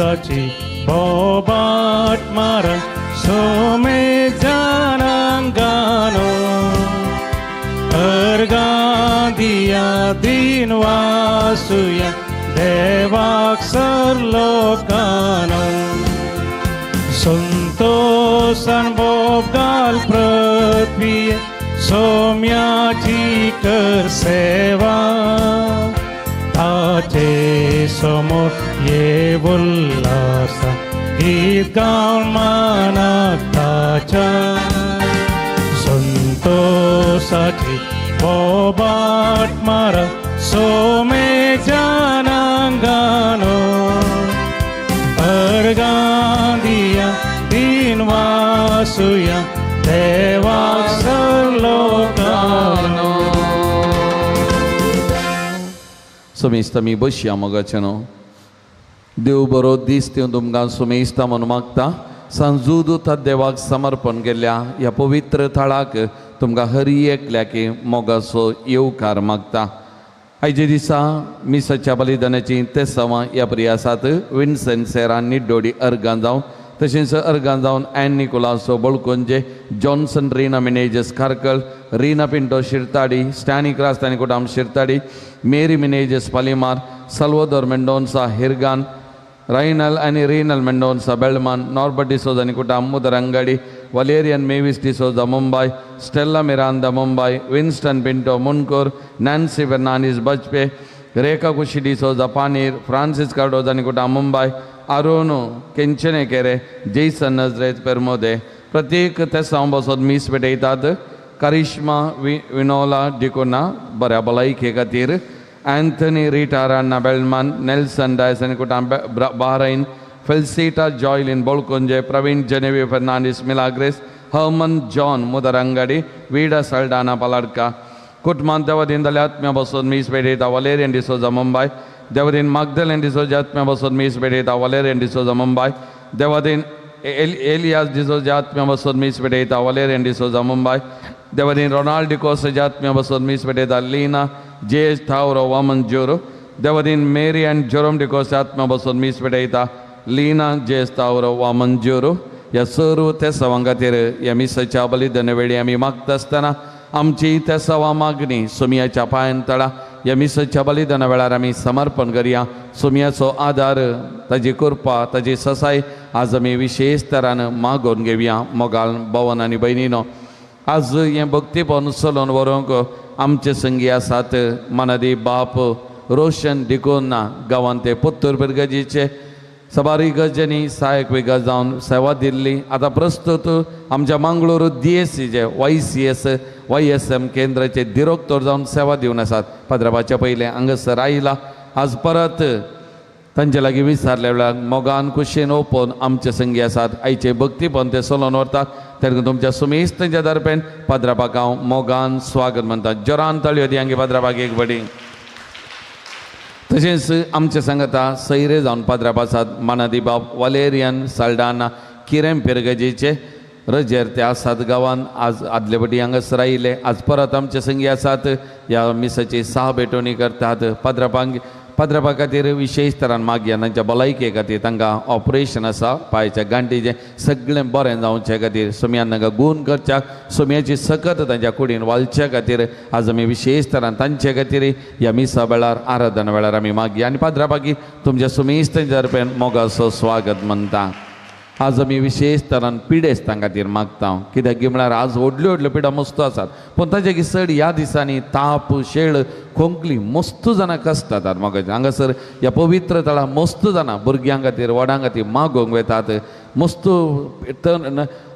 संतोषाची बोबाट मारा सोमे जानांगानो अर्गां दिया दिन वासुया देवाक सरलोकानो संतोषान बोगाल पृथ्वी सोम्याची कर सेवा ताचे समोर ये उल्हासा गीत गावन मानाक ताच्या संतोषाची बोबाट मारा सोमे जानांगानो अर्गां दिया दिन वासुया देवाक सरलोकानो. समेस्त आमी बसया मोगाचें देव बरो दीस दिवन तुमकां सुमेस्ता म्हणून मागता. सांजूद देवाक समर्पण केल्ल्या ह्या पवित्र थळाक तुमकां हरी एकल्याकी मोगाचो येवकार मागता. आयचे दिसा मिसाच्या बलिदानाची तेसांवां ह्या परी आसात. विन्सन सेरा निड्डोडी अर्गां जावन, तशेंच अर्गां जावन Ann Nicolaso Balkunje, Johnson Rina Menezes Kharkal, Rina Pinto Shirtadi, Stany Crastan Kutam Shirtadi, Mary Menezes Palimar, Salvador Mendonca Hirgan, Rainal आनी Renal Mendonca Belman, Norbert D'Souza Kutam Mudarangadi, Valerian Mavis D'Souza Mumbai, Stella Miranda Mumbai, Winston Pinto Mundkur, Nancy Fernandes Bajpe, Rekha Khushi D'Souza Panir, Francis Cardoza Kutam Mumbai, Arun Kenchane Kere, Jason Nazareth Permode. प्रत्येक तेसांव बसोत मीस भेटयतात. करिश्मा विनोला डिकोना बऱ्या भलायके खातीर, Anthony Rita Ranna Belman, Nelson Dyson Kutam Bahrain, Felicita Joylin Bolkunje, Praveen Genevi Fernandes Milagres, Herman John Mudarangadi, Vida Saldanha Paladka. कुटुंबांत देवादीन जाल्यार आत्म्या बसून मीस भेटयता. Valerian D'Souza Mumbai. Devadin मागदलेन D'Souza आत्म्या बसून मीस भेटयता. Valerian D'Souza Mumbai. Devadin Elias D'Souza आत्म्या बसून मीस भेटयता. Valerian D'Souza Mumbai. Devadin Ronald डिकोसाच्या आत्म्या बसून मीस भेटयता. लीना जे एच थावरो वामन जोरो. देवादीन मेरी आनी जेरोम डिकोसा आत्म्या बसून मीस भेटयता. लीना जे एस थावरो वामन जोरो. ह्या सर्व तेसांवां खातीर ह्या मिसाच्या बलिदाना वेळी आमी मागता आसतना आमची तेसांवां मागणी सोमयाच्या पांयान तळा ह्या मिसाच्या बलिदाना वेळार आमी समर्पण करया. सोमयाचो आदार, ताजी कृपा, ताजी ससाय आज आमी विशेश तरान मागोवन घेवया. मोगाल भवन आनी भयणीनो, आज हें भक्तीपण चलोवन व्हरूंक आमचे संगी आसात मनादी बाप रोशन डिकोना, गांवांत ते पुत्तूर पिरगजीचे सबारी गजनी सहायक विगा जावन सेवा दिल्ली. आतां प्रस्तुत आमच्या मंगळूर डी एस सीचे Y C S Y S M केंद्राचे दिरोक्तोर जावन सेवा दिवन आसात. पाद्राबाच्या पयलें हांगासर आयला. आज परत तांचे लागीं विचारल्या वेळार मोगान कुशीन ओपोवन आमचे संगी आसात. आयचे भक्तीपण ते चलोवन व्हरतात. तेन्ना तुमच्या सुमेस्त तांच्या दरपेन पाद्राबाक हांव मोगान स्वागत म्हणटा. जोरान ताळयो दी हांगे पाद्राबाक एक बडी. तशेंच आमचे सांगता सैरे जावन पाद्राब आसात मानादी बाब वालेरियन साल्डाना किरेम पिरगजीचे रजेर ते आसात गांवान. आज आदले पटी हांगासर आयिल्ले. आज परत आमचे संगी आसात. ह्या मिसाची सहा भेटवणी करतात. पाद्राबांक पाद्राबा खातीर विशेश तरान मागया. तांच्या भलायके खातीर तांकां ऑपरेशन आसा पांयच्या गांठीचें सगळें बरें जावचे खातीर सोमयान तांकां गूण करच्याक सोमयाची सकत तांच्या कुडीन वालच्या खातीर आज आमी विशेश तरान तांचे खातीर ह्या मिसा वेळार आराधना वेळार आमी मागया. आनी पाद्राबाकी तुमच्या सुमेस्त दरपेन मोगाचो स्वागत म्हणटा. आज आमी विशेश तरान पिडेस्तां खातीर मागता. कित्याक की म्हळ्यार आज व्हडल्यो व्हडल्यो पिडा मस्त आसात, पूण ताजे की चड ह्या दिसांनी ताप, शेळ, खोंकली मस्त जाणां कसतात. म्हाका हांगासर ह्या पवित्र थळां मस्त जाणां भुरग्यां खातीर व्हडां खातीर मागोवंक वेतात. मस्त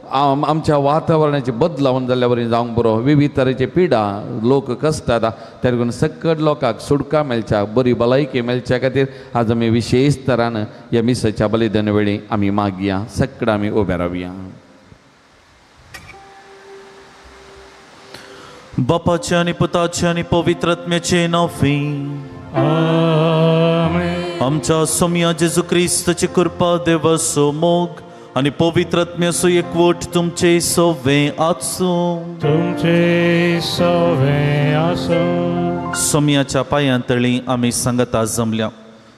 आमच्या वातावरणाचे बदलावन जाल्ल्या वरी जावंक बरो विविध तरेचे पिडा लोक कसतात. त्या लागून सकट लोकांक सुटका मेळच्या, बरी भलायकी मेळच्या खातीर आज आमी विशेश तरान ह्या मिसाच्या बलिदाना वेळी आमी मागया. सकड आमी उबे रावया. बापाचे आनी पुताचे आनी पवित्र आत्म्याचे नांवी आमेन. आमच्या सोमया जेजू क्रिस्ताची कृपा, देवाचो मोग आनी पवित्र आत्म्याचो एकवट तुमचे सवे आसूं. तुमचे सवे आसूं. सोमयाच्या पांयां तळी आमी सांगता जमल्या.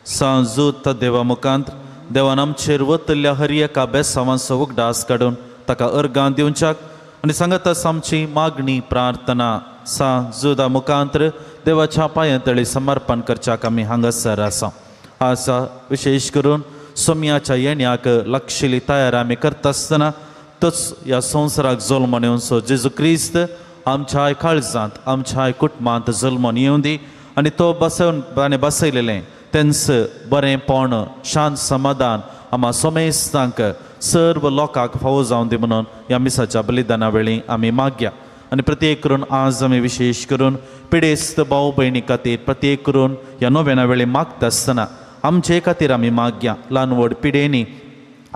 सांजूत देवा मुखांत देवान आमचेर वतल्या हर एका बेसावांचो उगडास काडून ताका अर्गां दिवच्याक आनी सांगतास आमची मागणी प्रार्थना सा जुदा मुखांत्र देवाच्या पांयां तळी समर्पण करच्याक आमी हांगासर आसा. आसा विशेश करून सोम्याच्या येण्याक लागशिल्ली तयार आमी करता आसतना तोच ह्या संवसाराक जल्मोन येवचो जेजू क्रिस्त आमच्या काळजांत आमच्या कुटुंबांत जल्मोन येवं दी आनी तो बसोवन आनी बसयलेलें तेंच बरेंपण शांत समाधान आमा सोमेस्तांक सर्व लोकांक फावो जावन दी म्हणून ह्या मिसाच्या बलिदाना वेळी आमी मागया. आनी प्रत्येक करून आज आमी विशेश करून पिडेस्त भाव भयणी खातीर प्रत्येक करून ह्या नोवेना वेळी मागता आसतना आमचे खातीर आमी मागया. ल्हान व्हड पिडेनी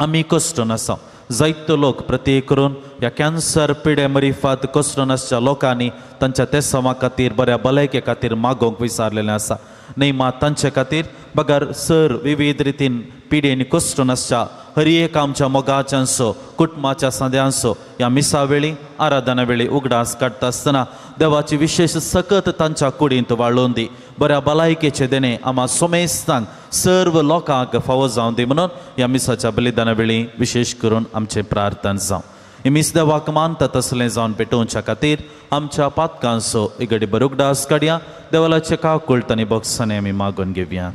आमी कश्टून आसा जायतो लोक प्रत्येक करून ह्या कॅन्सर पिडे मरिफात कश्टून आसच्या लोकांनी तांच्या तेसांवा खातीर बऱ्या भलायके खातीर मागोवंक विचारलेलें आसा. न्ही मात तांचे खातीर बगर सर विविध रितीन पिडेनी कश्टून आसच्या हर एक आमच्या मोगाच्यांचो कुटुंबाच्या सांद्यांचो ह्या मिसा वेळी आराधना वेळी उगडास काडटा आसतना देवाची विशेश सकत तांच्या कुडींत वाळोवन दी बऱ्या भलायकेचे देणे आमा सोमेस्तांक सर्व लोकांक फावो जावन दी म्हणून ह्या मिसाच्या बलिदाना वेळी विशेश करून आमचें प्रार्थना जावं. ही मीस देवाक मानता तसलें जावन पेटोवच्या खातीर आमच्या पातकांचो इगडी बर उगडास काडया. देवालाचे काकुळट आनी बोगसाणे आमी मागून घेवया.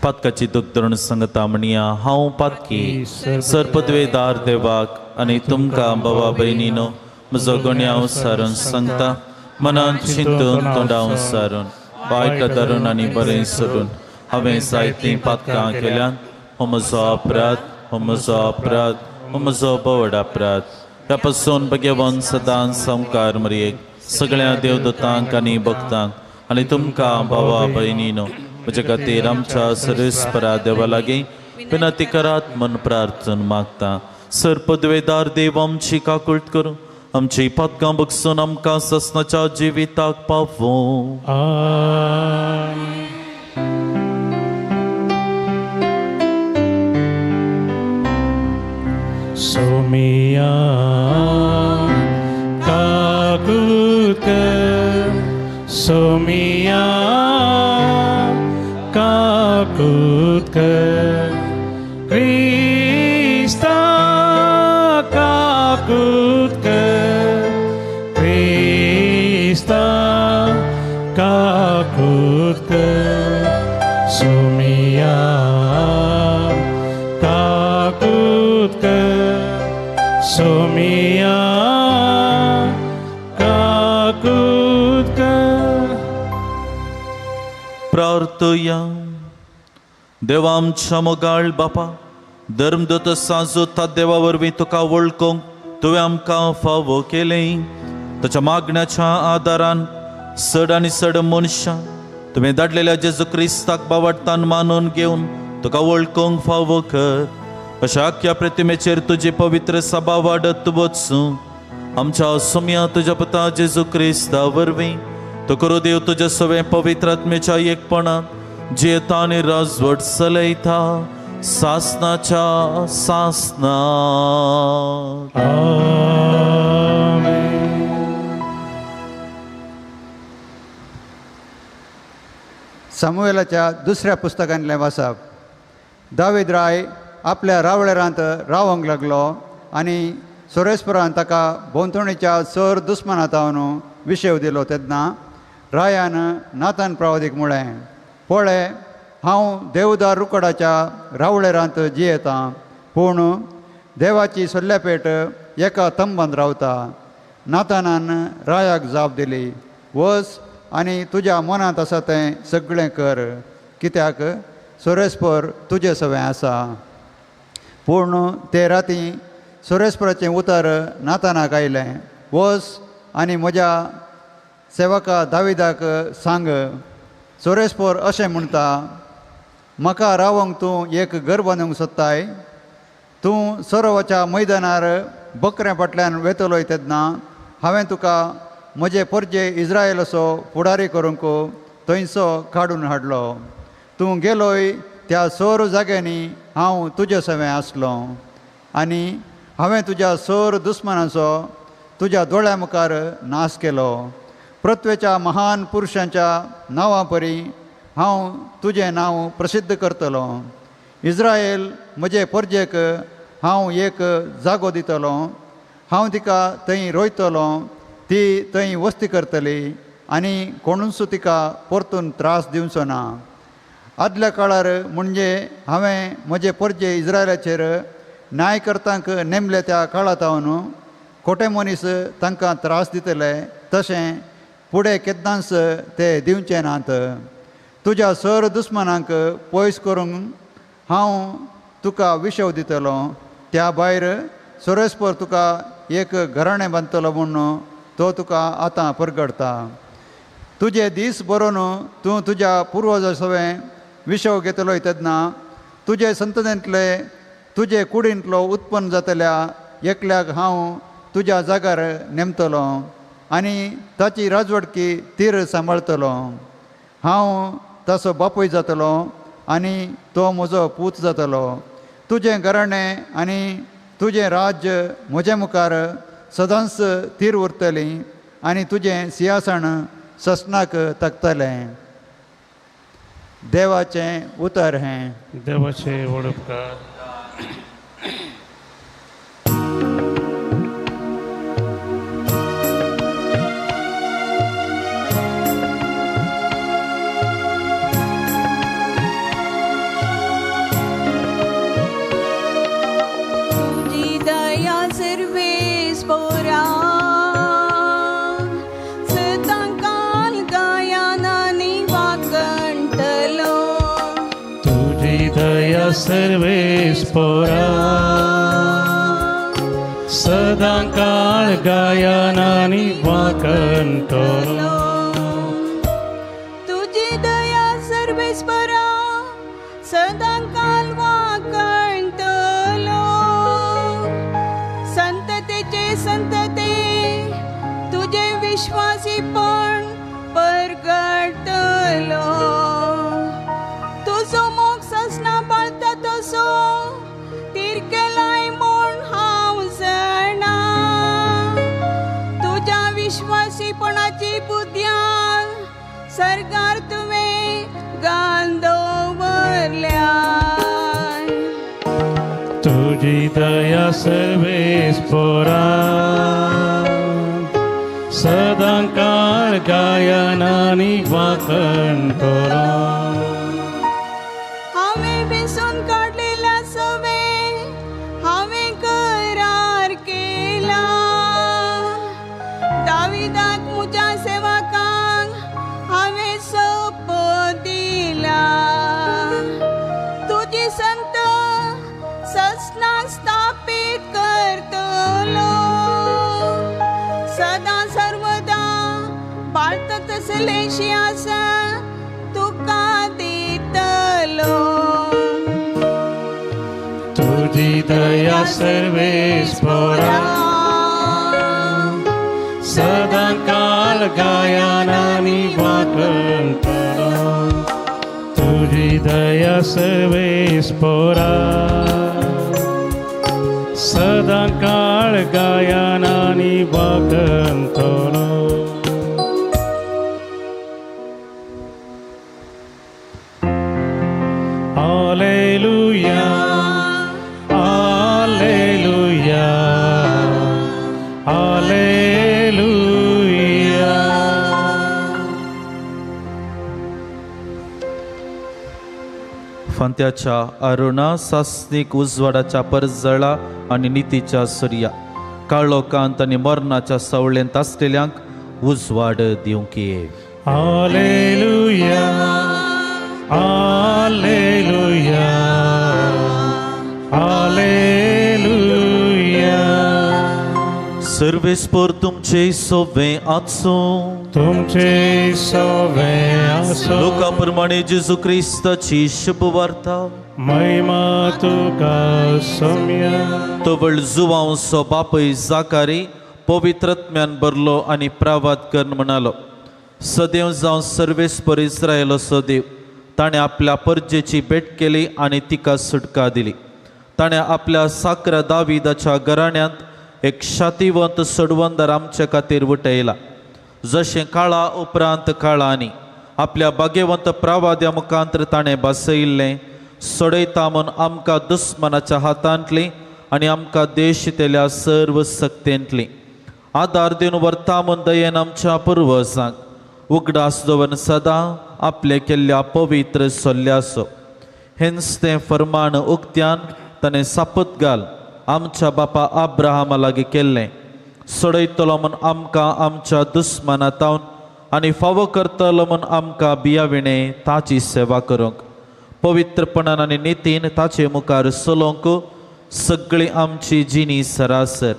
पातकाची दुख धरून सांगता म्हणया, हांव पातकी सरपदवेदार देवाक आनी तुमकां बाबा भयणीनो म्हजो गुन्यांव सारून सांगता मनान चिंतून तोंडाव सारून वायट धरून आनी बरें सोडून हांवें जायतीं पातकां केल्यान. हो म्हजो अपराध, हो म्हजो अपराध, हो म्हजो भोवड अपराध. ह्या पासून भगवान सदां संकार मरयेक सगळ्या देवदूतांक आनी भक्तांक आनी तुमकां भावा भयणीनो म्हजे खातीर आमच्या सर्वेस्परा देवा लागीं विनंती करात म्हूण प्रार्थना मागता. सर पदवेदार देव आमची काकुळट करूं आमची पातकां बगसून आमकां ससनाच्या जिविताक पावों. सोमिया काकुत सोमिया काकुत क्रिस्ता काकुत क्रिस्ता काकुत सोमिया काकुत सोमिया काकुत. प्रार्थया. देवा आमच्या मोगाळ बापा धर्मदूत सांजो त्या देवा वरवीं तुका वळखूंक तुवें आमकां फावो केलें. ताच्या मागण्याच्या आदारान चड आनी चड मनशां तुवें धाडलेल्या जेजू क्रिस्ताक बावडतान मानून घेवन तुका वळखूंक फावो कर. अशा आख्या प्रतिमेचेर तुजी पवित्र सभा वाडत वचूं. आमच्या सोम्या तुज्या पुता जेजू क्रिस्ता वरवीं तो करू देव तुज्या सगळें पवित्र आत्म्याच्या एकपणान जियेता आनी राजवट चलयता सासनाच्या सासना. सामुएलाच्या दुसऱ्या पुस्तकांतलें वाचप. दावीद राय आपल्या रावळेरांत रावंक लागलो आनी सोरेस्परान ताका भोंवतणीच्या सर दुस्मानात हांव विशेव दिलो. तेन्ना रायान नातान प्रवादीक म्हळें, पळय हांव देवदार रुकडाच्या रावळेरांत जियेतां, पूण देवाची सोल्ल्यापेट एका तंबांत रावता. नातानान रायाक जाप दिली, वच आनी तुज्या मनांत आसा तें सगळें कर, कित्याक सोरेस्पर तुजे सवें आसा. पूण ते राती सोरेस्पराचें उतर नातानाक आयलें, वच आनी म्हज्या सेवका दाविदाक सांग, सोरेस्पर अशें म्हणटा, म्हाका रावंक तूं एक घर बांदूंक सोदताय. तूं सरोवाच्या मैदानार बकऱ्यां फाटल्यान वेतलोय तेन्ना हांवें तुका म्हजे परजे इज्रायलाचो फुडारी करूंक थंयसो काडून हाडलो. तूं गेलोय त्या सोर जाग्यांनी हांव तुजे सवें आसलो आनी हांवें तुज्या सोर दुस्मानाचो तुज्या दोळ्या मुखार नाश केलो. पृथ्वेच्या महान पुरुशांच्या नांवा परी हांव तुजें नांव प्रसिद्ध करतलो. इस्रायल म्हजे परजेक हांव एक जागो दितलो, हांव तिका थंय रोयतलो, ती थंय वस्ती करतली आनी कोणूच तिका परतून त्रास दिवचो ना. आदल्या काळार म्हणजे हांवें म्हजे परजे इस्रायलाचेर न्यायकर्तांक नेमले त्या काळांत हांव खोटे मनीस तांकां त्रास दितले, तशें फुडें केन्नाच ते दिवचे नात. तुज्या सर दुस्मनांक पयस करूंक हांव तुका विशव दितलो, त्या भायर सोरेस्पर तुका एक घराणें बांदतलो म्हूण तो तुका आतां परगडता. तुजे दीस बरोवन तूं तुज्या पुर्वजा सवें विशव घेतलो तेन्ना तुजे संततेंतले तुजे कुडींतलो उत्पन्न जातल्या एकल्याक हांव तुज्या जागार नेमतलो आनी ताची राजवटकी तीर सांबाळतलो. हांव ताचो बापूय जातलो आनी तो म्हजो पूत जातलो. तुजें घराणें आनी तुजें राज्य म्हजे मुखार सदांच तीर उरतली आनी तुजें सिंहासन ससनाक तकतलें. देवाचें उतर हें. देवाचें व्हड उपकार. सर्वेस्पोरा सदांकाळ गायनानी वाकंतलो. तुजी दया सर्वेस्परा सदांकाळ वाकंतलो. संततेचे संतते तुझे विश्वासीपण परगटलो. तुजो मोग ससना पाळता तसो तीर केलाय म्हूण हांव जाणा. तुज्या विश्वासीपणाची बुद्ध्यान सरकार तुवें घालून दवरल्या. तुजी दया सर्वेस्पोरा सदांकाळ गायनानी वाकंतलो. हांवें वेसून काडलेल्या सवें हांवें करार केला. दाविदाक म्हज्या सेवकांक हांवें सोपो दिला. तुजी संत ससना स्थापीत करतलो. सदां सर्वदा पाळता तसलें आसा तुका दितलो. तुजी दया सर्वेस्पोरा सदांकाळ गायनानी वाकंतलो. तुजी दया सर्वेस्पोरा सदांकाळ गायनानी वाकंतलो. Alleluia, Alleluia, Alleluia. फांत्याच्या अरुणा सासनीक उजवाडाच्या परजळा आनी नितीच्या सुर्या काळोखांत आनी मरणाच्या सावळेंत आसलेल्यांक उजवाड दिवंक ये. Alleluia, Alleluia, Alleluia. सर्वेस्पोर तुमचे सोवे आसूं. तुमचे सोवे आसूं. लोका प्रमाणे जेजू क्रिस्ताची शुभवार्ता. महिमा तुका सोम्या. तवळ जुवांसो बापय जाकारी पवित्रत्म्यान भरलो आनी प्रावाद करून म्हणालो, सदैव जावन सर्वेस्पर इस्रायलाचो देव ताणें आपल्या परजेची भेट केली आनी तिका सुटका दिली. ताणें आपल्या साक्र दाविदाच्या घराण्यांत एक शातिवंत सोडवंदर आमचे खातीर उठयला, जशें काळा उपरांत काळांनी आपल्या भाग्यवंत प्रवाद्या मुखांत ताणें बसयिल्लें सोडयता म्हूण आमकां दुस्मनाच्या हातांतली आनी आमकां देश तेल्या सर्व सक्तेंतली आदार दिवन व्हरता म्हूण दयेन आमच्या पुर्वजांक उगडास दवरून सदां आपले केल्ल्या पवित्र सल्ल्याचो हेंच तें फर्मान उक्त्यान ताणें सापत घाल आमच्या बापा आब्राहामा लागीं केल्लें सोडयतलो म्हूण आमकां आमच्या दुस्मना तावन आनी फावो करतलो म्हूण आमकां बियाविणें ताची सेवा करूंक पवित्रपणान आनी नितीन ताचे मुखार चलोवंक सगळी आमची जिणी सरासर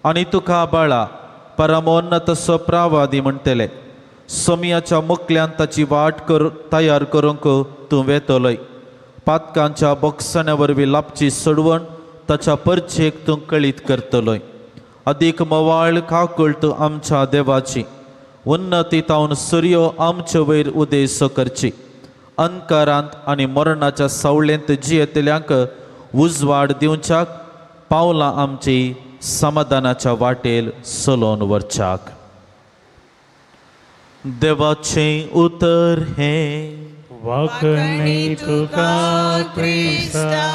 आनी तुका बाळा परमोन्नतसो प्रावादी म्हणटले सोमयाच्या मुकल्यान ताची वाट तयार करूंक तूं वेतलोय पातकांच्या बोगसण्या वरवीं लापची सोडवण ताच्या परचेक तूं कळीत करतलोय अदीक मवाळ काकूळ तूं आमच्या देवाची उन्नती तावन सुर्यो आमचे वयर उदेसो करची अंकारांत आनी मरणाच्या सावळेंत जियेतल्यांक उजवाड दिवच्याक पावलां आमची समाधानाच्या वाटेल चलोवन व्हरच्याक. देवाचें उतर हें वाखणी तुका क्रिस्ता.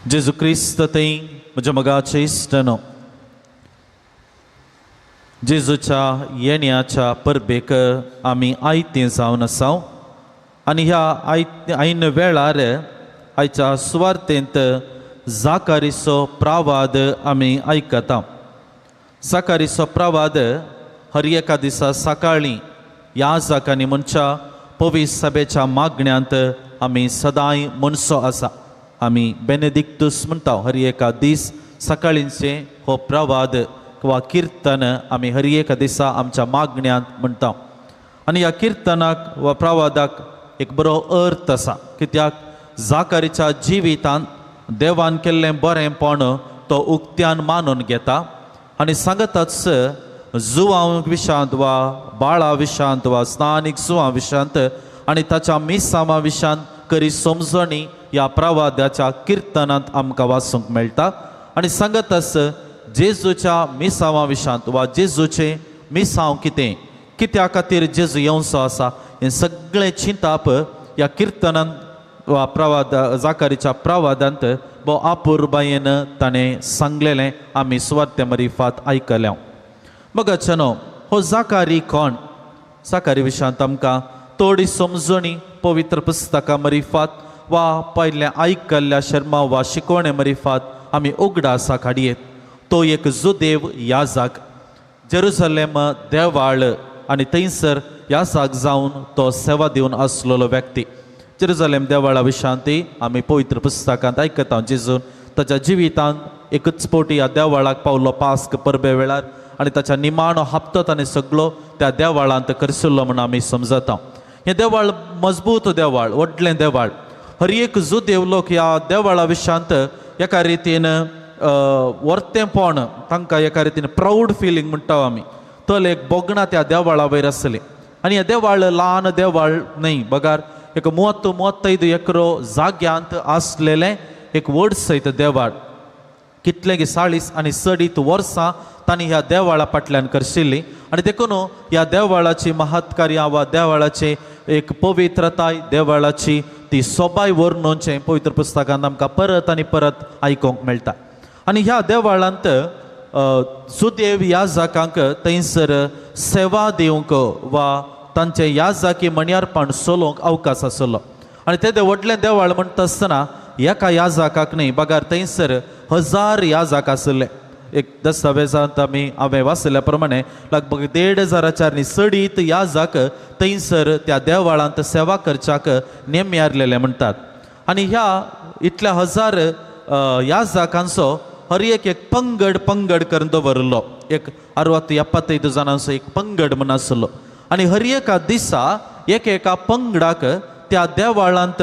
जेजू क्रिस्त थंय म्हज्या मोगाचे इश्टनो, जेजूच्या येण्याच्या परबेक आमी आयतें जावन आसा आनी ह्या ऐन वेळार आयच्या सुवार्तेंत जाकारीचो प्रवाद आमी आयकता. जाकारीचो प्रवाद हर एका दिसा सकाळीं ह्या जाकांनी म्हणच्या पवित्र सभेच्या मागण्यांत आमी सदांय म्हणचो आसा. आमी बेनेदिक्तूस म्हणटा. हर एका दीस सकाळींचे हो प्रवाद वा किर्तन आमी हर एका दिसा आमच्या मागण्यांत म्हणटा. आनी ह्या किर्तनाक वा प्रवादाक एक बरो अर्थ आसा, कित्याक जाकारीच्या जिवितांत देवान केल्लें बरेंपण तो उक्त्यान मानून घेता आनी सांगताच जुवां विशांत वा बाळा विशांत वा स्थानीक जुवां विशांत आनी ताच्या मिसामा विशांत करी समजणी ह्या प्रवादाच्या किर्तनांत आमकां वाचूंक मेळटा. आनी सांगताच जेजूच्या मिसावा विशांत वा जेजूचें मिसांव कितें, कित्या खातीर जेजू येवचो आसा हें सगळें चिंताप ह्या किर्तनांत वा प्रवाद जाकारीच्या प्रवादांत भोव आपुरबायेन ताणें सांगलेलें आमी सुवार्ते मरिफात आयकल्या. मगाच्यानो हो जाकारी कोण? जाकारी विशयांत आमकां थोडी समजणी पवित्र पुस्तकां मरिफात वा पयलें आयकल्ल्या शर्मा वा शिकवणे मरिफात आमी उगडासा काडयेत. तो एक जुदेव याजाक जेरुसलेम देवाळ आनी थंयसर याजाक जावन तो सेवा दिवन आसलेलो व्यक्ती. जेरुसलेम देवाळा विशांती आमी पवित्र पुस्तकांत आयकता जेजून ताच्या जिवितांत एकच फावटी ह्या देवाळाक पावलो पास्क परबे वेळार आनी ताच्या निमाणो हप्तो ताणें सगळो त्या देवाळांत करसुल्लो म्हूण आमी समजता. हें देवाळ मजबूत देवाळ, व्हडलें देवाळ. हर एक जुदेव लोक ह्या देवाळा विशांत एका रितीन वर्तेंपण तांकां एका रितीन प्रावड फिलींग म्हणटा आमी, तो एक बोगणां त्या देवाळा वयर आसली. आनी हें देवाळ ल्हान देवाळ न्हय, बगार एक 30-35 एकरो जाग्यांत आसलेलें एक व्हड सयत देवाळ. कितले 40 आनी चडीत वर्सां तांणी ह्या देवाळा फाटल्यान करशिल्ली आनी देखून ह्या देवाळाची महत्कार्या वा देवाळाची एक पवित्रताय, देवाळाची ती सोबाय वर्णोवचें पवित्र पुस्तकांत आमकां परत आनी परत आयकूंक मेळटा. आनी ह्या देवाळांत सुदेव याजाकांक थंयसर सेवा दिवंक वा तांचे याजाकी मणयारपण चलोवंक अवकाश आसलो. आनी ते व्हडलें देवाळ म्हणटा आसतना एका याजाकाक न्हय बगार थंयसर 1000 याजाक आशिल्ले. एक दस्तावेजांत आमी हांवें वाचिल्ल्या प्रमाणे लगभग 1500 आनी चडीत याजाक थंयसर त्या देवाळांत सेवा करच्याक नेमयारलेले म्हणटात. आनी ह्या इतल्या 1000 याजाकांचो हर एक एक पंगड पंगड करून दवरिल्लो, एक 60-75 जाणांचो एक पंगड म्हूण आसलो. आनी हर एका दिसा एक एका पंगडाक त्या देवाळांत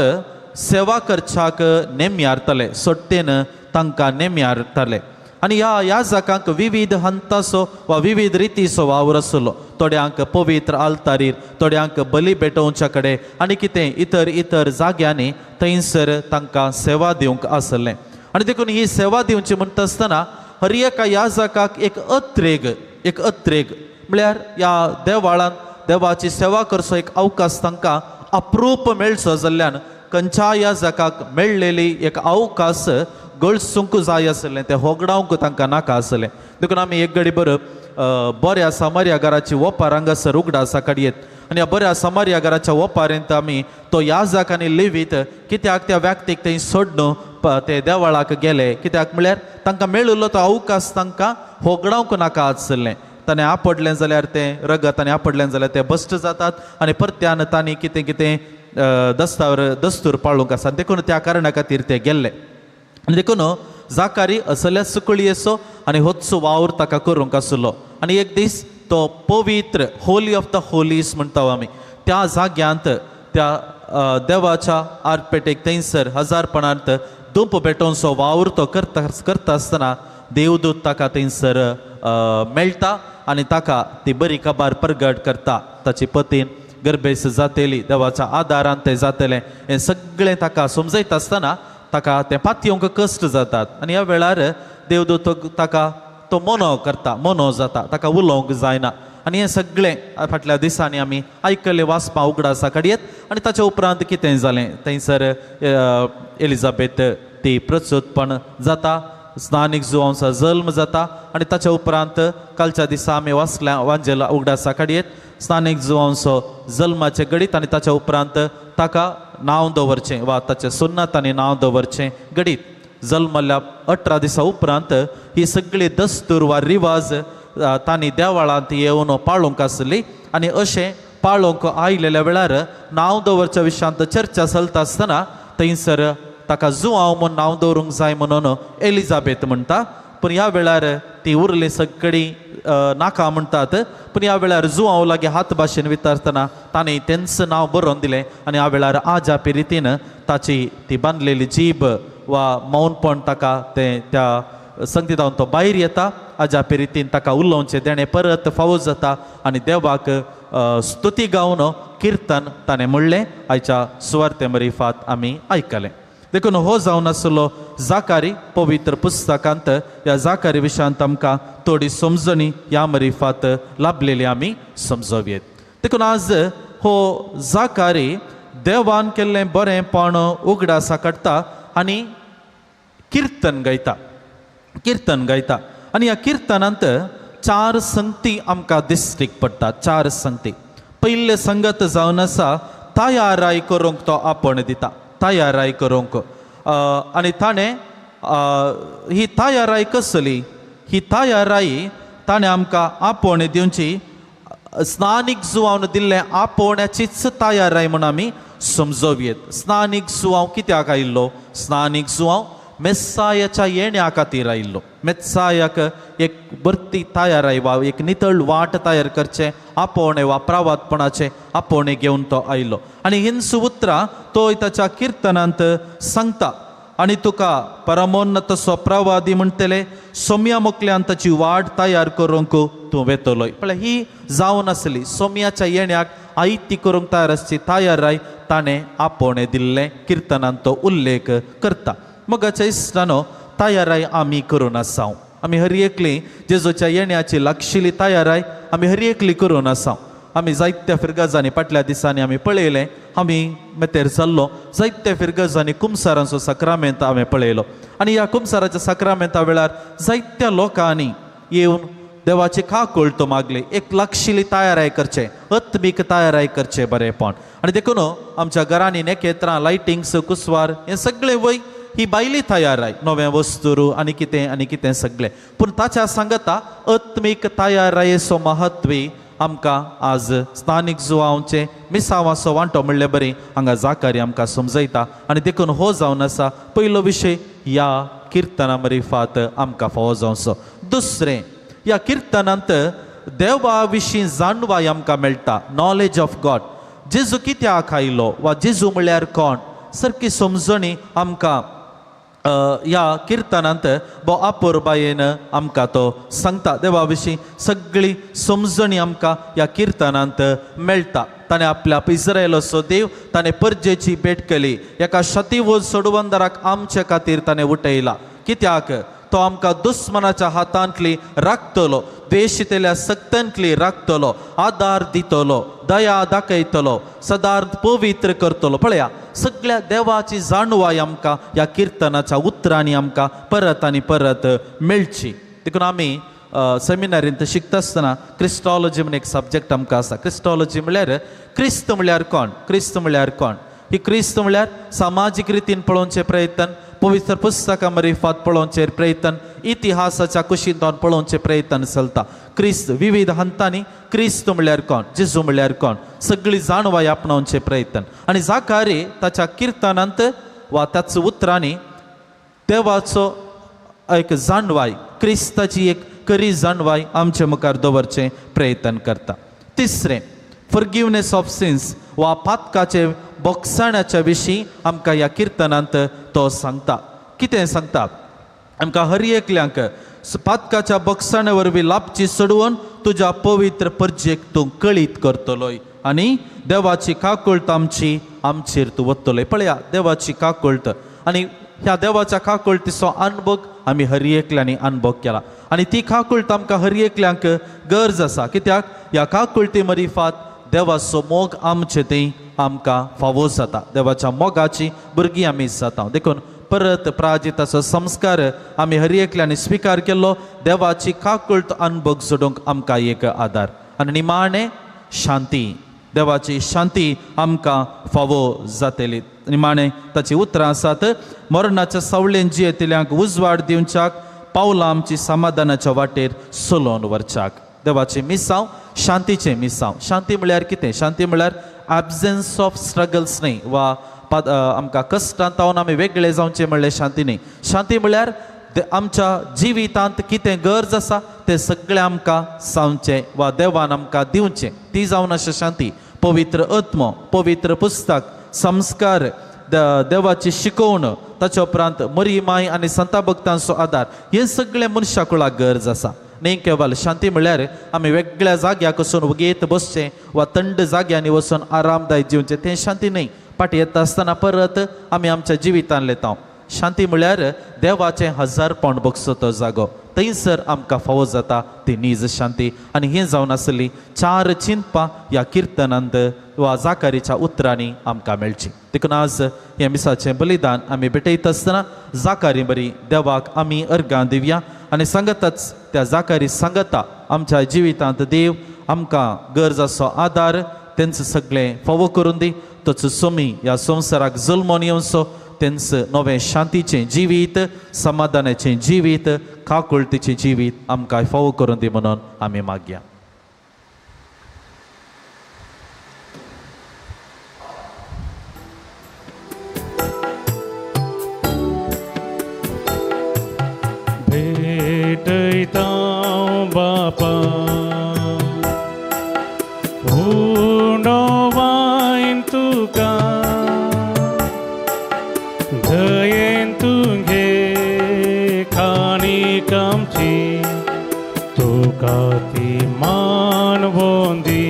सेवा करच्याक नेमयारताले, सोट्टेन तांकां नेमयारताले. आनी ह्या याजाकांक विविध हंताचो वा विविध रितीचो वावर आसलो. थोड्यांक पवित्र आल्तारीर, थोड्यांक बली भेटोवच्या कडेन आनी कितें इतर इतर जाग्यांनी थंयसर तांकां सेवा दिवंक आसलें. आनी देखून ही सेवा दिवची म्हणटा आसतना हर एका याजाकाक एक अत्रेग एक अत्रेग म्हळ्यार ह्या देवाळान देवाची सेवा करचो एक अवकाश तांकां अप्रूप मेळचो जाल्ल्यान खंयच्या याजकाक मेळ्ळेली एक अवकाश गळसूंक जाय आसलें, तें होगडावंक तांकां नाका आसलें. देखून आमी एक घडी बरं बऱ्या सामार्या घराची ओपार हांगासर उगडासा काडयेत आनी ह्या बऱ्या सामार्या घराच्या ओपारेंत आमी तो याजक आनी लेवीत कित्याक त्या व्यक्तीक थंय सोडून ते देवळाक गेले, कित्याक म्हळ्यार तांकां मेळिल्लो तो अवकाश तांकां होगडावंक नाका आसलें. ताणें आपडलें जाल्यार तें रगत आनी आपडलें जाल्यार ते भश्ट जातात आनी परत्यान तांणी कितें कितें दस्तावर दस्तूर पाळूंक आसा, देखून त्या कारणा खातीर ते गेल्ले. आनी देखून जाकारी असल्या सुकळयेचो आनी होच वावर ताका करूंक आसलो. आनी एक दीस तो पवित्र होली ऑफ the Holies म्हणटा आमी त्या जाग्यांत त्या देवाच्या आरपेटेक थंयसर हजारपणांत दुंप पेटोवचो वावर तो करता करता आसतना देवदूत ताका थंयसर मेळटा आनी ताका ती बरी खबर परगट करता. ताची पतीन गर्भेस जातली, देवाच्या आदारान तें जातलें हें सगळें ताका समजयता आसतना ताका तें पातयेवंक कश्ट जातात. आनी ह्या वेळार देवदूत ताका तो मोनो करता, मोनो जाता, ताका उलोवंक जायना. आनी हें सगळें फाटल्या दिसांनी आमी आयकल्लें वाचपा उगडासा काडयेत. आनी ताच्या उपरांत कितें जालें, थंयसर एलिजाबेथ ती प्रचुतपण जाता, स्नानीक जुवांचो जल्म जाता. आनी ताच्या उपरांत कालच्या दिसा आमी वाचल्या वांजेला उगडासा काडयेत स्नानीक जुवांचो जल्माचें घडीत आनी ताच्या उपरांत ताका नांव दवरचें वा ताचें सुन्नत आनी नांव दवरचें घडीत. जल्मल्ल्या 18 दिसां उपरांत ही सगळी दस्तूर वा रिवाज तांणी देवळांत येवन पाळूंक आसली. आनी अशें पाळूंक आयिल्ल्या वेळार नांव दवरच्या विशयांत चर्चा चलता आसतना थंयसर ताका जुवांव म्हूण नांव दवरूंक जाय म्हणून एलिजाबेथ म्हणटा. पूण ह्या वेळार ती उरली सगळीं नाका म्हणटात. पूण ह्या वेळार जुवांव लागीं हात भाशेन विचारतना तांणी तेंच नांव बरोवन दिलें. आनी ह्या वेळार आजापी रितीन ताची ती बांदलेली जीब वा मौनपण ताका तें त्या संगीतान तो भायर येता. आजापी रितीन ताका उलोवचें देणें परत फावो जाता आनी देवाक स्तुती गावन किर्तन ताणें म्हणलें. आयच्या सुवार्ते मरिफात आमी आयकलें. देखून हो जावन आसलो जाकारी पवित्र पुस्तकांत ह्या जाकारी विशयांत आमकां थोडी समजणी ह्या मरिफात लाभलेली आमी समजोवयेत. देखून आज हो जाकारी देवान केल्लें बरेंपण उगडासा काडटा आनी किर्तन गायता, किर्तन गायता. आनी ह्या किर्तनांत चार संगती आमकां दिश्टीक पडटा, चार संगती. पयलें संगत जावन आसा तयाराय करूंक तो आपण दिता, तयाराय करूंक. आनी ताणें ही तयाराय कसली, ही तयाराय ताणें आमकां आपोवणें दिवची स्नानीक जुवावन दिल्लें आपोवण्याचीच तयाराय म्हूण आमी समजोवयेत. स्नानीक जुवांव कित्याक आयिल्लो? स्नानीक जुवांव मेस्सायाच्या येण्या खातीर आयिल्लो. मेस्सायाक एक बरती तयाराय वा एक नितळ वाट तयार करचें आपोवणें वा प्रावातपणाचें आपोवणें घेवन तो आयिल्लो. आनी हिंस उतरां तो ताच्या किर्तनांत सांगता. आनी तुका परमोन्नतसो प्रवादी म्हणटले, सोम्या मोकल्यान ताची वाट तयार करूंक तूं वेतलोय. पळय ही जावन आसली सोम्याच्या येण्याक आयती करूंक तयार आसची तयाराय ताणें आपोवणें दिल्लें किर्तनांत तो उल्लेख करता. मोगाच्या इश्टानो, तयाराय आमी करून आसाव. आमी हर एकली जेजूच्या येण्याची लागशिल्ली तयाराय आमी हर एकली करून आसाव. आमी जायत्या फिरगजांनी फाटल्या दिसांनी आमी पळयलें, आमी मेतेर चल्लो जायत्या फिरगजांनी कुमसारांचो साक्रामेंत आमी पळयलो. आनी ह्या कुमसाराच्या साक्रामेंता वेळार जायत्या लोकांनी येवन देवाची काकूळट मागली, एक लागशिल्ली तयाराय करचें, आत्मीक तयाराय करचें बरेंपण. आनी देखून आमच्या घरांनी नेकेत्रां, लायटिंग्स, कुसवार हें सगळें वय ही बायली तयाराय, नवें वस्तूर आनी कितें आनी कितें सगळें. पूण ताच्या सांगता आत्मीक तयारायेचो महत्व आमकां आज स्थानीक जुवांवचें मिसावाचो वांटो म्हणले बरी हांगा जाकारी आमकां समजयता. आनी देखून हो जावन आसा पयलो विशय ह्या किर्तना मरिफात आमकां फावो जावचो. दुसरें, ह्या किर्तनांत देवा विशीं जाणवाय आमकां मेळटा, नॉलेज ऑफ गॉड. जेजू कित्याक आयलो वा जेजू म्हळ्यार कोण सारकी समजणी आमकां ह्या किर्तनांत बो आपुरबायेन आमकां तो सांगता. देवा विशीं सगळी समजणी आमकां ह्या किर्तनांत मेळटा. ताणें आपल्या इस्रायलाचो देव ताणें परजेची भेट केली, एका शतीवज सोडवंदराक आमचे खातीर ताणें उठयला. कित्याक? तो आमकां दुस्मनाच्या हातांतली राखतलो, द्वेशितल्या सक्तांतली राखतलो, आदार दितलो, दया दाखयतलो, सदांच पवित्र करतलो. पळया सगळ्या देवाची जाणवाय आमकां ह्या किर्तनाच्या उतरांनी आमकां परत आनी परत मेळची. देखून आमी सेमिनारींत शिकता आसतना क्रिस्टॉलॉजी म्हण एक सब्जेक्ट आमकां आसा. क्रिस्टॉलॉजी म्हळ्यार क्रिस्त म्हळ्यार कोण, क्रिस्त म्हळ्यार कोण. ही क्रिस्त म्हळ्यार सामाजीक रितीन पळोवचें प्रयत्न, पवित्र पुस्तकां मरिफात पळोवचें प्रयत्न, इतिहासाच्या कुशींतल्यान पळोवचें प्रयत्न चलता. क्रिस्त विविध हंतांनी क्रिस्त म्हळ्यार कोण, जेजू म्हळ्यार कोण, सगळी जाणवाय आपणावचें प्रयत्न. आनी जाकारी ताच्या किर्तनांत वा त्याच उतरांनी देवाचो एक जाणवाय, क्रिस्ताची एक करी जाणवाय आमचे मुखार दवरचें प्रयत्न करता. तिसरें, फॉरगिवनेस ऑफ सिन्स वा पातकाचे बोगसाण्याच्या विशीं आमकां ह्या किर्तनांत तो सांगता. कितें सांगता आमकां? हर एकल्यांक पातकाच्या बोगसाण्या वरवीं लाभची सोडवून तुज्या पवित्र परजेक तूं कळीत करतलोय आनी देवाची काकुळट आमची आमचेर तूं वतलोय. पळया देवाची काकुळट आनी ह्या देवाच्या काकुळटीचो अनुभव आमी हर एकल्यांनी अनुभव केला आनी ती काकुळट आमकां हर एकल्यांक गरज आसा. कित्याक ह्या काकुळटी मरिफात देवाचो मोग आमचे थंय आमकां फावो जाता, देवाच्या मोगाची भुरगीं आमी जाता. देखून परत प्राजिताचो संस्कार आमी हर एकल्यांनी स्विकार केल्लो, देवाची काकुळट अनुभव जोडूंक आमकां एक आदार. आनी निमाणें शांती, देवाची शांती आमकां फावो जातली. निमाणें ताची उतरां आसात, मरणाच्या सावळेन जियेतल्यांक उजवाड दिवच्याक, पावलां आमची समाधानाच्या वाटेर चलोवन व्हरच्याक. देवाचें मिसांव, शांतीचें मिसांव. शांती म्हळ्यार कितें? शांती म्हळ्यार एब्सन्स ऑफ स्ट्रगल्स न्ही, वा आमकां कश्टांत जावन आमी वेगळे जावचें म्हणल्यार शांती न्ही. शांती म्हळ्यार आमच्या जिवितांत कितें गरज आसा तें सगळें आमकां सांगचें वा देवान आमकां दिवचें, ती जावन आसा शांती. पवित्र आत्मो, पवित्र पुस्तक, संस्कार, देवाची शिकवण, ताच्या उपरांत मरी माय आनी संता भक्तांचो आदार, हें सगळें मनशा कुळाक गरज आसा. न्ही केवल शांती म्हळ्यार आमी वेगळ्या जाग्याक वचून वगेत बसचें वा थंड जाग्यांनी वचून आरामदायक जिवचें, तें शांती न्ही. पाटी येता आसतना परत आमी आमच्या जिवितान लेता. शांती म्हळ्यार देवाचें 1000 पावंड बगसो तो जागो, थंयसर आमकां फावो जाता ती नीज शांती. आनी हें जावन आसली 4 चिंतपां ह्या किर्तनांत वा जाकारीच्या उतरांनी आमकां मेळची. देखून आज हें मिसाचें बलिदान आमी भेटयता आसतना जाकारी बरी देवाक आमी अर्गां दिवया आनी सांगताच त्या जाकारी सांगता आमच्या जिवितांत देव आमकां गरज आसो आदार तेंच सगळें फावो करून दी. तोच सोमी ह्या संवसाराक जल्मोन येवचो, तेंच नवें शांतीचें जिवीत, समाधानाचें जिवीत, काकुळटीचें जिवीत आमकां फावो करून दी म्हणून आमी मागया. भेटयता बापा उंडो वायन तुका, दयेन तुगे खाणी कामची, तुका ती मानवोंदी.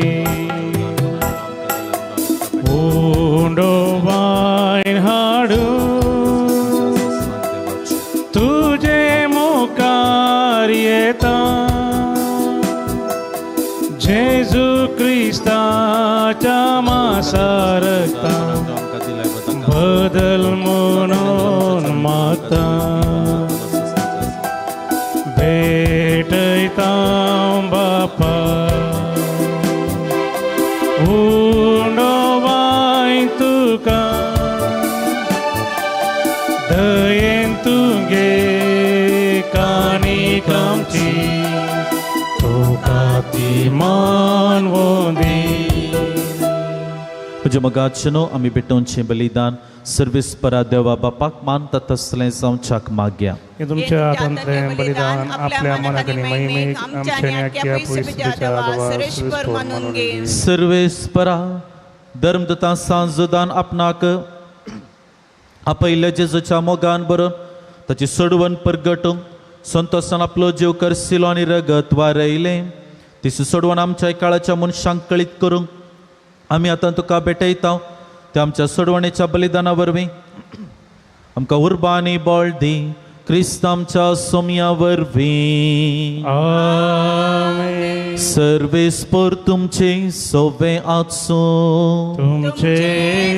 उंडो वायन हाडू तुजे मुखार येता, जेजू क्रिस्ताच्या मासारता बदल म्हणून मागता. भेटयता बापा उंडो वाय तुका, दयेन तुगे काणी कामची, तुका ती मानवोंदी. म्हज्या मोगाचेनो आमी भेटोवचें बलिदान सर्वीस परा देवा बापाक मानता तसलें जावच्याक मागया. तुमच्या हातांतलें बलिदान आपल्या मनाक आनी महिमेक आमच्या आनी देवा सर्वेस्पर मानून घे. सर्वेस्परा धर्मदूतां सांजुदान आपणाक आपयल्या जेजूच्या मोगान बरोवन ताची सोडवण परगटूंक संतोसान आपलो जीव करसिलो आनी रगत वारयलें, ती सोडवण आमच्या काळाच्या मनशांक कळीत करूंक आमी आतां तुका भेटयता. त्या आमच्या सोडवणेच्या बलिदाना वरवीं आमकां उर्बा आनी बळ दी, क्रिस्त आमच्या सोम्या वरवीं. आमेन. सर्वेस्पर तुमचे सोवे आसूं. तुमचे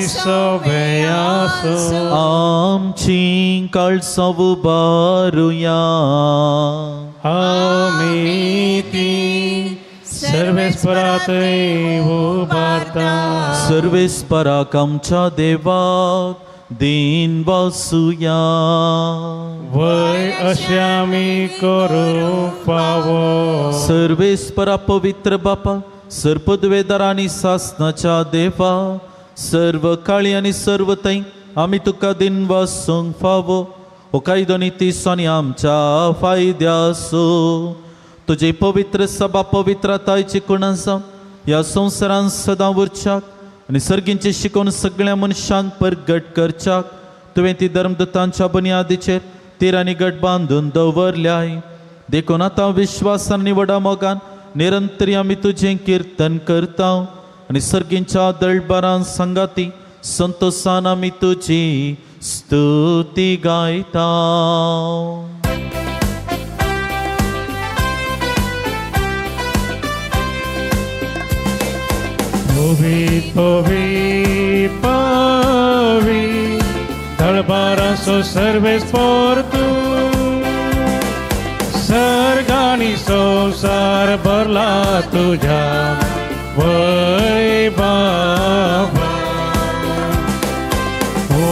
सोवे आसूं. आमची काळसां उबारुया. आमी ती सर्वेस्परातय उबारता. सर्वेस्पराक आमच्या देवाक दिन वासुया. वय अशें आमी करूंक फावो. सर्वेस्परा पवित्र बापा, सर्पद्वेदार आनी सासनाच्या देवा, सर्व काळी आनी सर्व थंय आमी तुका दिन वासूंक फावो. हो कायदो नीतीचो आनी आमच्या फायद्याचो. तुजी पवित्र सभा पवित्रतायची कुणां जावन ह्या संवसारान सदां उरच्याक आनी सर्गींचे शिकोवन सगळ्या मनशांक परगट करच्याक तुवें ती धर्मदूतांच्या बुन्यादीचेर तिरांनी गट बांदून दवरल्याय. देखून आतां विश्वासान आनी व्हडा मोगान निरंतर आमी तुजें किर्तन करता आनी सर्गींच्या दळबारान सांगाती संतोसान आमी तुजी स्तुती गायता. पवी पवी पवी दळबाराचो सर्वेस्पर तूं, सर्गानी संवसार भरला तुज्या वैभवान. ओ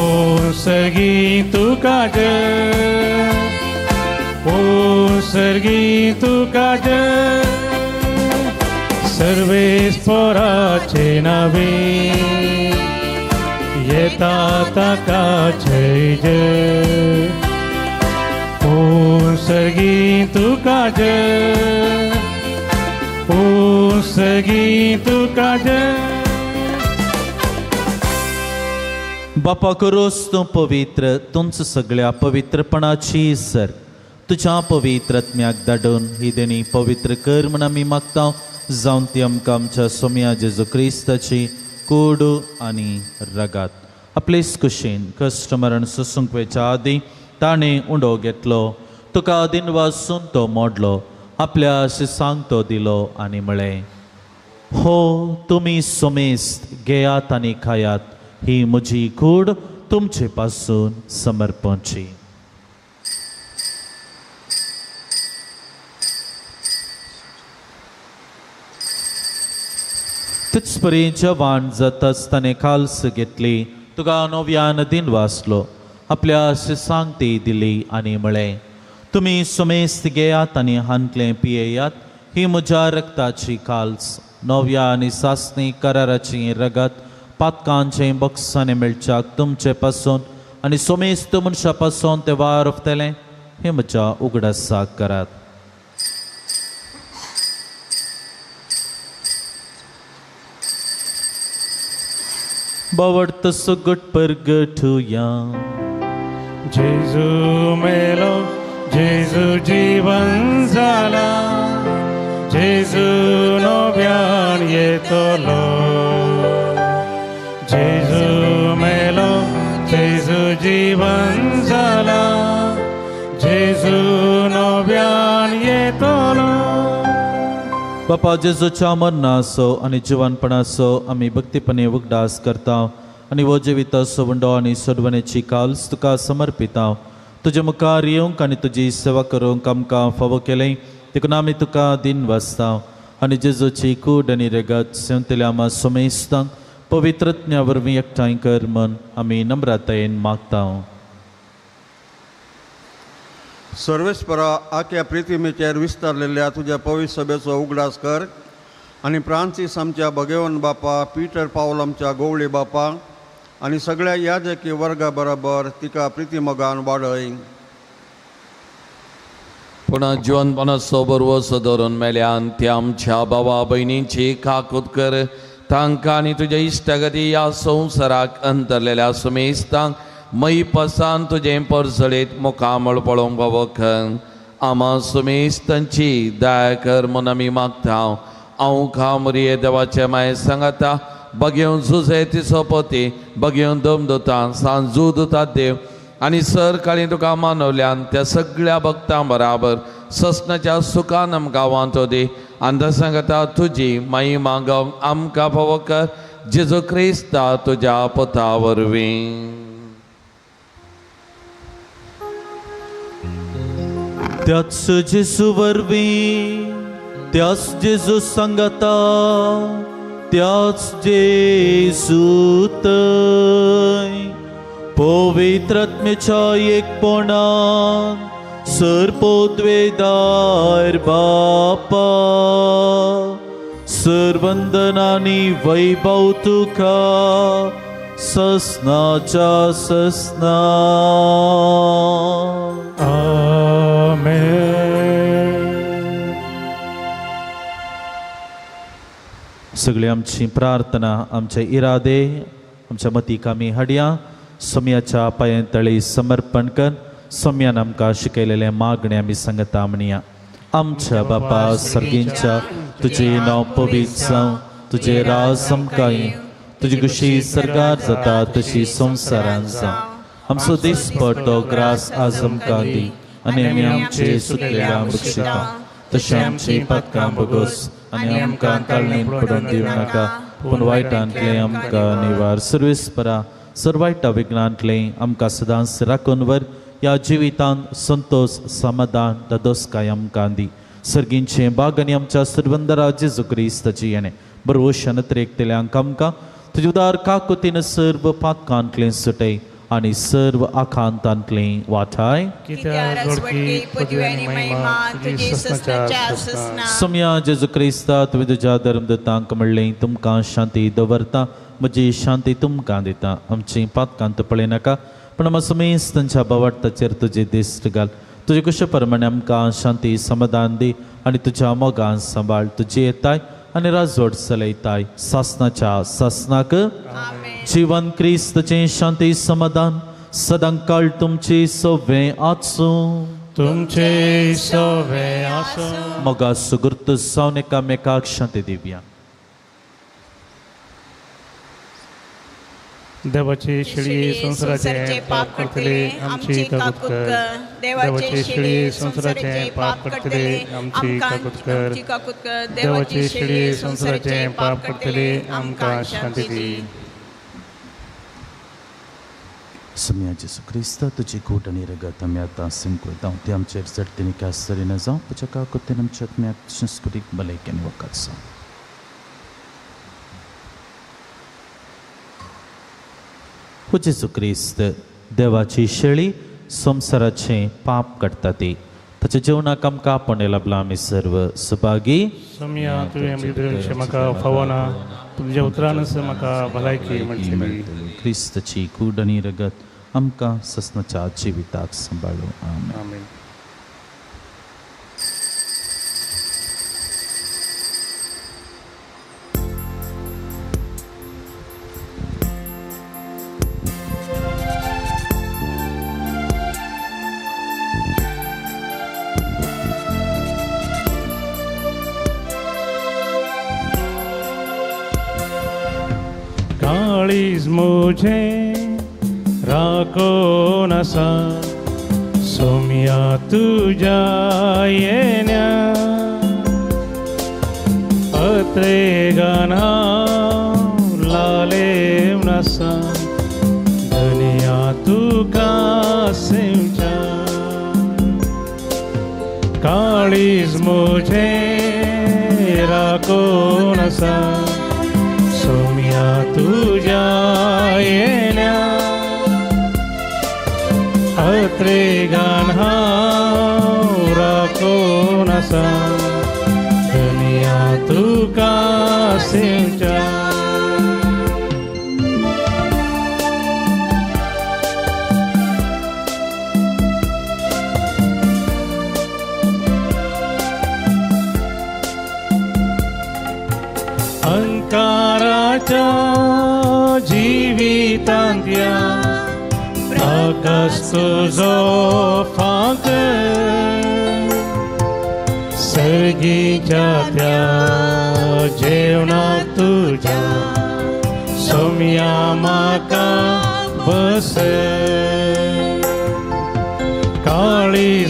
सर्गी तुका जय, ओ सर्गी तुका जय, सर्वेस्पराचे नावे येता ताका जय जय. ओ सर्गी तुका जय, ओ सर्गी तुका जय. बापा करोस तूं पवित्र, तुमचं सगळ्या पवित्रपणाची सर तुज्या पवित्र आत्म्याक धाडून ही देणी पवित्र कर म्हण आमी मागता. जावन ती आमकां आमच्या सोम्या जेजू क्रिस्ताची कोडू आनी रगात. आपलेच कुशीन कश्ट मरण सोसूंक वयच्या आदीं ताणें उंडो घेतलो, तुका दिन वासून तो मोडलो, आपल्या शिसांक तो दिलो आनी म्हळें, हो तुमी सोमेस्त घेयात आनी खायात, ही म्हजी कूड तुमचे पासून समर्पणची. तेच परी जवान जाताच ताणें काल्स घेतली, तुका नव्यान दिन वाचलो, आपल्या शिसांक ती दिली आनी म्हळें, तुमी सोमेस्त घेयात आनी हांतलें पियेयात, ही म्हज्या रक्ताची काल्स, नव्या आनी सासणी कराराची रगत, पातकांचें बक्षांनी मेळच्याक तुमचे पासून आनी सोमेस्त मनशा पासून तें वारफतलें, हें म्हज्या उगडासाक करात. बावडत सुगट परगटुया. जेजू मेलो, जेजू जीवन जाला, जेजू नव्यान येतलो. जेजू मेलो, जेजू जीवन जाला, जेजू नव्यान येतलो. बापा जेजूच्या मरणाचो आनी जिवनपणाचो आमी भक्तीपणे उगडास करता आनी हो जिविताचो उंडो आनी सोडवणेची काल्स तुका समर्पिता. तुजे मुखार येवंक आनी तुजी सेवा करूंक आमकां फावो केलें देखून आमी तुका दिन वाचता आनी जेजूची कूड आनी रगत सेवतल्या आमा सोमेस्तांक पवित्रज्ञा वरवीं एकठांय कर म्हण आमी नम्रतायेन मागता. सर्वेस्परा आख्या प्रितिमेचेर विस्तारलेल्या तुज्या पवित्र सभेचो उगडास कर आनी फ्रांसीस आमच्या भगेवन बापा, पीटर पावल आमच्या गोवळी बापा आनी सगळ्या याजकी वर्गा बरोबर तिका प्रितिमोगान वाडय. पूण जिवनपणाचो बरवसो धरून मेल्यान त्या आमच्या भावा भयणींची काकूत कर, तांकां आनी तुज्या इश्टागती ह्या संवसाराक अंतरलेल्या सुमेस्तांक मैपसान तुजें परजळीत मुखामळ पळोवंक पावक. आमा सुमेस्तांची दया कर म्हूण आमी मागता. हांव खामरिये देवाचे माये सांगाता बगेवन जुजे तिसो पती, बगेवन दमदुता सांजू दुता देव आनी सरकाळी तुका मानवल्यान त्या सगळ्या भक्तां बराबर ससनाच्या सुखान आमकां वांटो दी आनी सांगता तुजी महिमा गावंक आमकां फावो कर जेजू क्रिस्ता तुज्या पुता वरवीं. त्याच जेजू वरवीं, त्याच जेजू सांगता, त्याच जेजूत पवित्र आत्म्याच्या एकपणान सर्पोद्वेदार बापा सर्वंदनानी वैभव तुका ससनाच्या ससना. आमेन. सगळी आमची प्रार्थना, आमचे इरादे, आमच्या मतीक आमी हाडया सोम्याच्या पांयांतळी समर्पण कर. सोम्यान आमकां शिकयलेलें मागणें आमी सांगता म्हणया. आमच्या बापा सर्गींच्या, तुजें नांव पवित्र जावं, तुजें राज आमकां येवं, तुजी खुशी सर्गार जाता तशी संवसारान जावं. आमचो दिसपट्टो ग्रास आज आमकां दी आनी आमी आमचे सुकलेल्या बक्षिता तशें आमची पातकां भोगोस आनी आमकां ताळणेंत पडून दिवं नाका, पूण वायटांतलें आमकां निवार. सर्वेस्परा सर वायटा विघ्नांतलें आमकां सदांच राखून व्हर. ह्या जिवितांत संतोश समाधान दादोसकाय आमकां दी. सर्गींचें बाग आनी आमच्या सर्वंदरा जेजू क्रिस्ताची येणें बरवशान त्रेकतल्यांक आमकां तुजे उदार काकुतीन सर्व पातकांतलें सुटय आनी सर्व आखांतांतलें वाठाय. सोम्या जेजू क्रिस्ता, तुवें तुज्या धर्मदूतांक म्हणलें, तुमकां शांती दवरता, म्हजी शांती तुमकां दिता. आमचीं पातकां तूं पळयनाका, पूण आमकां समेस्त तांच्या बावडताचेर तुजी दिश्ट घाल. तुजे कुशे प्रमाणे आमकां शांती समाधान दी आनी तुज्या मोगान सांबाळ. तुजी येताय आनी राजवट चलयताय सासनाच्या सासनाक. जिवन क्रिस्तचें शांती समाधान सदांकाळ तुमची सवे आसूं, तुमचे सवे आसूं. मोगा सुगुर्त जावन एकामेकाक शांती दिवया. देवाची शेळी संवसाराचें पाप करतले आमची काकूत कर. देवाची शेळी संवसाराचें पाप करतले आमची काकूत कर. देवाची शेळी संवसाराचें पाप करतले आमकां शांती दी. सोम्या जेजू क्रिस्ता, तुजी कूट आनी रगत आमी आतां सिमकुळता, ती आमचेर चडतीनी कास तरी न जावं, तुज्या काकुतीन आमच्या आत्म्याक संस्कृतीक भलायकी आनी वखद जावं. ओ जेजू क्रिस्त, देवाची शेळी संवसाराचें पाप काडटा ती, ताच्या जेवणाक आमकां आपोवणें लाबलां. आमी सर्व सुभागी. सोम्या, तुवें म्हजी म्हाका फावना, तुज्या उतरानच म्हाका भलायकी मेळटली. क्रिस्तची कूड आनी रगत आमकां ससनाच्या जिविताक सांबाळूं. आमेन. काळीज मुझे राखून आसा सोम्या तुज्या येण्या अत्रेगान हांव लालेवन आसा धनया तुका सेवच्या. काळीज मुझे राखून आसा सोम्या तुज्या येण्या अत्रेगान हांव राखून आसा धनया तुका सेवच्या. अंकाराच्या जिवितांतल्या प्रकाश तुजो फांक सर्गीच्या त्या जेवणाक तुज्या सोम्या म्हाका बस.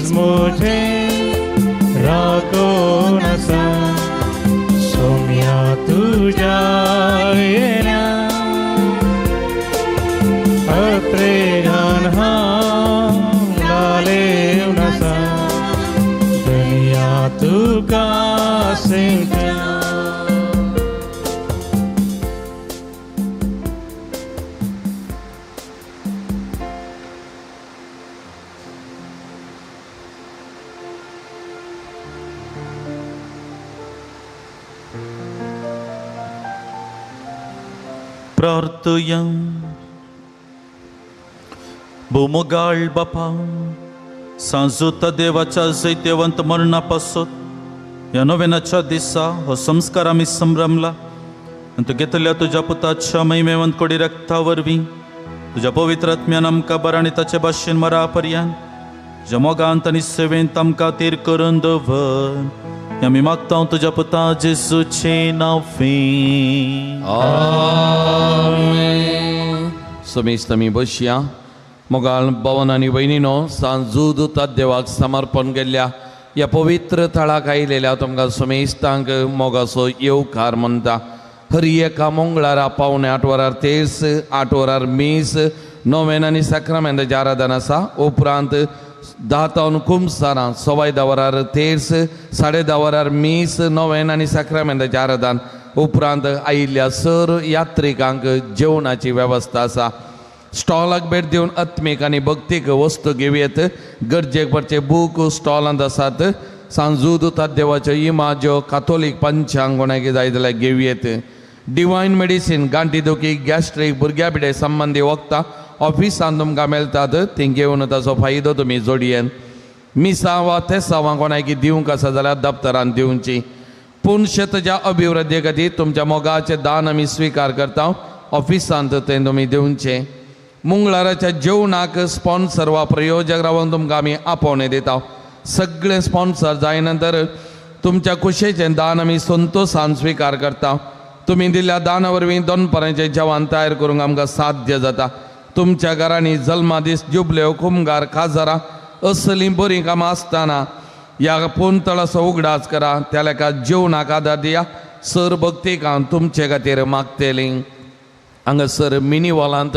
काळीज म्हजें राखून आसा सोम्या तुज्या येण्या अत्रेगान हांव लालेवन आसा दुनिया तुका सेवच्या. प्रार्थया. भोमोगाळ बापा सांजूता देवाच्या जैत्यवंत मरणा पासत ह्या नव्यानाच्या दिसा हो संस्कार आमी संभ्रमला आनी तूं घेतल्या तुज्या पुताच्या महिमेवंत कोडी रक्ता वरवीं तुज्या पवित्र आत्म्यान आमकां बरा आनी ताचे भाशेन मरा पर्यान तुज्या मोगांत आनी सेवेंत आमकां तीर करून दवर. आमी मागता तुज्या पुता जेजूचे नांवान. आमेन. समेस्त आमी बसया. मोगाळ भवन आनी भयणीनो सांजूद देवाक समर्पण केल्ल्या ह्या पवित्र थळाक आयिल्ल्या तुमकां समेस्तांक मोगाचो येवकार म्हणटा. हर एका मंगळारा 7:45 वरार तेर्स, 8 वरार मीस, नोवेन आनी साक्रामेंताचें आराधन आसा. उपरांत 10 तावन कुमसारां 10:15 वरार तेर्स, 10:30 वरार मीस, नोवेन आनी साक्रामेंताचें आराधन. उपरांत आयिल्ल्या सर यात्रिकांक जेवणाची वेवस्था आसा. स्टॉलाक भेट दिवन आत्मीक आनी भक्तीक वस्तू घेवयेत. गरजेक पडचे बूक स्टॉलांत आसात. सांजूद देवाच्यो इमाज्यो कातोलीक पंचांग कोणाक जाय जाल्यार घेवयेत. डिवायन मेडिसीन गांठी दुखी, गॅस्ट्रीक, भुरग्या पिडे संबंदी वखदां ऑफिसांत तुमकां मेळटात. ती घेवन ताचो फायदो तुमी जोडयेन. मिसां वा तेसांवां कोणाक दिवंक आसा जाल्यार दप्तरान दिवची. पूण शेताच्या अभिवृद्धी खातीर तुमच्या मोगाचें दान आमी स्विकार करता. ऑफिसांत तें तुमी दिवचें. मंगळाराच्या जेवणाक स्पॉन्सर वा प्रयोजक रावन तुमकां आमी आपोवणें दिता. सगळे स्पॉन्सर जाय नंतर तुमच्या खुशेचें दान आमी संतोशान स्विकार करता. तुमी दिल्ल्या दाना वरवीं दनपारांचें जेवण तयार करूंक आमकां साध्य जाता. तुमच्या घरांनी जल्मा दीस, जुबल्यो, कुमगार, काजारां असलीं बरीं कामां आसतना ह्या पोनतळाचो उगडास करा. त्या लेखा जेवणाक आदार दिया. सर भक्तीक हांव तुमचे खातीर मागतलीं. हांगासर मिनी हॉलांत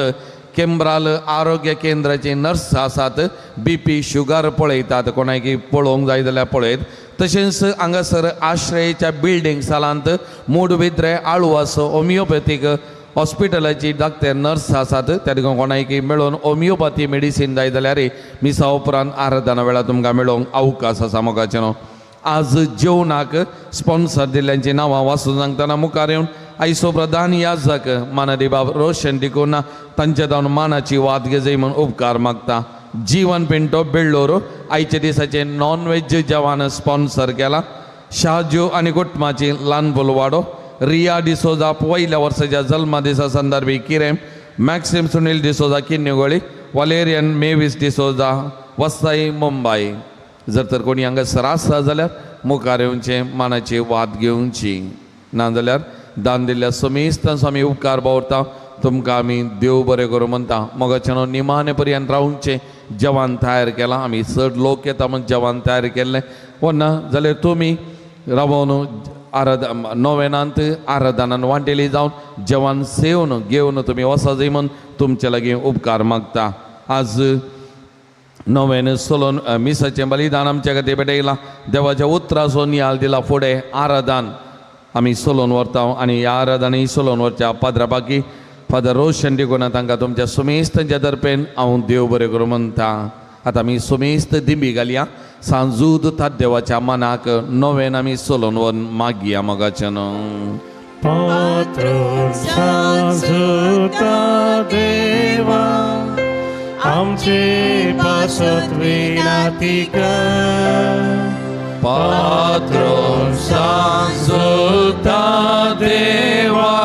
केंब्राल आरोग्य केंद्राची नर्स आसात. बीपी शुगर पळयतात. कोणाक पळोवंक जाय जाल्यार पळयत. तशेंच हांगासर आश्रयच्या बिल्डींग सालांत मूडबिद्रे आळवास होमियोपॅथीक हॉस्पिटलाची डॉक्टर नर्स आसात. त्या देखून कोणाक मेळोवन होमियोपॅथी मेडिसीन जाय जाल्यार मिसा उपरांत आराधना वेळार तुमकां मेळोवंक अवकाश आसा. मोगाचें न्हू आज जेवणाक स्पॉन्सर दिल्ल्यांची नांवां वाचून सांगतना मुखार येवन आयचो प्रधान याजक मानादी बाब रोशन डिकोना तांचे जावन मानाची वाद घेजय म्हूण उपकार मागता. जीवन पिंटो बेळ्ळोर आयच्या दिसाचें नॉन वेज जेवण स्पॉन्सर केलां. शाजू आनी कुटुंबाची ल्हान बोलवाडो, रिया डिसोजा पयल्या वर्साच्या जल्मा दिसा संदर्भी किरेम, मॅक्सिम सुनील डिसोजा किन्नेगोळी, वलेरियन मेवीस डिसोजा वसाई मुंबय. जर तर कोणी हांगासर आसा जाल्यार मुखार येवचें, मानाची वाद घेवची. ना जाल्यार दान दिल्ल्या समेस्तांचो आमी उपकार बावरता. तुमकां आमी देव बरें करूं म्हणटा. मोगाचें न्हू निमाणे पर्यंत रावचें. जेवण तयार केलां आमी, चड लोक येता म्हूण जेवण तयार केल्लें. वो ना जाल्यार तुमी रावोन नोवेनांत आराधनान वांटेली जावन जेवण सेवन घेवन तुमी वसा जाय म्हूण तुमचे लागीं उपकार मागता. आज नोवेन सोलोन मिसाचें बलिदान आमच्या खातीर भेटयलां. देवाच्या उतराचो नियाल दिला. फुडें आराधन आमी सोलोन व्हरता आनी ह्या आराधनांनी सोलोन व्हरच्या पाद्रा बाकी फादर रोशन डिकोना तांकां तुमच्या सुमेस्तांच्या दर्पेन हांव देव बरें करूं म्हणटा. आतां आमी सुमेस्त दिंबी घालया. सांजूद देवाच्या मनाक नोवेन आमी सोलोन व्हरून मागया. मोगाचें न्हू पात्रोन सांजुता देवा आमचे पासत विनाती कर. पात्रोन सांजुता देवा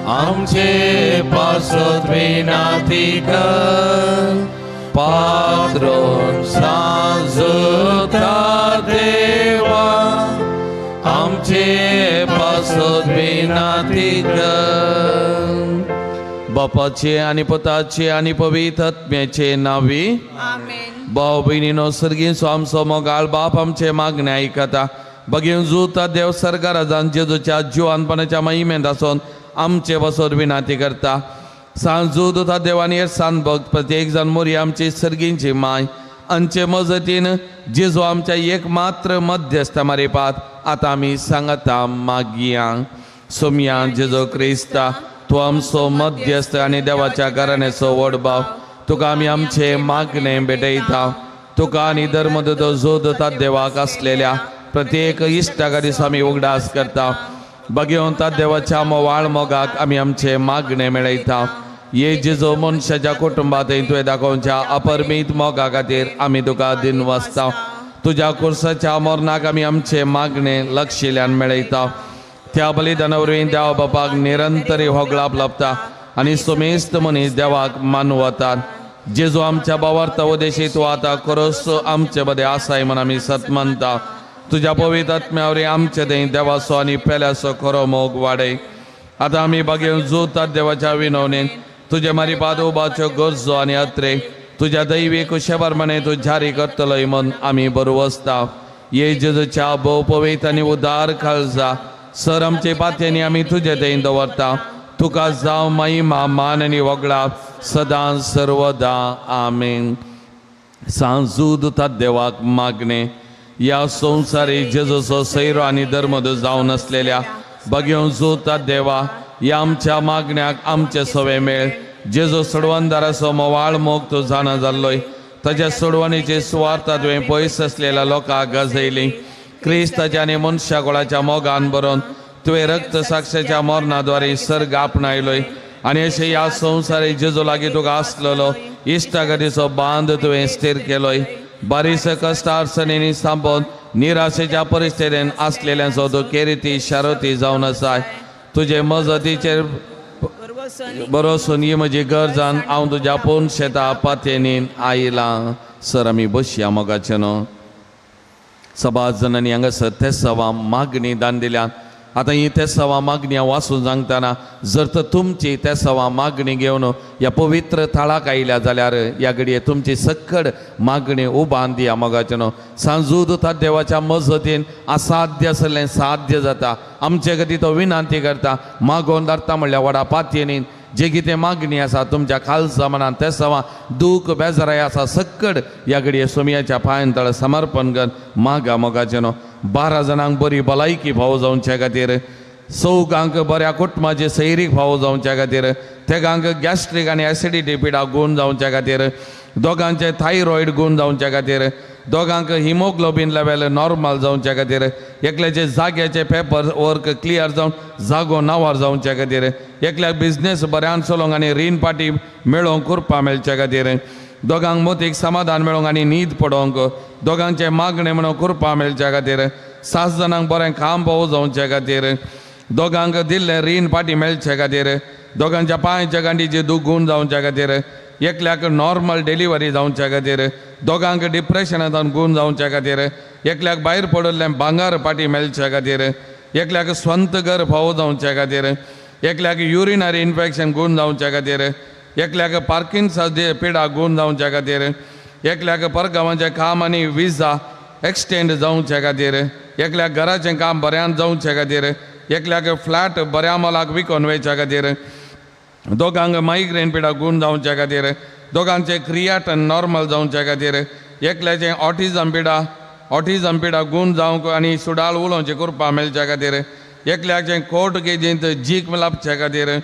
आमचे पासत विनाती कर. पात्रोन सांजुता देवा आमचे पासत विनाती कर. बापाचे आनी पुताचे आनी पवित्र आत्म्याचे नांवी आमेन. भाव भयणीनो सर्गींचो आमचो मोगाळ बाप आमचे मागणे आयकता. बगेवन जुता देव सरकाराजान जेजूच्या जिवानपणाच्या महिमेंत आसून आमचे बसोर विनाती करता. सांजू दुता देवानी सान भक्त प्रत्येक जाण मोरी आमची सर्गींची माय आमचे मजतीन जेजू आमच्या एक मात्र मध्यस्थ मारिपात आतां आमी सांगता मागया. सोमया जेजू क्रिस्ता तूं आमचो मध्यस्थ आनी देवाच्या घराण्याचो व्हड भाव, तुका आमी आमचे मागणे भेटयता. तुका आनी धर्मदूत जोदता देवाक आसलेल्या प्रत्येक इश्टा दिसा आमी उगडास करता. बगेवंता देवाच्या मोवाळ मोगाक आमी आमचे मागणे मेळयता. ये जेजू मनशाच्या कुटुंबात तुवें दाखोवच्या अपरमीत मोगा खातीर आमी तुका दिनवासता. तुज्या कुर्साच्या मरणाक आमी आमचे मागणे लक्षिल्यान मेळयता. त्या बलिदाना वरवीं देवा बापाक निरंतरी होगळाप लाभता आनी सुमेस्त मनीस देवाक मानवतात. जेजू आमच्या बावार्थ उदेशी तूं आतां खरोच आमचे मदें आसाय म्हूण आमी सत मानता. तुज्या पवित्र आत्म्या वरवीं आमचे थंय देवाचो आनी पेल्याचो खरो मोग वाडय. आतां आमी बागेवन जोतात देवाच्या विनवणेन तुजे मारिपाद उबाच्यो गरजो आनी अत्रे तुज्या दैवी कुशेप्रमाणे तूं जारी करतलोय म्हूण आमी बरवसता. ये जेजूच्या भोव पवित्र आनी उदार काळजा सर आमचे पातयांनी आमी तुजे थंय दवरता. तुका जावं महिमा मान आनी वगळाप सदां सर्वदा. आमेन. सांजूद देवाक मागणे ह्या संवसारी जेजूचो सैरो आनी धर्मदूत जावन आसलेल्या बगेवन जोता देवा ह्या आमच्या मागण्याक आमचे सवे मेळ. जेजू सोडवणदाराचो मोवाळ मोग तूं जाणा जाल्लोय. ताज्या सोडवणीची सुवार्थ तुवें पयस आसलेल्या लोकांक गाजयली. क्रिस्ताच्या आनी मनशा गोळाच्या मोगान बरोवन तुवें रक्त साक्षाच्या मरणाद्वारे सर्ग आपणायलोय आनी अशें ह्या संवसारी जेजू लागीं तुका आसलेलो इश्टागतीचो बांद तुवें स्थीर केलोय. बारीस कश्ट अडचणींनी सांपोवन निराशेच्या परिस्थितीन आसलेल्यांचो तूं केरिती शारती जावन आसाय. तुजे मजतीचेर बरोसून ही म्हजी गरजान हांव तुज्या पोन शेता पातयेनीन आयलां. सर आमी बसया मोगाचें न्हू. सभास जणांनी हांगासर तेसांवां मागणी दान दिल्या. आतां ही तेसांवां मागणी हांव वाचून सांगतना जर तर तुमची तेसांवां मागणी घेवन ह्या पवित्र थळाक आयल्या जाल्यार ह्या घडये तुमची सक्कड मागणी उबान दिया मोगाचें न्हू. सांजू दुता देवाच्या मजतीन असाध्य आसलें साध्य जाता. आमचे खातीर तो विनंती करता. मागोवन धाडटा म्हणल्यार व्हडा पातयेनीन जे कितें मागणी आसा तुमच्या खालसा मनान तेसांवां दूख बेजाराय आसा सक्कड ह्या घडये सोमयाच्या पांयान तळ समर्पण कर मागा मोगाचें न्हू. 12 जाणांक बरी भलायकी फावो जावचे खातीर, चौगांक बऱ्या कुटुंबाचे सैरीक फावो जावच्या खातीर, तेगांक गॅस्ट्रीक आनी एसिडिटी पिडा गूण जावच्या खातीर, दोगांचे थायरॉयड गूण जावच्या खातीर, दोगांक हिमोग्लोबीन लेवल नॉर्मल जावच्या खातीर, एकल्याचे जाग्याचे पेपर वर्क क्लियर जावन जागो नांवार जावच्या खातीर, एकल्याक बिजनेस बऱ्यान चलोवंक आनी रीण पाटी मेळोवंक कृपा मेळच्या खातीर, दोगांक मोतीक समाधान मेळोवंक आनी न्हीद पडोवंक, दोगांचे मागणे म्हणून कृपा मेळच्या खातीर, 7 जाणांक बरें काम पावो जावच्या खातीर, दोगांक दिल्लें रीण पाटी मेळचे खातीर, दोगांच्या पांयच्या गांडीचे दूख गूण जावच्या खातीर, एकल्याक नॉर्मल डिलिव्हरी जावच्या खातीर, दोगांक डिप्रेशनांतल्यान गूण जावच्या खातीर, एकल्याक भायर पडिल्लें भांगर पाटी मेळच्या खातीर, एकल्याक स्वंत घर फावो जावच्या खातीर, एकल्याक युरिनरी इन्फेक्शन गूण जावच्या खातीर, एकल्याक पार्किन्सन्स पिडा गूण जावच्या खातीर, एकल्याक परगांवाचें काम आनी विजा एक्सटेंड जावच्या खातीर, एकल्याक घराचें काम बऱ्यान जावच्या खातीर, एकल्याक फ्लॅट बऱ्या मोलाक विकोन वयच्या खातीर, दोगांक मायग्रेन पिडा गूण जावच्या खातीर, दोगांचे क्रियाटन नॉर्मल जावच्या खातीर, एकल्याचें ऑटिझम पिडा गूण जावंक आनी सुडाळ उलोवचें कृपा मेळच्या खातीर, एकल्याचें कोर्ट केजींत जीक लाबच्या खातीर,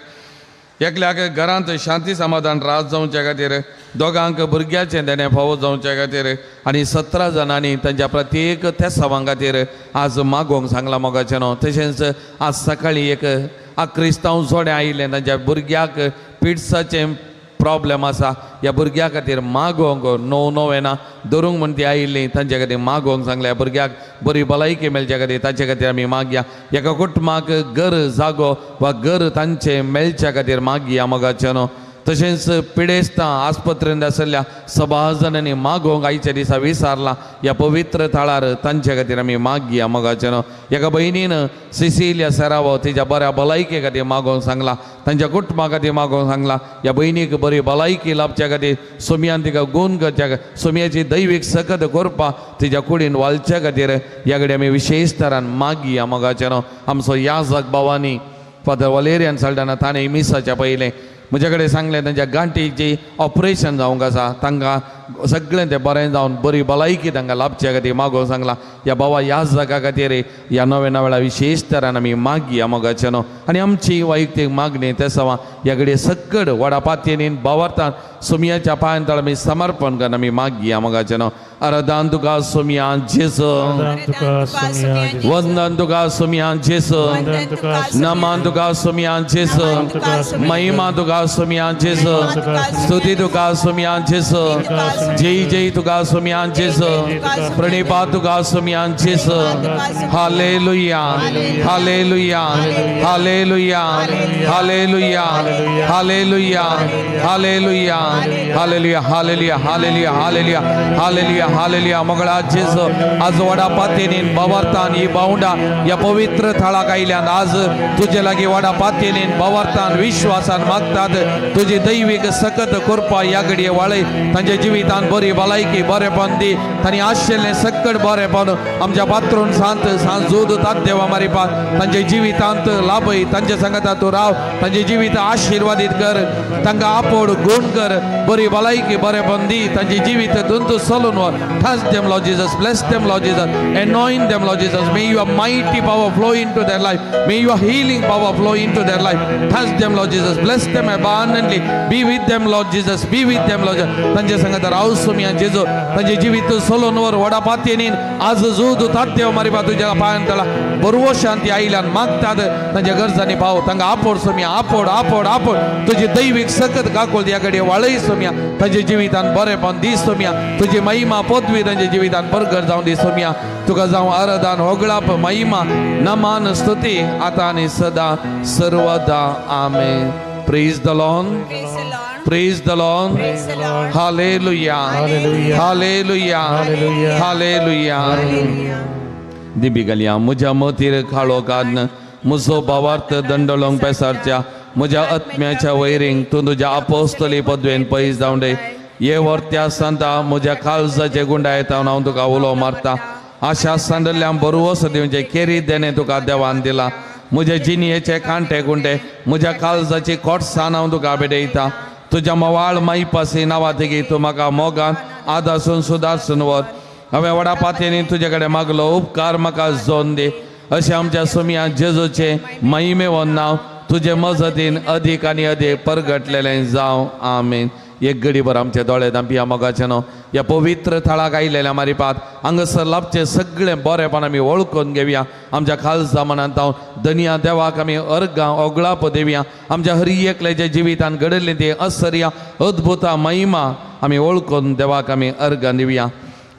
एकल्याक घरांत शांती समाधान रात जावच्या खातीर, दोगांक भुरग्याचें देणें फावो जावच्या खातीर आनी 17 जाणांनी तांच्या प्रत्येक तेसांवां खातीर आज मागोवंक सांगलां मोगाचें न्हू. तशेंच आज सकाळीं एक क्रिस्तांव जोडें आयिल्लें तांच्या भुरग्याक पिड्साचें प्रॉब्लम आसा ह्या भुरग्या खातीर मागोवंक णव णव येना धरूंक म्हूण ती आयिल्ली तांचे खातीर मागोवंक सांगलें. भुरग्याक बरी भलायकी मेळच्या खातीर ताचे खातीर आमी मागया. एका कुटुंबाक घर जागो वा घर तांचें मेळच्या खातीर मागया मोगाचें न्हू. तशेंच पिडेस्तां आस्पत्रेंत आशिल्ल्या सभा जाणांनी मागोवंक आयच्या दिसा विसारला ह्या पवित्र थळार तांचे खातीर आमी मागया मोगाचे न्हू. एका भयणीन सिसिलिया सरावो तिच्या बऱ्या भलायके खातीर मागोवंक सांगला, तांच्या कुटुंबा खातीर मागोवंक सांगला. ह्या भयणीक बरी भलायकी लाभच्या खातीर सोमयान तिका गूण करच्या, सोमयाची दैवीक सकत करपा तिच्या कुडीन वालच्या खातीर ह्या कडेन आमी विशेश तरान मागया मोगाचे न्हू. आमचो याजक भावानी फादर वलेरियन साल्डाना ताणें मिसाच्या पयलें म्हजे कडेन सांगलें तांच्या गांठीची ऑपरेशन जावंक आसा, तांकां सगळें तें बरें जावन बरी भलायकी तांकां लाभच्या खातीर मागोवंक सांगला. ह्या बाबा याजका खातीर ह्या नव्या वेळा विशेश तरान आमी मागया मोगाचे न्हू. आनी आमची वैयक्तीक मागणी ते सवा ह्या कडेन सकड व्हडा पातयेन बावरतान सोमयाच्या पांयान तळ आमी समर्पण करून आमी मागया मोगाचे न्हू. आराधन तुका सोमया जेजू, वंदन तुका सोमया जेजू, नमन तुका सोमया जेजू, महिमा तुका सोमया जेजू, स्तुती तुका सोमया जेजू, जय जय तुका सोमया जेजू, प्रणिपात तुका सोमया जेजू. Hallelujah, hallelujah, hallelujah, hallelujah, hallelujah, hallelujah, hallelujah, hallelujah, hallelujah, hallelujah, hallelujah, hallelujah. मोगळा जेजू आज वडा पातयेन बावरतान ही बावंडा ह्या पवित्र थळाक आयल्यान आज तुजे लागीं वडा पातयेन बावरतान विश्वासान मागतात तुजी दैवीक सकत कृपा ह्या घडये वाळय तांच्या जिवितान बरी भलायकी बरेपण दी, तांणी आशिल्लें सकट बरेपण आमच्या पात्रून सांत सांजूद तात देवा मारिपा तांच्या जिवितांत लाभय, तांच्या सांगता तूं राव, तांचे जिवीत आशिर्वादीत कर, तांकां आपोड गुण कर, बरी भलायकी बरेपण दी, तांचे जिवीत तुंतू चलून वर. Touch them, Lord Jesus. Bless them, Lord Jesus. Anoint them, Lord Jesus. May your mighty power flow into their life. May your healing power flow into their life. Touch them, Lord Jesus. Bless them abundantly. Be with them, Lord Jesus. Be with them, Lord Jesus. तांचे संगत राव सोमया जेजू, तांचे जिवीत सोलून वर वडा पातयेन आज जूद तात्य मारिपा तुज्या पांयान तळा बरवो शांती आयल्यान मागतात तांच्या गरजांनी पाव, तांकां आपोड सोमया, आपोड आपोड आपोड तुजी दैवीक सकत काकोल ह्या कडेन वाळय सोमया, तांच्या जिवितान बरेपण दी सोमया, तुजी महिमा पदवी तांच्या जिवितान बरगर जावन दी सोमया. तुका जावं आराधन होगळाप महिमा नमान स्तुती आतां आनी सदा सर्वदा. आमेन. Praise the Lord. Praise the Lord. Hallelujah, hallelujah, hallelujah. दिबी घालया म्हज्या मतीर काळो काडन म्हजो भावार्थ दंडलोंक पेसारच्या म्हज्या आत्म्याच्या वैरींक तूं तुज्या आपोस्तली पदवेन पयस जावन रे. ये वर्त्या सांता म्हज्या काळजाचे गुंडायत हांव तुका उलो मारता. आशा सांडल्ल्यान बरवस दिवचें केरी देणें तुका देवान दिला. म्हजे जिणयेचे कांटे गुंडे म्हज्या काळजाची खोटसान हांव तुका भेटयता. तुज्या मवाळ माईपासी नांवा तिगी तूं म्हाका मोगान आदासून सुदारसून वर. हांवें व्हडा पातयेनी तुजे कडेन मागलो उपकार म्हाका जोन दी. अशें आमच्या सोमया जेजूचें महिमेवन नांव तुजे मजतीन अदीक आनी अदीक परगटलेलें जावं. आमेन. एक घडीभर आमचे दोळे धांपया मोगाचे न्हू. ह्या पवित्र थळाक आयिल्ल्या मारिपात हांगासर लाभचें सगळें बरेपण आमी वळखून घेवया. आमच्या खालसा मनांत हांव धनया देवाक आमी अर्गां ओगळाप दिवया. आमच्या हर एकल्याच्या जिवितान घडिल्ली ती असर्या अद्भुता महिमा आमी वळखून देवाक आमी अर्गां दिवया.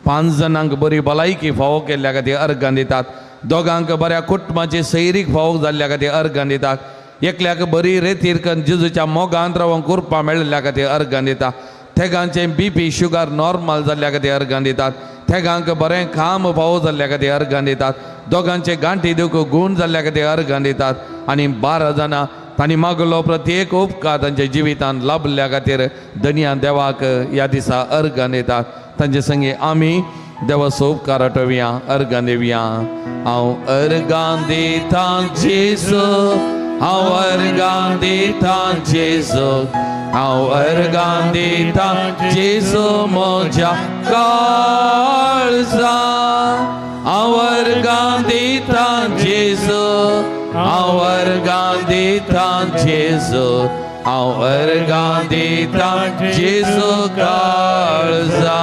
5 जाणांक बरी भलायकी फावो केल्ल्या खातीर अर्गां दितात, दोगांक बऱ्या कुटुंबाची सैरीक फावो जाल्ल्या खातीर अर्गां दितात, एकल्याक बरी रेतीर कन्न जेजूच्या मोगांत रावंक कृपा मेळिल्ल्या खातीर अर्गां दिता, थेगांचें बीपी शुगर नॉर्मल जाल्ल्या खातीर अर्गां दितात, थेगांक बरें काम फावो जाल्ल्या खातीर अर्गां दितात, दोगांचे गांठी दिवंक गूण जाल्ल्या खातीर अर्गां दितात आनी 12 जाणां तांणी मागलो प्रत्येक उपकार तांच्या जिवितान लाभल्या खातीर धनया देवाक ह्या दिसा अर्गां दितात. तांचे संगे आमी देवाचो उपकार आठोवया, अर्गां दिवया. हांव अर्गां दितां जेजू, हांव अर्गां दितां जेजू, हांव अर्गां दितां जेजू म्हज्या काळजा. हांव अर्गां दितां जेजू, हांव अर्गां दितां जेजू, हांव अर्गां दितां जेजू काळजा.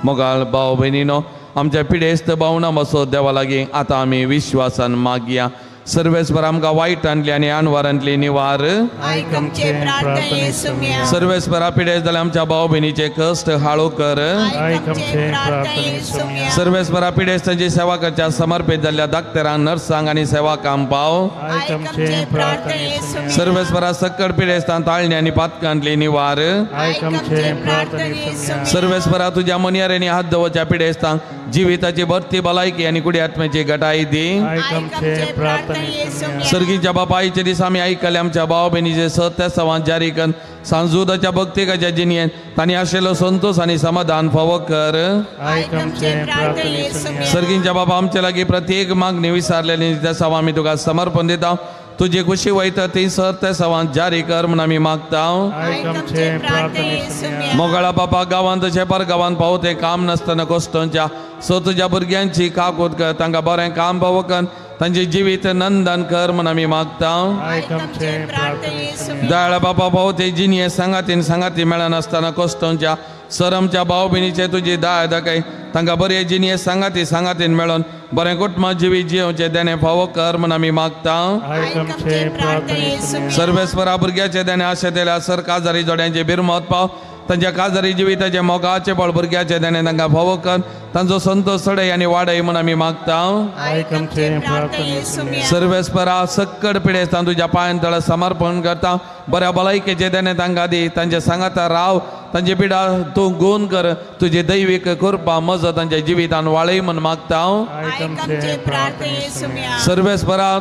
मोगाळ भाव भयणीनो, आमच्या पिडेस्त भावना बसो देवा लागीं आतां आमी विश्वासान मागया. सर्वेस्पर आमकां वायटांतली आनी आणवारांतली निवार. आयक आमचे प्रार्थने सुम्या. सर्वेस्परा पिडेस्त जाल्या आमच्या भाव भयणीचे कश्ट हाळू कर. आयक आमचे प्रार्थने सुम्या. सर्वेस्परा पिडेस्तांची सेवा करच्या समर्पित जाल्ल्या डाक्टरांक, नर्सांक आनी सेवाकांक पाव. आयक आमचे प्रार्थने सुम्या. सर्वेस्परा सक्कड पिडेस्तां ताळणी आनी पातकांतली निवार. आयक आमचे प्रार्थने सुम्या. सर्वेस्परा तुज्या मनयारेंनी हात दवरच्या पिडेस्तांक जिविताची भरती भलायकी आनी कुडी आत्म्याची घटाय दी. आयक आमचे प्रार्थने सुम्या. सर्गीच्या बापायचे दीस आमी आयकले आमच्या भाव भयणीचे सत्य सवां जारी कर. सांजुदाच्या भक्तिकाच्या जिणयेन तांणी आशिल्लो संतोष आनी समाधान फावो कर. आयक आमचे प्रार्थने सुम्या. सर्गीच्या बाबा आमचे लागीं प्रत्येक मागणी विसारलेली त्या सवां आमी तुका समर्पण दिता. तुजी खुशी वयता ती सर त्या सवां जारी कर म्हूण आमी मागता. आयक आमचे प्रार्थने सुम्या. मोगाळा बापा गांवांत तशें परगांवांत पावते काम नासतना कश्टांच्या सो तुज्या भुरग्यांची काकूत कर. तांकां बरें काम पावो कर. तांचे जिवीत नंदन कर म्हूण आमी मागता. आयक आमचे प्रार्थने सुम्या. दयाळा बापा पावते जिणये सांगातीन सांगाती मेळनासतना कश्टांच्या सर आमच्या भाव भयणीचे तुजी दया दाखय. तांकां बरे जिणये सांगाती सांगातीन मेळोन बरें कुटुंब जिवीत जियोवचें देणें फावो कर म्हूण आमी मागता. आयक आमचे प्रार्थने सुम्या. सर्वेस्परा भुरग्याचे देणें आशेतल्या सर काजारी जोड्यांचे बिरमत पाव. तांच्या काजारी जिविताचे मोगाचे बळ भुरग्याचे देणें तांकां फावो कर. तांचो संतोष चडय आनी वाडय म्हूण आमी मागता. आयक आमचे प्रार्थने सुम्या. सर्वेस्परा सक्कड पिडेस्तां तुज्या पांयां तळा समर्पण करता. बऱ्या भलायकेचे देणें तांकां दी. तांचे सांगाता राव. तांची पिडा तूं गुण कर. तुजी दैवीक कृपा मजत तांच्या जिवितान वाळय म्हूण मागता. आयक आमचे प्रार्थने सुम्या. सर्वेस्परा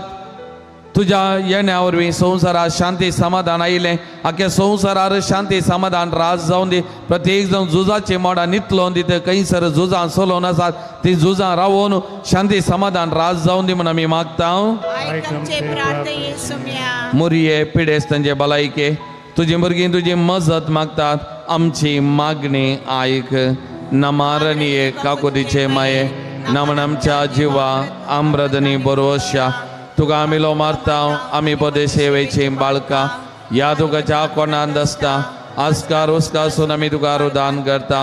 तुज्या येण्या वरवीं संवसारात शांती समाधान आयिल्लें. आख्या संवसारार शांती समाधान राज जावन दी. प्रत्येक जावन झुजाची मोडां नितलोवन दी. खंयसर झुजां चलोवन आसात ती झुजां रावोवन शांती समाधान राज जावन दी म्हूण आमी मागता. आयक आमचे प्रार्थने सुम्या. मुरये पिडेस्तांचे भलायके तुजी भुरगीं तुजी मजत मागतात. आमची मागणी आयक. नमारणीये काकुतीचे माये नमन आमच्या जिवा आम्रदनी बरोवश्या तुका आमी लो मारता. आमी पदेशेवेची बाळकां ह्या तुकाच्या कोणांत आसता आस्कार उस्कासून आमी तुका रुदान करता.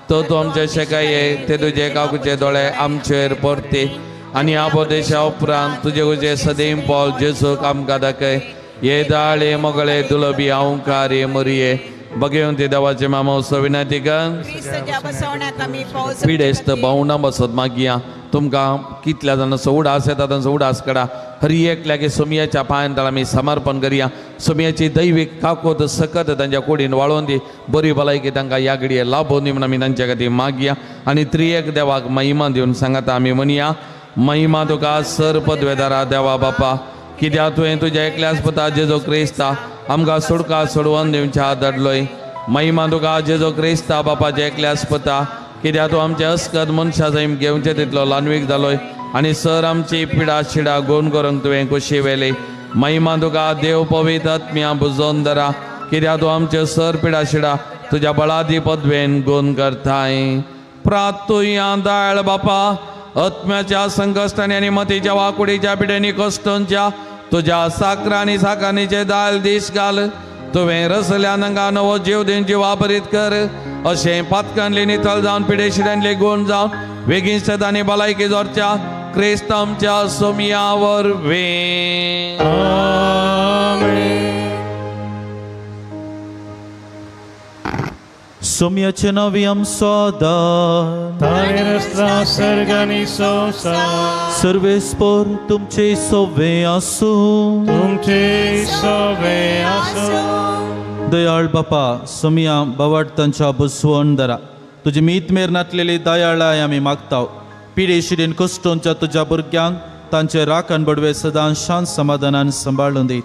तो तूं आमचे शेकाये ते तुजे काकुचे दोळे आमचेर परती आनी ह्या पदेशा उपरांत तुजे तुजे सदैव पॉल जेजूक आमकां दाखय. ये दाळे मोगळे दुलबी अंकारे मुरये बघेवन ते देवाचे मामा विनंती कर. पिडेस्त भावना बसत मागया तुमकां कितल्या जाणांचो उडास येता तांचो उडास काडा. हर एकल्याक सोमयाच्या पांयान तळा आमी समर्पण करया. सोमयाची दैवीक काकोत सकत तांच्या कुडीन वाळोवन दी. बरी भलायकी तांकां ह्या घडये लाभोवन दी म्हूण आमी तांच्या खातीर मागया. आनी त्रियेक देवाक महिमा दिवन सांगाता आमी म्हणया. महिमा तुका सर पदवेदारा देवा बापा, कित्याक तुवें तुज्या एकल्याच पुता जेजो क्रिस्ता आमकां सुडका सोडवून दिवच्या धाडलोय. महिमा तुका जेजो क्रिस्ता बापाच्या एकल्याच पुता, कित्याक तूं आमचे अस्कत मनशा जैम घेवचे तितलो ल्हानवीक जालोय आनी सर आमची पिडा शिडा गुण करूंक तुवें खुशी वेली. महिमा तुका देव पवित्र आत्म्या बुजोवन धरा, कित्याक तूं आमच्यो सर पिडा शिडा तुज्या बळादी पदवेन गुण करताय. प्रातुया दाळ बापा आत्म्याच्या संकश्टांनी आनी मतीच्या वाकुडीच्या पिड्यांनी कश्टांच्या तुज्या साकरांनी साकांनीचे दाल दीस घाल. तुवें रसल्या नंगा नवो जीव दिवन जिवापरीत कर. अशें पातकांतली नितळ जावन पिडेशिड्यांतले गुण जावन वेगीन सदांनी भलायकी जोडच्या क्रिस्त आमच्या सोमया वरवीं. सोमयाचे नांव आमचो आदार, सर्वेस्पर तुमचे सोवे आसूं, तुमचे सोवे आसूं. दयाळ बापा सोमया बावाडतांच्या बसवण दरा तुजी मीत मेर नातलेली दयाळाय आमी मागता. पिडेशिडेन कश्टोंच्या तुज्या भुरग्यांक तांचे राखण बडवे सदां शांत समाधानान सांबाळून दीत.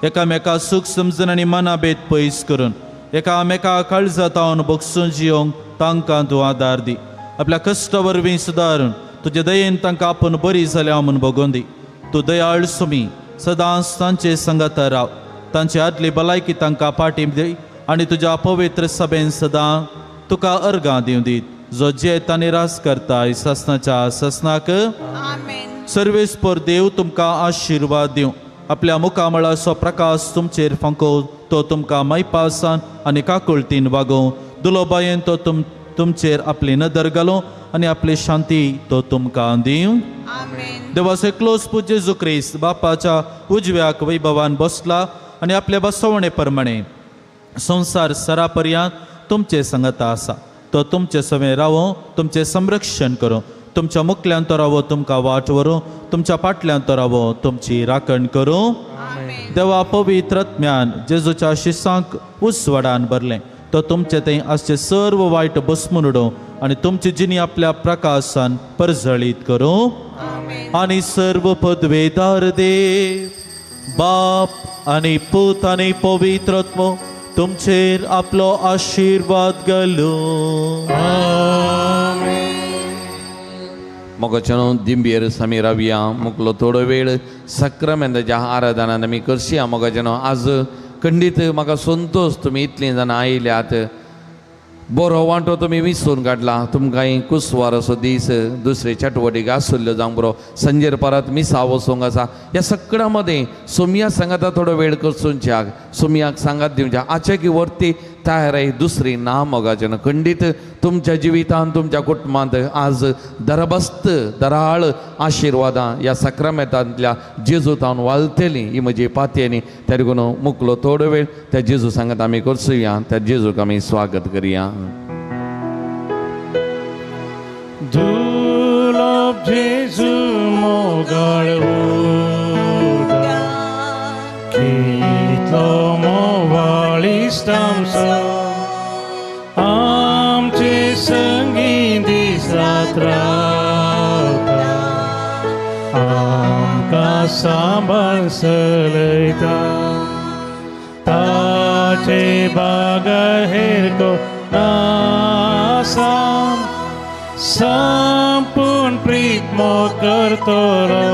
एकामेका सूख समजून आनी मनाभेद पयस करून एकामेका काळजा तावन बगसून जियोंक तांकां तूं आदार दी. आपल्या कश्टा वरवीं सुदारून तुजे दयेन तांकां आपूण बरी जाल्या म्हूण भोगोवन दी. तूं दयाळ सुमी सदांच तांचे संगाता राव. तांची आदली भलायकी तांकां पाटी दी आनी तुज्या पवित्र सभेन सदां तुका अर्गां दिवं दीत, जो जेत आनी रास करता ससनाच्या ससनाक. सर्वेस्पर देव तुमकां आशिर्वाद दिवं. आपल्या मुखामळाचो प्रकाश तुमचेर फांको, तो तुमकां मायपासान आनी काकुळतीन वागोवं. दुलोबायेन तो तुमचेर आपली नदर घालूं आनी आपली शांती तो तुमकां दिवं. देवाचो एकलोच पूत जेजू क्रिस्त बापाच्या उजव्याक वैभवान बसला आनी आपल्या बसवणे प्रमाणे संवसार सरा पर्यंत तुमचे संगता आसा. तो तुमचे सवें रावो, तुमचें संरक्षण करूं, तुमच्या मुखल्यान तो रावो तुमकां वाट व्हरूं, तुमच्या फाटल्यान तो रावो तुमची राखण करूं. देवा पवित्र आत्म्यान जेजूच्या शिसांक उजवाडान भरलें तो तुमचे थंय आसचे सर्व वायट बसमून उडोवं आनी तुमची जिणी आपल्या प्रकाशान परजळीत करूं. आनी सर्व पदवेदार देव बाप आनी पूत आनी पवित्र आत्मो तुमचेर आपलो आशिर्वाद घालूं. मोगाच्यानो दिंबेर आमी रावया मुकलो थोडो वेळ सक्रामेंताच्या आराधनान आमी करया. मोगाच्यानो आज खंडीत म्हाका संतोश तुमी इतलीं जाणां आयल्यात. बरो वांटो तुमी विसरून काडला. तुमकांय कुसवार असो दीस दुसरे चटवटीक आसुल्ल्यो जावंक बरो संजेर परत मिसा वचूंक आसा. ह्या सगळ्या मदें सोमया सांगाता थोडो वेळ करचोंच्याक सोमयाक सांगात दिवच्या आचे की वरती तयार दुसरी ना. मोगाचें खंडीत तुमच्या जिवितांत तुमच्या कुटुंबांत आज दरबस्त दराळ आशिर्वादां ह्या सक्रामेतांतल्या जेजू तावन वालतली ही म्हजी पातयेनी. त्या देखून मुकलो थोडो वेळ त्या जेजू सांगात आमी करसुया. त्या जेजूक आमी स्वागत करया. दुर्लभ जेजू मोगाळ उदा कितलो मोवाळ इश्ट आमचो आमचे संगी दीस रात रावता आमकां सांबाळ चलयता ताचे बागर हेर कोण आसा संपूर्ण प्रीत मोग करतलो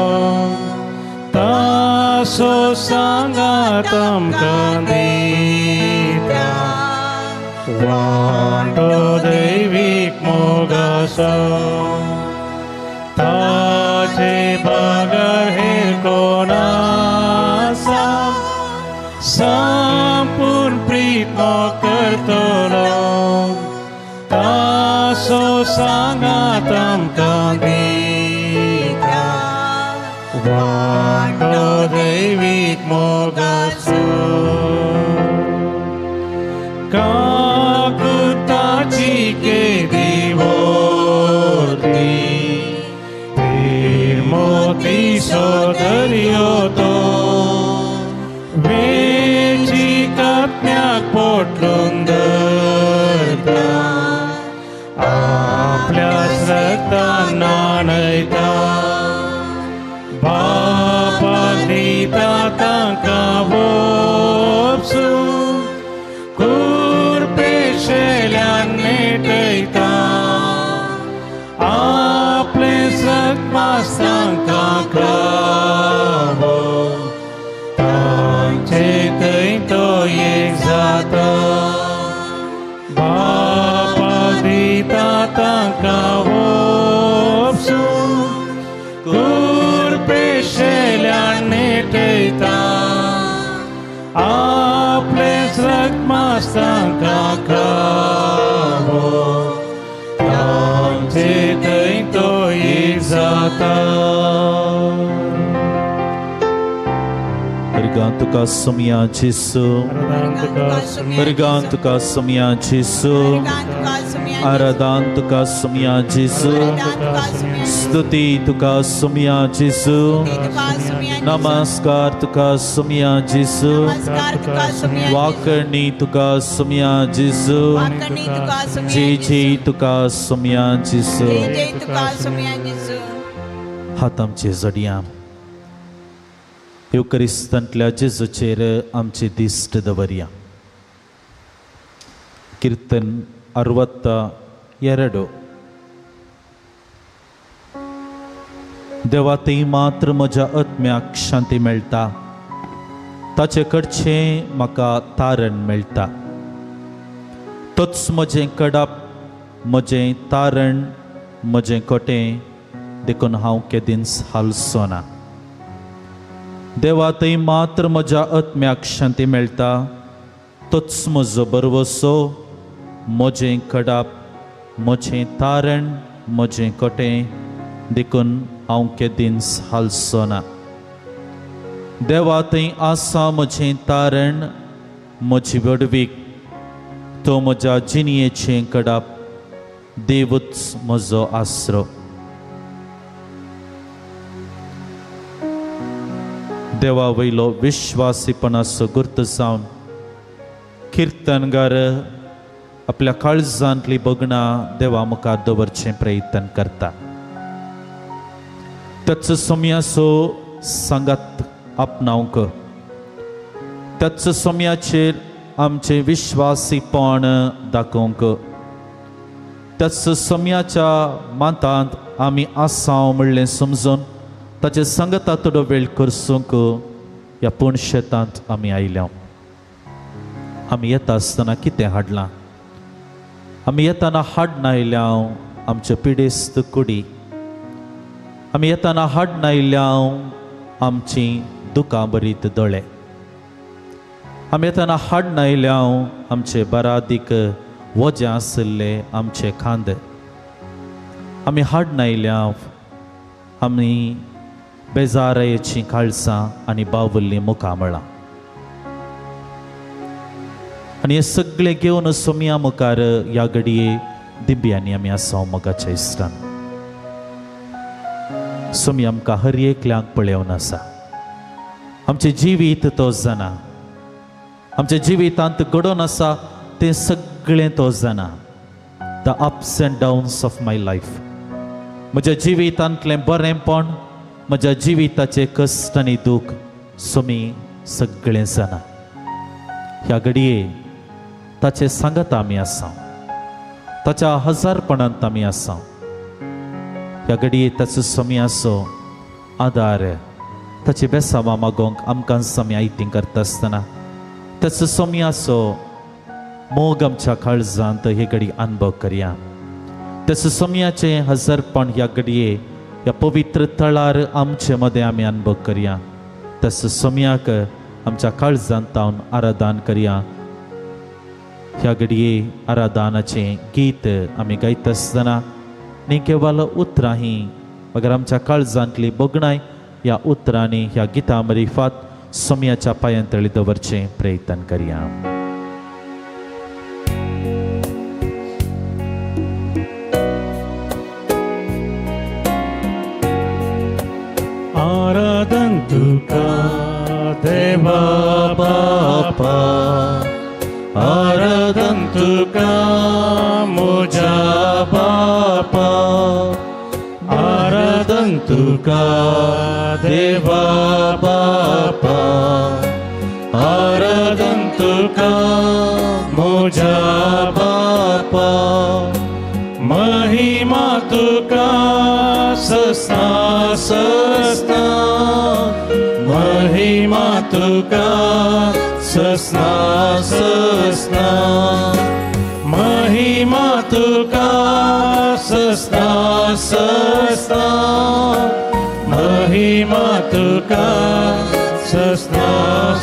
तासो सांगात आमकां दिता वांटो दैवीक मोगाचो ताचे बगर हेर कोण आसा संपूर्ण प्रीत मोग करतलो तासो सांगात आमकां दिता वांटो दैवीक मोगाचो. काकुताची केदी वरती मोतीचो दर्यो तो वेची कात्म्याक पोटलून धरता आपल्या रक्तान न्हाणयता बापाक दिता तांकां वपसून कुरपेशेल्यान नेटयता आपलें रक्त तांकां खावो तांचे थंय तो एक जाता बापाक दिता तांकां वपसून कुरपेशेल्यान नेटयता आपलें रक्त तांकां खावो तांचे थंय तो एक जाता. अर्गां तुका सोमया जेजू, अर्गां तुका सोमया जेजू, आराधन तुका सोमया जेजू, स्तुती तुका सोमया जेजू, नमस्कार तुका सोमया जेजू, वाकणी तुका सोमया जेजू, जय जय तुका सोमया जेजू. हात आमचे जोडया. येवक्रिस्तांतल्या जेजूचेर आमची दिश्ट दवरया. कीर्तन 62. देवा थंय मात्र म्हज्या आत्म्याक शांती मेळटा, ताचे कडचें म्हाका तारण मेळटा. तोच म्हजें कडप, म्हजें तारण, म्हजें कोटें, देखून हांव केदींच हालचो ना. देवा थंय मात्र म्हज्या आत्म्याक शांती मेळटा, तोच म्हजो भरवसो, म्हजें कडप, म्हजें तारण म्हजें कोटें देखून हांव केदींच हालचो ना. देवा थंय आसा म्हजें तारण म्हजी व्हडवीक, तो म्हज्या जिणयेचें कडाप, देवूच म्हजो आसरो. देवा वयलो विश्वासीपणाचो गुर्त जावन किर्तनगार आपल्या काळजांतली बगणां देवा मुखार दवरचें प्रयत्न करता. ताचो सोम्याचो सांगात आपणावंक, ताचो सोम्याचेर आमचें विश्वासीपण दाखोवंक, ताचो सोम्याच्या मातांत आमी आसाव म्हणलें समजून ताचे सांगता थोडो वेळ करसूंक ह्या पूण शेतांत आमी आयल्या. आमी येता आसतना कितें हाडलां? आमी येताना हाडना आयल्या आमच्यो पिडेस्त कुडी, आमी येताना हाडना आयल्या आमची दुकां भरीत दोळे, आमी येताना हाडना आयल्या आमचे बरादीक वजें आशिल्ले आमचे खांद, आमी हाडना आयल्या आमी बेजारायेचीं काळसां आनी बावुल्लीं मुखामळां. आनी हें सगळें घेवन सोमया मुखार ह्या घडये दिब्यांनी आमी आसा. मोगाच्या इश्टान सोमी आमकां हर एकल्यांक पळोवन आसा. आमचें जिवीत तो जाणा, आमच्या जिवितांत घडोवन आसा तें सगळें तो जाणा. The ups and downs of my life, म्हज्या जिवितांतलें बरेंपण, म्हज्या जिविताचें कश्ट आनी दूख सोमी सगळें जाणा. ह्या घडये ताचे सांगात आमी आसा, ताच्या हजारपणांत आमी आसा. ह्या घडये ताचो सोम्याचो आदार, ताचे बेसांवां मागोवंक आमकां आमी आयतीं करता आसतना ताचो सोम्याचो मोग आमच्या काळजांत हे घडी अनुभव करया. ताचो सोम्याचें हजारपण ह्या घडये ह्या पवित्र थळार आमचे मदें आमी अनुभव करया. ताचो सोम्याक आमच्या काळजांत तावन आराधन करया. ह्या घडये आराधनाचें गीत आमी गायता आसतना न्ही केवल उतरां ही मगर आमच्या काळजांतली बगणाय ह्या उतरांनी ह्या गिता मरिफात सोम्याच्या पांयां तळी दवरचें प्रयत्न करया. आराधन तुका देवा बापा, आराधन तुका म्हज्या बापा, आराधन तुका देवा बापा, आराधन तुका म्हज्या बापा, महिमा तुका सस्ना सस्ना, महिमा तुका सस्ना सस्ना, महिमा तुका सस्ना सस्ना, महिमा तुका सस्ना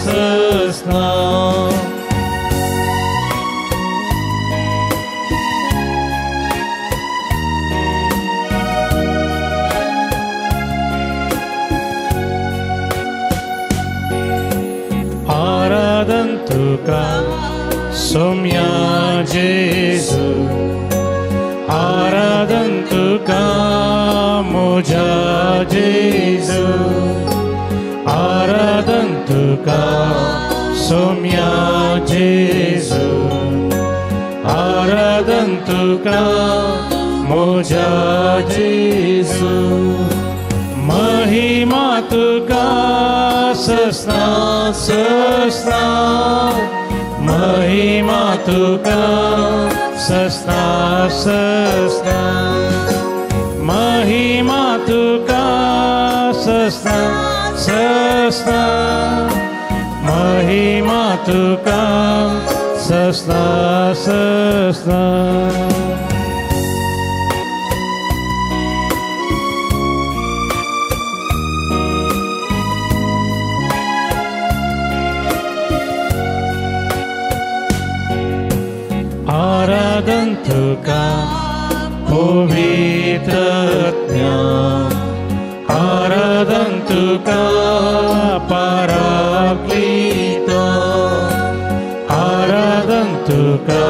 सस्ना. आराधन तुका सोम्या जेजू, आराधन तुका म्हज्या जेजू, आराधन तुका सोम्या जेजू, आराधन तुका म्हज्या जेजू, महिमा तुका सस्ना सस्ना, महिमा तुका सस्ना सस्ना, महिमा तुका सस्ना सस्ना, महिमा तुका सस्ना सस्ना. आराधन तुका पवित्र आत्म्या आराधन तुका पराक्लिता आराधन तुका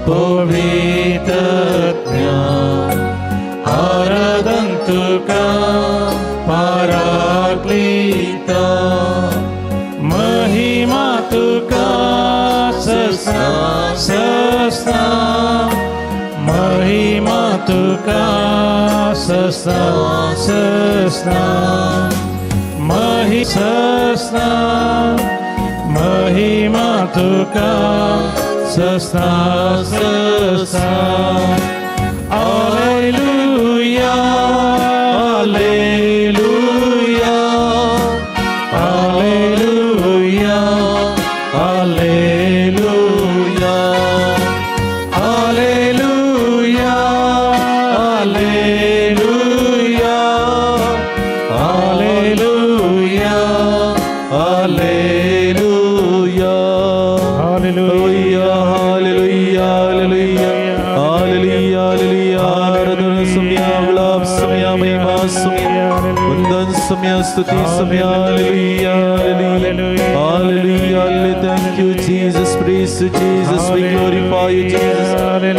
पवित्र आत्म्या आराधन तुका पराक्लिता महिमा तुका सस्ना सस्ना महिमा तुका सस्ना सस्ना महि सस्ना महिमा तुका सस्ना सस्ना Alleluia, Alleluia, Alleluia, Alleluia, Alleluia, Alleluia, Alleluia, Alleluia, Hallelujah, Hallelujah, Hallelujah, Hallelujah, Hallelujah. आराधना सुमिया गुलाब सुमिया महिमा सुमिया वंदन सुमिया स्तुति सुमिया. Hallelujah, Hallelujah, Hallelujah. Thank you Jesus, praise to Jesus, we glorify you Jesus.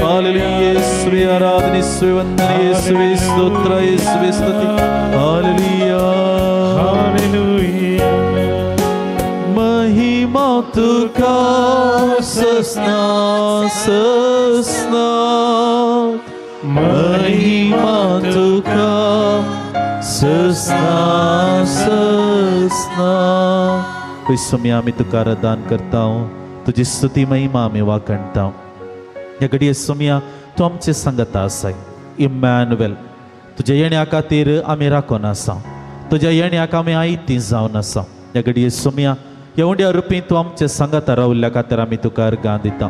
Hallelujah. यीशुवे आराधना, यीशुवे वंदन, यीशुवे स्तोत्र, यीशुवे स्तुति. Hallelujah, Hallelujah. महिमा तुका सस्ना सस्ना महिमा तुका सस्ना सस्ना. सोम्या आमी तुका आराधन करता, तुजी स्तुती महिमा आमी वाखणता. ह्या घडये सोम्या तूं आमचे सांगता आसाय इमॅन्युएल, तुज्या येण्या खातीर आमी राखून आसा, तुज्या येण्याक आमी आयती जावन आसा. ह्या घडये सोम्या ह्या उंड्या रुपी तूं आमचे सांगाता रावल्ल्या खातीर आमी तुका अर्गां दिता.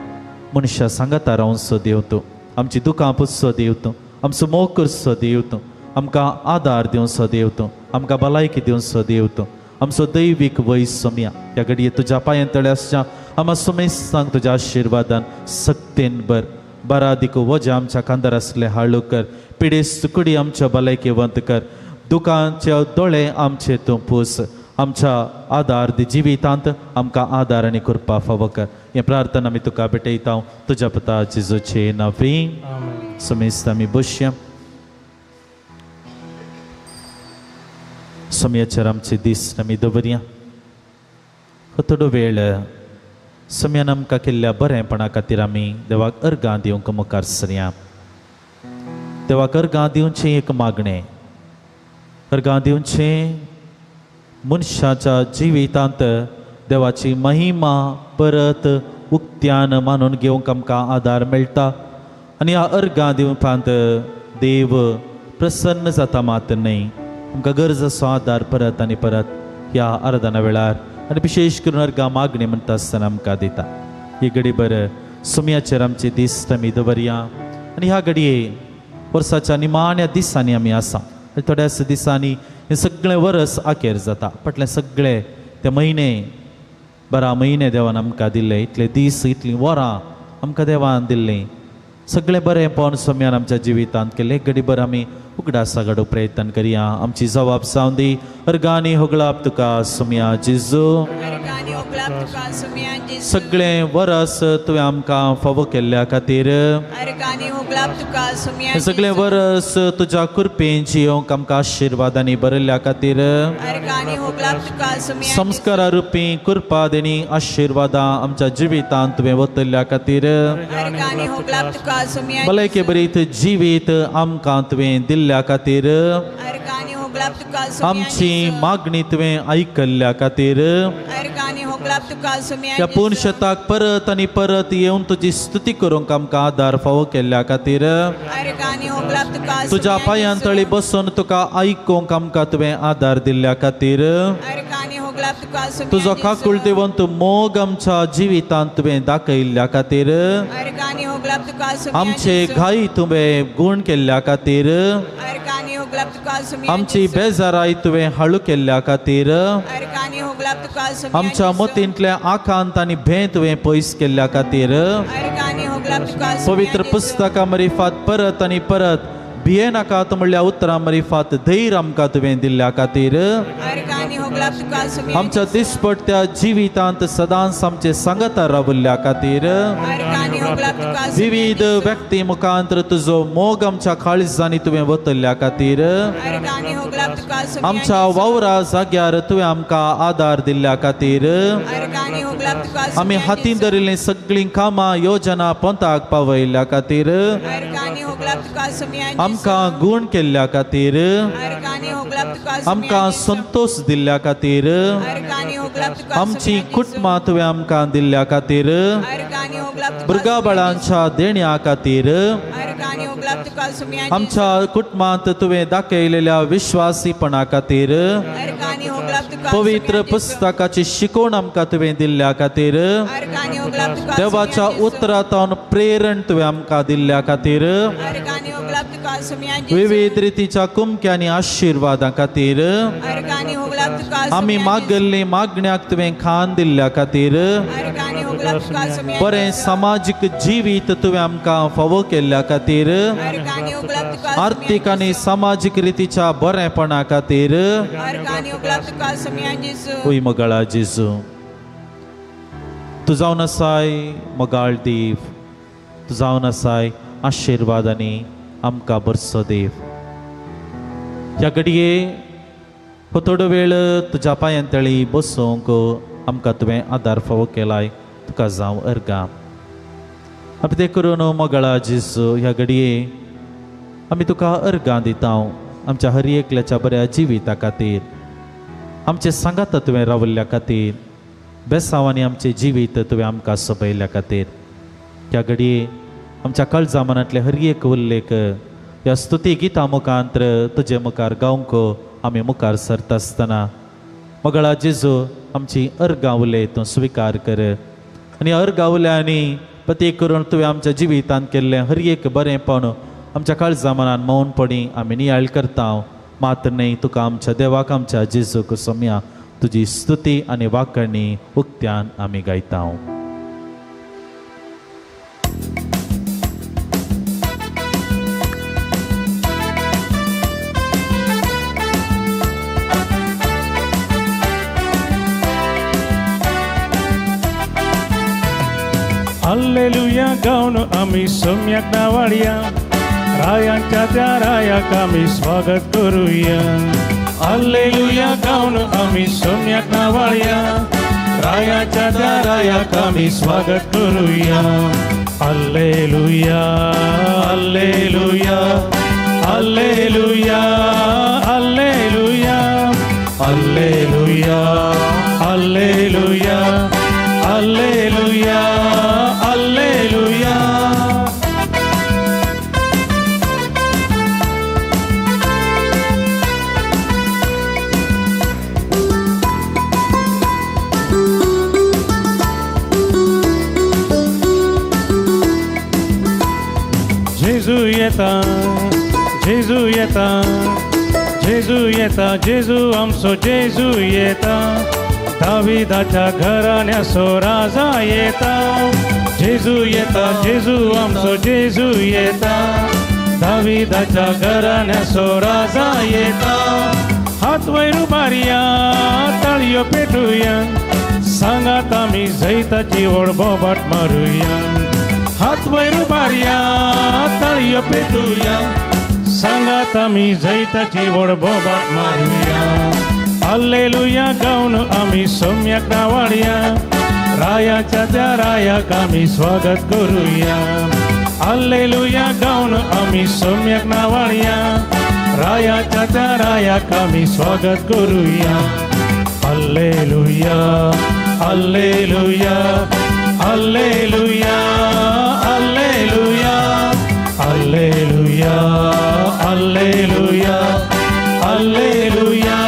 मनशा सांगाता रावचो देव तूं, आमची दुकां पुसचो देव तूं, आमचो मोग करचो देव तूं, आमकां आदार दिवचो देव तूं, आमकां भलायकी दिवचो देव तूं, आमचो दैवीक वय सोम्या. ह्या घडये तुज्या पांयां तळे आसच्या आमा सुमेस्तांक तुज्या आशिर्वादान सक्तेन भर. बरा दिकू वजें आमच्या खांदार आसलें हाळू कर, पिडेस्त कुडी आमच्या भलायकेवंत कर, दुकांचे दोळे आमचे तूं पूस, आमच्या आदार दी जिवितांत आमकां आदार आनी कृपा फावो कर. हें प्रार्थना आमी तुका भेटयता तुज्या पुता जेजूचे नांवी. सुमेस्त आमी बसया. सोम्याचेर आमचे दीस आमी दवरया. हो थोडो वेळ सोम्यान आमकां केल्ल्या बरेंपणा खातीर आमी देवाक अर्गां दिवंक मुखार सरया. देवाक अर्गां दिवचें एक मागणें, अर्गां दिवचें मनशाच्या जिवितांत देवाची महिमा परत उक्त्यान मानून घेवंक आमकां आदार मेळटा आनी ह्या अर्गां दिवपांत देव प्रसन्न जाता मात न्हय, आमकां गरज आसो आदार परत आनी परत ह्या आराधना वेळार आनी विशेश करून अर्गां मागणी म्हणटा आसतना आमकां दिता. ही घडी बरं सुम्याचेर आमचे दीस आमी दवरया आनी ह्या घडये वर्साच्या निमाण्या दिसांनी आमी आसा. थोड्याच दिसांनी हें सगळें वरस अखेर जाता. फाटलें सगळे ते म्हयने 12 म्हयने देवान आमकां दिल्ले, इतले दीस इतलीं वरां आमकां देवान दिल्लीं, सगळें बरेंपण सोम्यान आमच्या जिवितांत केलें. घडी बरें आमी उगडासा घडो प्रयत्न करया. आमची जबाब जावन दी. अर्गांनी होगळाप तुका सोम्या जेजू. सगळें वरस तुवें आमकां फावो केल्ल्या खातीर, सगळें वरस तुज्या कृपेन जियोंक आमकां आशिर्वादांनी भरिल्ल्या खातीर, संस्कारा रुपी कृपा देणी आशिर्वादां आमच्या जिवितांत तुवें वतल्या खातीर, भलायके बरीत जिवीत आमकां तुवें दिल्ल्या खातीर, आमची मागणी तुवें आयकल्ल्या खातीर, ह्या पुनशताक परत आनी परत येवन तुजी स्तुती करूंक आमकां आदार फावो केल्ल्या खातीर, तुज्या पांयां तळी बसून तुका आयकूंक आमकां तुवें आदार दिल्ल्या खातीर, तुजो काकुळतेवंत मोग आमच्या जिवितांत तुवें दाखयल्ल्या खातीर, आमचे घाई तुवें गूण केल्ल्या खातीर, आमची बेजाराय तुवें हाळू केल्ल्या खातीर, आमच्या मतींतल्या आकांत आनी भें तुवें पयस केल्ल्या खातीर, पवित्र पुस्तकां मरिफात परत आनी परत भियेनाकात म्हणल्या उतरां मरिफात धैर्य आमकां तुवें दिल्ल्या खातीर, आमच्या दिसपट्ट्या जिवितांत सदांच आमचे सांगाता रावल्ल्या खातीर, विविध व्यक्ती मुखांतर तुजो मोग आमच्या काळजांनी तुवें वतल्ल्या खातीर, आमच्या वावरा जाग्यार तुवें आमकां आदार दिल्ल्या खातीर, आमी हातीन धरिल्लीं सगळीं कामां योजना पंथाक पावयल्ल्या खातीर, आमकां गुण केल्ल्या खातीर, आमकां संतोष दिल्ल्या खातीर, आमची कुटुंबां तुवें आमकां दिल्ल्या खातीर, भुरग्याबाळांच्या देण्या खातीर, आमच्या कुटुंबांत तुवें दाखयलेल्या विश्वासीपणा खातीर, पवित्र पुस्तकाची शिकवण आमकां तुवें दिल्ल्या खातीर, देवाच्या उतरांतून प्रेरण तुवें आमकां दिल्ल्या खातीर, विविध रितीच्या कुमक्यांनी आशिर्वादां खातीर, आमी मागल्ली मागण्याक तुवें खान दिल्ल्या खातीर, बरें सामाजीक जिवीत तुवें आमकां फावो केल्ल्या खातीर, आर्थीक आनी सामाजीक रितीच्या बरेपणा खातीर, ओय मोगाळा जेजू, तूं जावन आसाय मोगाळ देव, तूं जावन आसाय आशिर्वाद आनी आमकां बरसो देव. ह्या घडये हो थोडो वेळ तुज्या पांयां तळी बसूंक आमकां तुवें आदार फावो केलाय, तुका जावं अर्गां. आमी तें करून मोगाळा जेजू, ह्या घडये आमी तुका अर्गां दिता आमच्या हर एकल्याच्या बऱ्या जिविता खातीर, आमचे सांगाता तुवें रावल्ल्या खातीर, बेसांवांनी आमचें जिवीत तुवें आमकां सोबयल्ल्या खातीर. ह्या घडये आमच्या काळजा मनांतले हर एक उल्लेख ह्या स्तुती गितां मुखांत्र तुजे मुखार गावंक आमी मुखार सरता आसतना मोगाळा जेजू, आमची अर्गां उलय तूं स्विकार कर आनी अर्गां उलयांनी पती करून तुवें आमच्या जिवितांत केल्लें हर एक बरेंपण आमच्या काळजा मनान मौनपणी आमी नियाळ करता. मात न्हय तुका आमच्या देवाक आमच्या जेजूक सोम्या तुजी स्तुती आनी वाकणी उक्त्यान आमी गायता. हालेलुया गावन आमी सोम्याक नावाळया, रायांच्या त्या रायाक आमी स्वागत करूया. हालेलुया गावन आमी सोम्याक नावाळया, रायाच्या त्या रायाक आमी स्वागत करूया. Hallelujah hallelujah hallelujah hallelujah hallelujah hallelujah hallelujah hallelujah. जेजू येता, जेजू येता, जेजू येता, जेजू आमचो जेजू येता, दाविदाच्या घराण्याचो राजा येता. जेजू येता, जेजू आमचो जेजू येता, दाविदाच्या घराण्याचो राजा येता. हात वयर उबारया, ताळयो पेटुया, सांगात आमी जैताची व्हड बोबाट मारुया. हात वयर उबारया, ताळयो पेटुया, सांगात आमी जैताची व्हड बोबाट मारुया. हालेलुया गावन आमी सोम्याक नावाळया, रायाच्या त्या रायाक आमी स्वागत करूया. हालेलुया गावन आमी सोम्याक नावाळया, रायाच्या त्या रायाक आमी स्वागत करूया. Hallelujah hallelujah hallelujah hallelujah hallelujah hallelujah hallelujah hallelujah.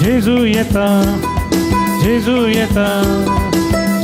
जेजू येता, जेजू येता,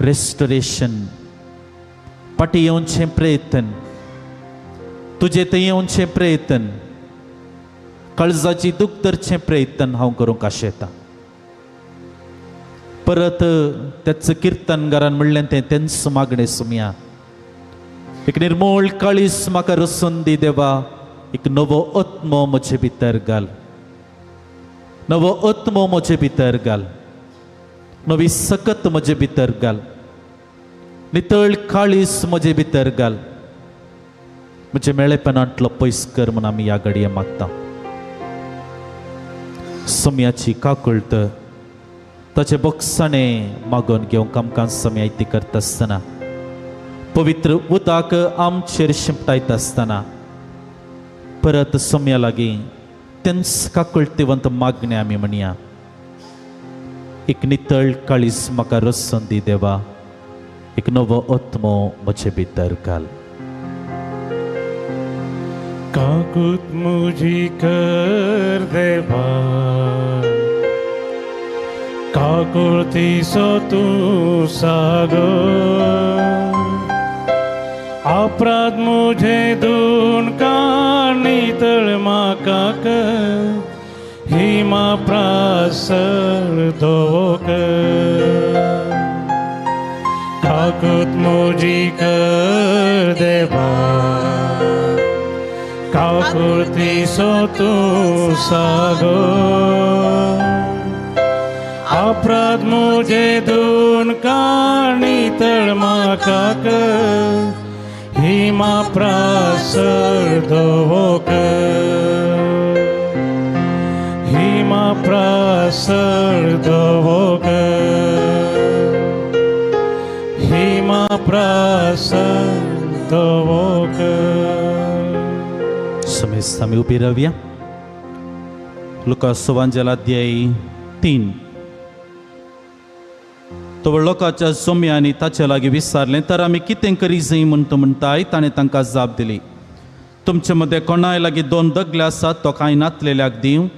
रेस्टोरेशन, पाटी येवचें प्रयत्न, तुजे थंय येवचें प्रयत्न, काळजाची दूख धरचें प्रयत्न हांव करूंक आशेता. परत त्याच किर्तनगारान म्हणलें तें तेंच मागणें सुमया, एक निर्मोळ काळीस म्हाका रसून दी देवा, एक नवो आत्मो म्हजे भितर घाल, नवो आत्मो म्हजे भितर घाल, नवी सकत म्हजे भितर घाल, नितळ काळीस म्हजे भितर घाल, म्हजे मेळेपणांतलो पयस कर म्हूण आमी ह्या घडये मागता. सम्याची काकुळट ताचे बोगसाणे मागून घेवंक आमकां सम्या ती करता आसतना, पवित्र उदक आमचेर शिंपटायता आसतना परत सम्या लागीं तेंच काकुळटेवंत मागणें आमी म्हणया, एक नितळ काळीस म्हाका रसून दी देवा, एक नवो आत्मो म्हजे भितर घाल. काकूत मुजी कर देवा, काकुळतीसो तूं सागो, अपराध मुझे दोन काणी तळ म्हाका कर, ही मा प्रासळ धोवो कर. काकूत मुजी कर देवा, काकुळतीसो तूं सागो, अपराध मुझे दोन काणी तळ म्हाका कर, ही मा प्रासळ धोवो कर, ही मा प्रासळ धोवो कर, ही मा प्रासळ धोवो कर. समेस्त आमी उबी रावया. लुका सुवांजेला अध्याय 3. तो लोकांच्या जोम्यांनी ताचे लागीं विचारलें, तर आमी कितें करी जाय म्हूण तूं म्हणटाय? ताणें तांकां जाप दिली, तुमचे मदें कोणाय लागीं 2 दगले आसात, तो कांय नातलेल्याक दिवं,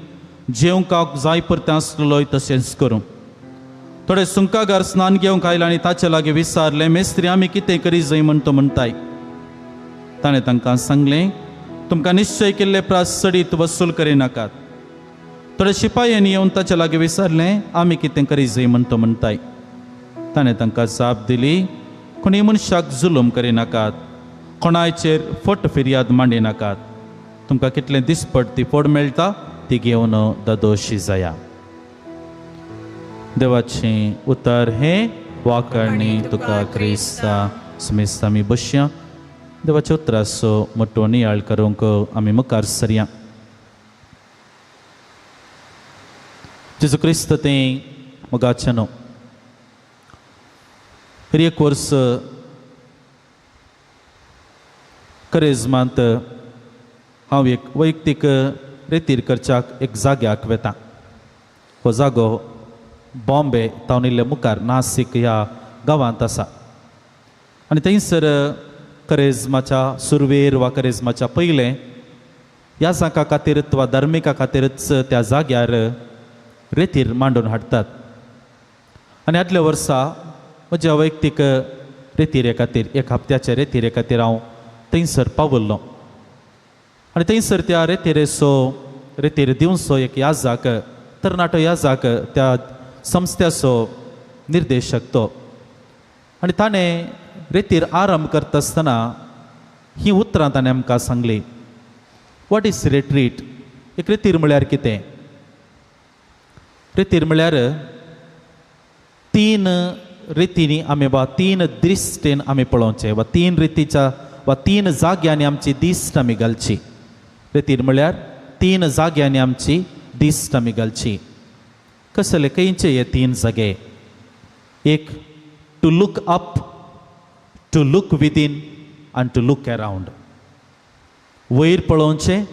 जेवंक जाय परतें आसलेलोय तशेंच करूं. थोडे सुंकागार स्नान घेवंक आयले आनी ताचे लागीं विचारलें, मेस्त्री आमी कितें करी जाय म्हूण तूं म्हणटाय? ताणें तांकां सांगलें, तुमकां निश्चय केल्ले प्रास चडीत वसूल करिनाकात. थोडे शिपायांनी येवन ताचे लागीं विचारलें, आमी कितें करी जाय म्हूण तूं म्हणटाय? ताणें तांकां जाप दिली, कोणी मनशाक जुलूम करिनाकात, कोणायचेर फट फिर्याद मांडिनाकात, तुमकां कितलें दिसपट ती फोड मेळटा ती घेवन दादोशी जाया. देवाचें उतर हें वाकणी तुका क्रिस्ता. समेस्त आमी बसया, देवाच्या उतराचो मोटो नियाळ करूंक आमी मुखार सरया. जेजू क्रिस्त तें मोगाचें न्हू. एक वर्स करेजमांत हांव एक वैयक्तीक रेतीर करच्याक एक जाग्याक वेता. हो जागो बॉम्बे तावन इल्ले मुखार नासीक ह्या गांवांत आसा आनी थंयसर करेजमाच्या सुरवेर वा करेजमाच्या पयलें ह्या जाका खातीरच वा धार्मिका खातीरच त्या जाग्यार रेतीर मांडून हाडटात. आनी आदल्या वर्सा म्हज्या वैयक्तीक रेतिरे खातीर एक हप्त्याच्या रेतिरे खातीर हांव थंयसर पावल्लो आनी थंयसर त्या रेतिरेचो रेतीर दिवचो एक याजाक तरणाटो याजाक त्या संस्थ्याचो निर्देशक तो, आनी ताणें रेतीर आरंभ करता आसतना हीं उतरां ताणें आमकां सांगली. What is retreat? एक रेतीर म्हळ्यार कितें? रेतीर म्हळ्यार 3 रितींनी आमी वा 3 दृश्टेन आमी पळोवचें वा 3 रितीच्या वा 3 जाग्यांनी आमची दिश्ट आमी घालची. रेतीर म्हळ्यार 3 जाग्यांनी आमची दिश्ट आमी घालची. कसले खंयचे हे 3 जागे? एक, to look up, to look within आनी टू लूक अरावंड. वयर पळोवचें,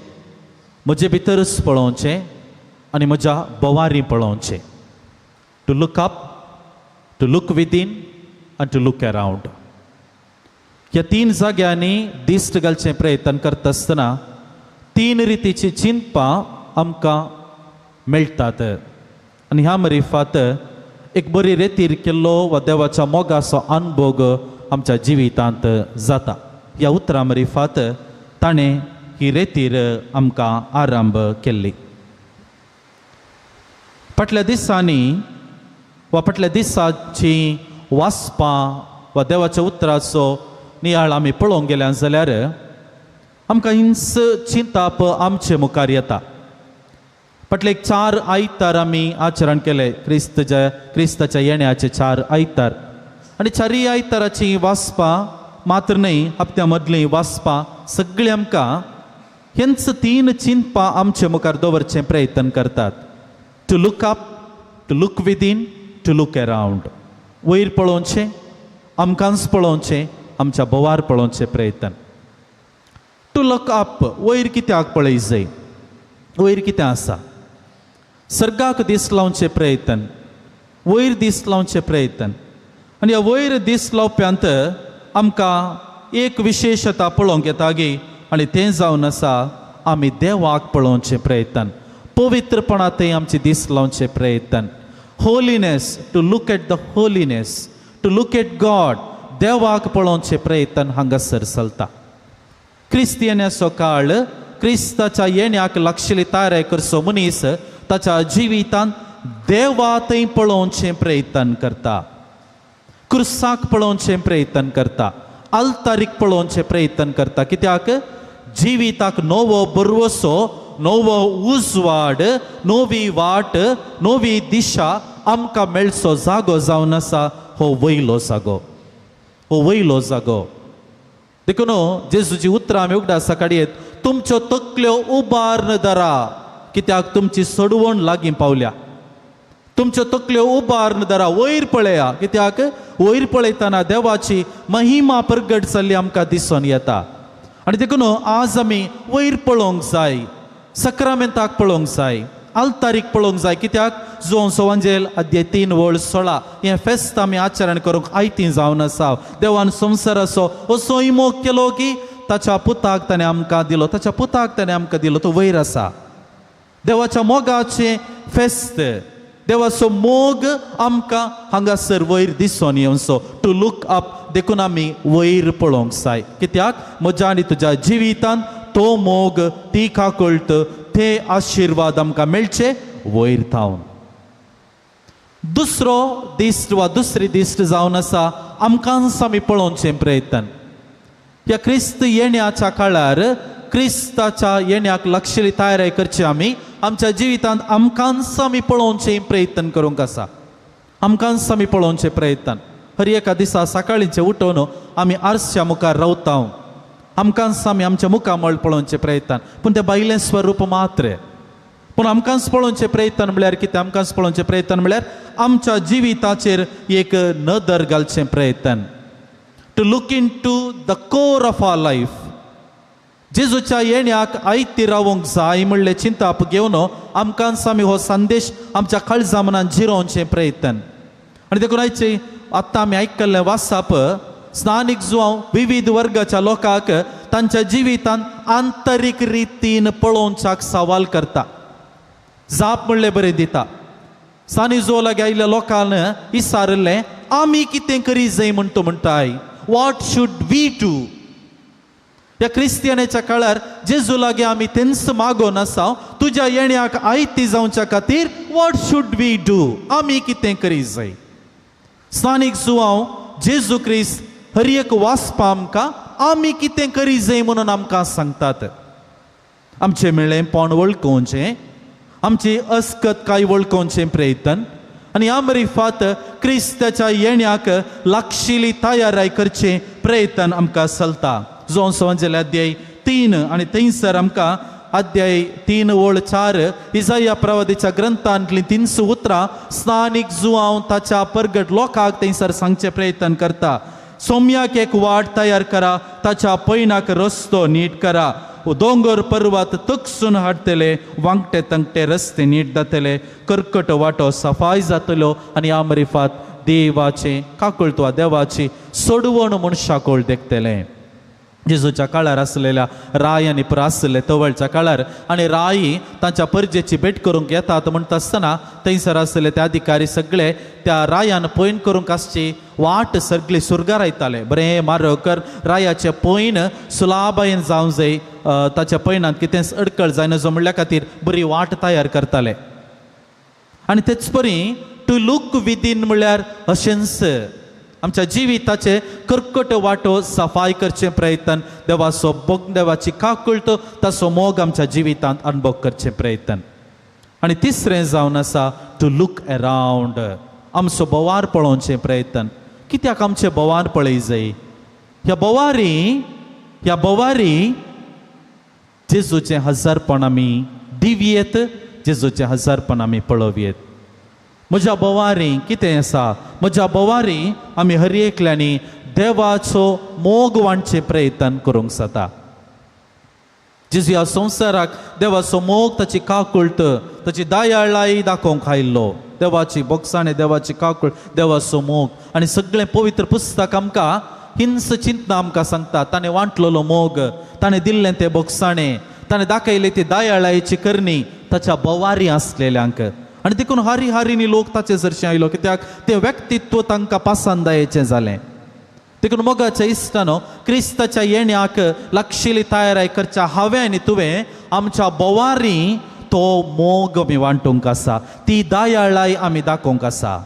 म्हजे भितरच पळोवचें आनी म्हज्या भोंवारी पळोवचें. To look up, to look within आनी टू लूक अरावंड. ह्या 3 जाग्यांनी दिश्ट घालचें प्रयत्न करता आसतना 3 रितीची चिंतपां आमकां मेळटात. आनी ह्या मरिफात एक बरी रेतीर केल्लो वा देवाच्या मोगाचो अनभोग आमच्या जिवितांत जाता. ह्या उतरां मरिफात ताणें ही रेतीर आमकां आरंभ केल्ली. फाटल्या दिसांनी वा फाटल्या दिसाची वाचपां वा देवाच्या उतराचो नियाळ आमी पळोवंक गेल्या जाल्यार आमकां हिंस चिंताप आमचे मुखार येता. फाटले 4 आयतार आमी आचरण केले क्रिस्ताच्या येण्याचे 4 आयतार आनी 4 आयताराची वाचपां मात्र न्हय हप्त्या मदलीं वाचपां सगळीं आमकां हेंच 3 चिंतपां आमचे मुखार दवरचें प्रयत्न करतात. To look up, to look within, to look around. वयर पळोवचें, आमकांच पळोवचें, आमच्या भोवार पळोवचें प्रयत्न. टू लूक अप, वयर कित्याक पळय जाय, वयर कितें आसा, सर्गाक दीस लावचें प्रयत्न, वयर दीस लावचें प्रयत्न. आनी ह्या वयर दीस लावप्यांत आमकां एक विशेशता पळोवंक येता गी आनी तें जावन आसा आमी देवाक पळोवचें प्रयत्न, पवित्रपणा थंय आमचे दीस लावचें प्रयत्न. Holiness, to look at the holiness, to look at God, देवाक पळोवचें प्रयत्न हांगासर चलता. क्रिस्त येण्याचो काळ, क्रिस्ताच्या येण्याक लागशिल्ली तयारी करचो मनीस ताच्या जिवितांत देवा थंय पळोवचें प्रयत्न करता, क्रुसाक पळोवचें प्रयत्न करता, आल्तारीक पळोवचें प्रयत्न करता. कित्याक जिविताक नवो बरवसो, नवो उजवाड, नवी वाट, नवी दिशा आमकां मेळचो जागो जावन आसा हो वयलो जागो, हो वयलो जागो. देखून जेजूची उतरां आमी उगडासा काडयेत, तुमच्यो तकल्यो उबार्न धरा कित्याक तुमची सोडवण लागीं पावल्या. तुमच्यो तकल्यो उबार्न धरा, वयर पळया कित्याक वयर पळयतना देवाची महिमा प्रगट जाल्ली आमकां दिसून येता. आनी देखून आज आमी वयर पळोवंक जाय, सक्रामेंताक पळोवंक जाय, आल्तारीक पळोवंक जाय. कित्याक जुवांव सोवांजेल अध्याय 3 वळ 16 हें फेस्त आमी आचरण करूंक आयतीं जावन आसा. देवान संवसाराचो असोय मोग केलो की ताच्या पुताक ताणें आमकां दिलो, ताच्या पुताक ताणें आमकां दिलो. तो वयर आसा. देवाच्या मोगाचें फेस्त, देवाचो मोग आमकां हांगासर वयर दिसून येवचो. टू लूक अप, देखून आमी वयर पळोवंक जाय. कित्याक म्हज्या आनी तुज्या जिवितांत तो मोग, ती काकळट, ते आशिर्वाद आमकां मेळचे वयर थावन. दुसरो दिश्ट वा दुसरी दिश्ट जावन आसा आमकांच आमी पळोवचें प्रयत्न. ह्या क्रिस्त येण्याच्या काळार क्रिस्ताच्या येण्याक लागशिल्ली तयारी करची आमी आमच्या जिवितांत आमकांच आमी पळोवचें प्रयत्न करूंक आसा, आमकांच आमी पळोवचें प्रयत्न. हर एका दिसा सकाळींचें उठोवन आमी आरश्या मुखार रावता, आमकांच आमी आमच्या मुखामळ पळोवचें प्रयत्न. पूण तें भायलें स्वरूप मात्र. पूण आमकांच पळोवचें प्रयत्न म्हळ्यार कितें? आमकांच पळोवचें प्रयत्न म्हळ्यार आमच्या जिविताचेर एक नदर घालचें प्रयत्न. To look into the core of our life. जेजूच्या येण्याक आयती रावंक जाय म्हणलें चिंताप घेवन आमकांच आमी हो संदेश आमच्या काळजा मनान जिरोवचें प्रयत्न. आनी देखून आयचे आत्तां आमी आयकल्लें वाचप, स्नानीक जुवांव विविध वर्गाच्या लोकांक तांच्या जिवितांत आंतरीक रितीन पळोवच्याक सवाल करता, जाप म्हणलें बरें दिता. स्नानी जुवां लागीं आयिल्ल्या लोकान विचारिल्लें आमी कितें करी जाय म्हण तो म्हणटाय, what should we do. ह्या क्रिस्तियानाच्या काळार जेजू लागीं आमी तेंच मागोन आसा, तुज्या येण्याक आयती जावच्या खातीर what should we do, आमी कितें करी जाय. स्नानीक जुवांव जेजू क्रिस्त हर एक वाचपा आमकां आमी कितें करी जाय म्हणून आमकां सांगतात. आमचें मेळ्ळेंपण वळखोवचें, आमची अस्कत काय वळखोवचें प्रयत्न आनी आमरिफात क्रिस्ताच्या येण्याक लागशिल्ली तयाराय करचें प्रयत्न आमकां चलता. जुवांव सोवांजेल अध्याय 3 आनी थंयसर आमकां अध्याय 3 वळ 4 इजाया प्रवादीच्या ग्रंथांतलीं 3 उतरां स्नानीक जुवांव ताच्या परगट लोकांक थंयसर सांगचें प्रयत्न करता. सोम्याक एक वाट तयार करा, ताच्या पयणाक रस्तो नीट करा, दोंगर पर्वत तकसून हाडटले, वांकटे तंकटे रस्ते नीट जातले, कर्कट वाटो सफाय जातलो आनी आमरिफात देवाचें काकळत वा देवाची सोडवण मनशाकोळ देखतले. जेजूच्या काळार आसलेल्या राय आनी प्रा आसले तवळच्या काळार आनी राय तांच्या परजेची भेट करूंक येतात म्हणटा आसतना थंयसर आसले ते अधिकारी सगळे त्या रायान पयन करूंक आसची वाट सगळी सुरगारायताले. बरें मारकर रायाचे पयन सुलाबायेन जावं जाय, ताच्या पयनांत कितेंच अडकळ जायना जो म्हणल्या खातीर बरी वाट तयार करताले. आनी तेच परी टू लूक विदीन म्हणल्यार अशेंच आमच्या जिविताचे कर्कट वाटो सफाय करचें प्रयत्न, देवाचो भोग देवाची काकुळट ताचो मोग आमच्या जिवितांत अनुभव करचें प्रयत्न. आनी तिसरें जावन आसा टू लूक अरावंड, आमचो बोवार पळोवचें प्रयत्न. कित्याक आमचें बोवार पळय जाय? ह्या बोवारी जेजूचें हजारपण आमी दिवयेत, जेजूचें हजारपण आमी पळोवयेत. म्हज्या बोवारी कितें आसा? म्हज्या बोवारी आमी हर एकल्यांनी देवाचो मोग वांटचें प्रयत्न करूंक जाता. जेजू ह्या संवसाराक देवाचो मोग, ताची काकुळट, ताची दयाळाय दाखोवंक आयिल्लो. देवाची बोगसाणे, देवाची काकुळ, देवाचो मोग आनी सगळें पवित्र पुस्तक आमकां हिंस चिंतना आमकां सांगता. ताणें वांटलेलो मोग, ताणें दिल्लें तें बोगसाणे, ताणें दाखयलें ती दयाळायेची करणी ताच्या बोवारी आसलेल्यांक. आनी देखून हारी हारीनी लोक ताचे सरशी आयलो, कित्याक तें व्यक्तित्व तांकां पसंदायेचें जालें. देखून मोगाच्या इश्टानो, क्रिस्ताच्या येण्याक लागशिल्ली तयाराय करच्या हांवें आनी तुवें आमच्या बोवारी तो मोग आमी वांटूंक आसा, ती दयाळाय आमी दाखोवंक आसा.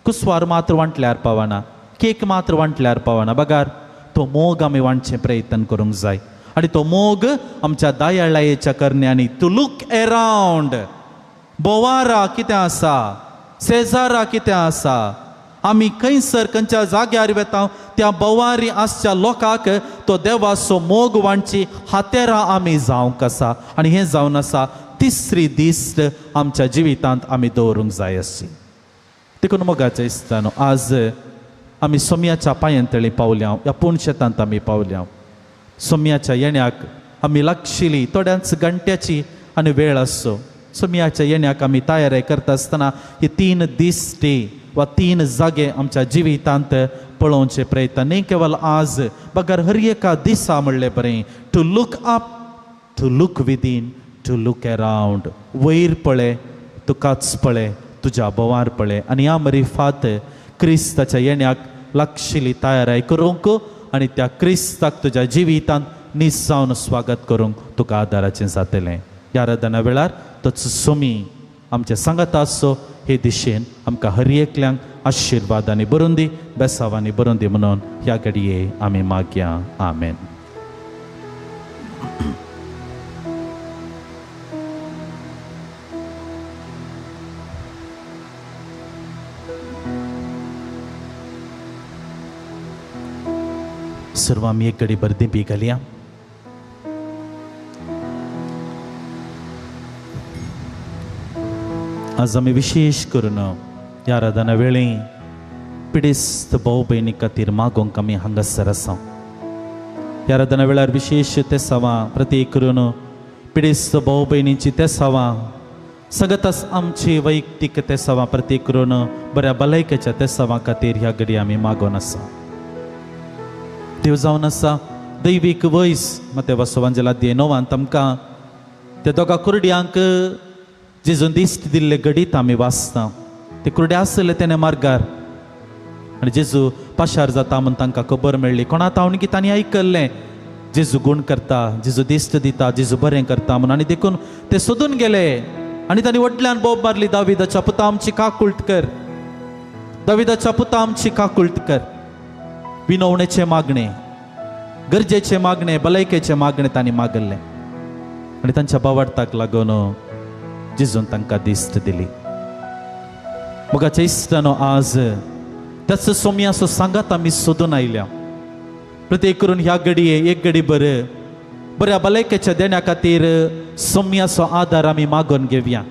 कुसवार मात्र वांटल्यार पावना, केक मात्र वांटल्यार पावना, बगार तो मोग आमी वांटचें प्रयत्न करूंक जाय. आनी तो मोग आमच्या दयाळायेच्या करण्यांनी टू लूक अरावंड, बोवारा कितें आसा, शेजारा कितें आसा, आमी खंयसर खंयच्या जाग्यार वेता त्या बोवारी आसच्या लोकांक तो देवाचो मोग वांटची हातेरां आमी जावंक आसा. आनी हें जावन आसा तिसरी दिश्ट आमच्या जिवितांत आमी दवरूंक जाय आसची. देखून मोगाच्या इश्टानो, आज आमी सोम्याच्या पांयांतळी पावल्या, ह्या पूण शेतांत आमी पावल्या. सोम्याच्या येण्याक आमी लागशिल्ली थोड्यांच घंट्याची आनी वेळ आसचो. सोम्याच्या येण्याक आमी तयारी करता आसतना ही तीन दिश्टी वा तीन जागे आमच्या जिवितांत पळोवचे प्रयत्न न्ही केवल आज बगर हर एका दिसा म्हणलें बरें to look up, to look within, to look around. वयर पळय, तुकाच पळय, तुज्या बोवार पळय. आनी ह्या मरिफात क्रिस्ताच्या येण्याक लागशिल्ली तयाराय करूंक आनी त्या क्रिस्ताक तुज्या जिवितांत निजावन स्वागत करूंक तुका आदाराचें जातलें. ह्या आराधना वेळार तोच सोमी आमचे सांगात आसचो हे दिशेन आमकां हर एकल्यांक आशिर्वादांनी भरून दी, बेसावांनी भरून दी म्हणून ह्या घडये आमी मागया. आमेन. सर्व आमी एक घडी भर दिंपी घालया. आज आमी विशेष करून ह्या आराधना वेळी पिडेस्त भाव भयणी खातीर मागोवंक आमी हांगासर आसा. ह्या आराधना वेळार विशेष तेसावां प्रत्येक करून पिडेस्त भाव भयणींची तेसावां, सगळ्याच आमची वैयक्तीक तेसावां प्रत्येक करून बऱ्या भलायकेच्या तेसावां खातीर ह्या घडी आमी मागोवन आसा. देव जावन आसा दैवीक वयस मते वसवांजेला दे नोवांत आमकां त्या दोगा कुरड्यांक जेजून दिश्ट दिल्ले घडीत आमी वाचता. ते कुरडे आसले तेणे मार्गार आनी जेजू पाशार जाता म्हूण तांकां खबर मेळ्ळी. कोणा तावन की तांणी आयकल्लें जेजू गूण करता, जेजू दिश्ट दिता, जेजू बरें करता म्हणून. आनी देखून ते सोदून गेले आनी तांणी व्हडल्यान बोब मारली, दाविदाच्या पुता आमची काकुळट कर, दाविदाच्या पुता आमची काकुळट कर. विनवणेचें मागणें, गरजेचें मागणें, भलायकेचें मागणें तांणी मागल्लें आनी तांच्या बावडताक लागून जेजून तांकां दिश्ट दिली. मोगाच्या इश्टानो, आज त्याच सोम्याचो सांगात आमी सोदून आयल्या. प्रत्येक करून ह्या घडये एक घडी बरें बऱ्या भलायकेच्या देण्या खातीर सोम्याचो आदार आमी मागोवन घेवया.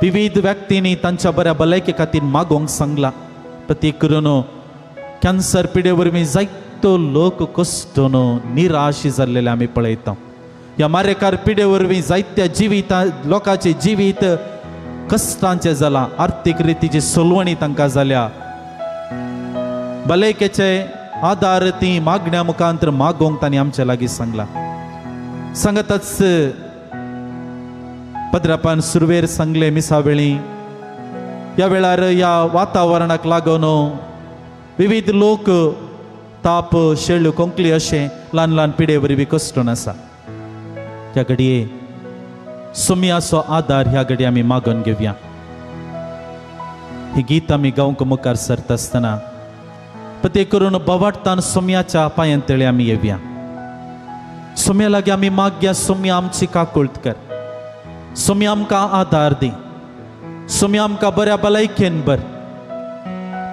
विविध व्यक्तींनी तांच्या बऱ्या भलायके खातीर मागोवंक सांगलां. प्रत्येक करून कॅन्सर पिडे वरवीं जायतो लोक कश्टून निराश जाल्लेले आमी पळयता. ह्या मारेकार पिडे वरवीं जायत्या जिविता लोकांचें जिवीत कश्टांचें जालां. आर्थीक रितीची सोलवणी तांकां जाल्या, भलायकेचे आदार ती मागण्या मुखांतर मागोंक तांणी आमच्या लागीं सांगला. सांगताच पद्रापान सुरवेर सांगले मिसावेळी ह्या वेळार ह्या वातावरणाक लागून विविध लोक ताप शेळ्यो कोंकली अशें ल्हान ल्हान पिडे वरवीं कश्टून आसा. ह्या घडये सोम्याचो आदार ह्या घडये आमी मागून घेवया. ही गीत आमी गावंक मुखार सरता आसतना पते करून बवाटतान सोम्याच्या पांयां तळी आमी येवया. सोम्या लागीं आमी मागया, सोम्या आमची काकुळट कर, सोम्या आमकां आदार दी, सोम्या आमकां बऱ्या भलायकेन बर,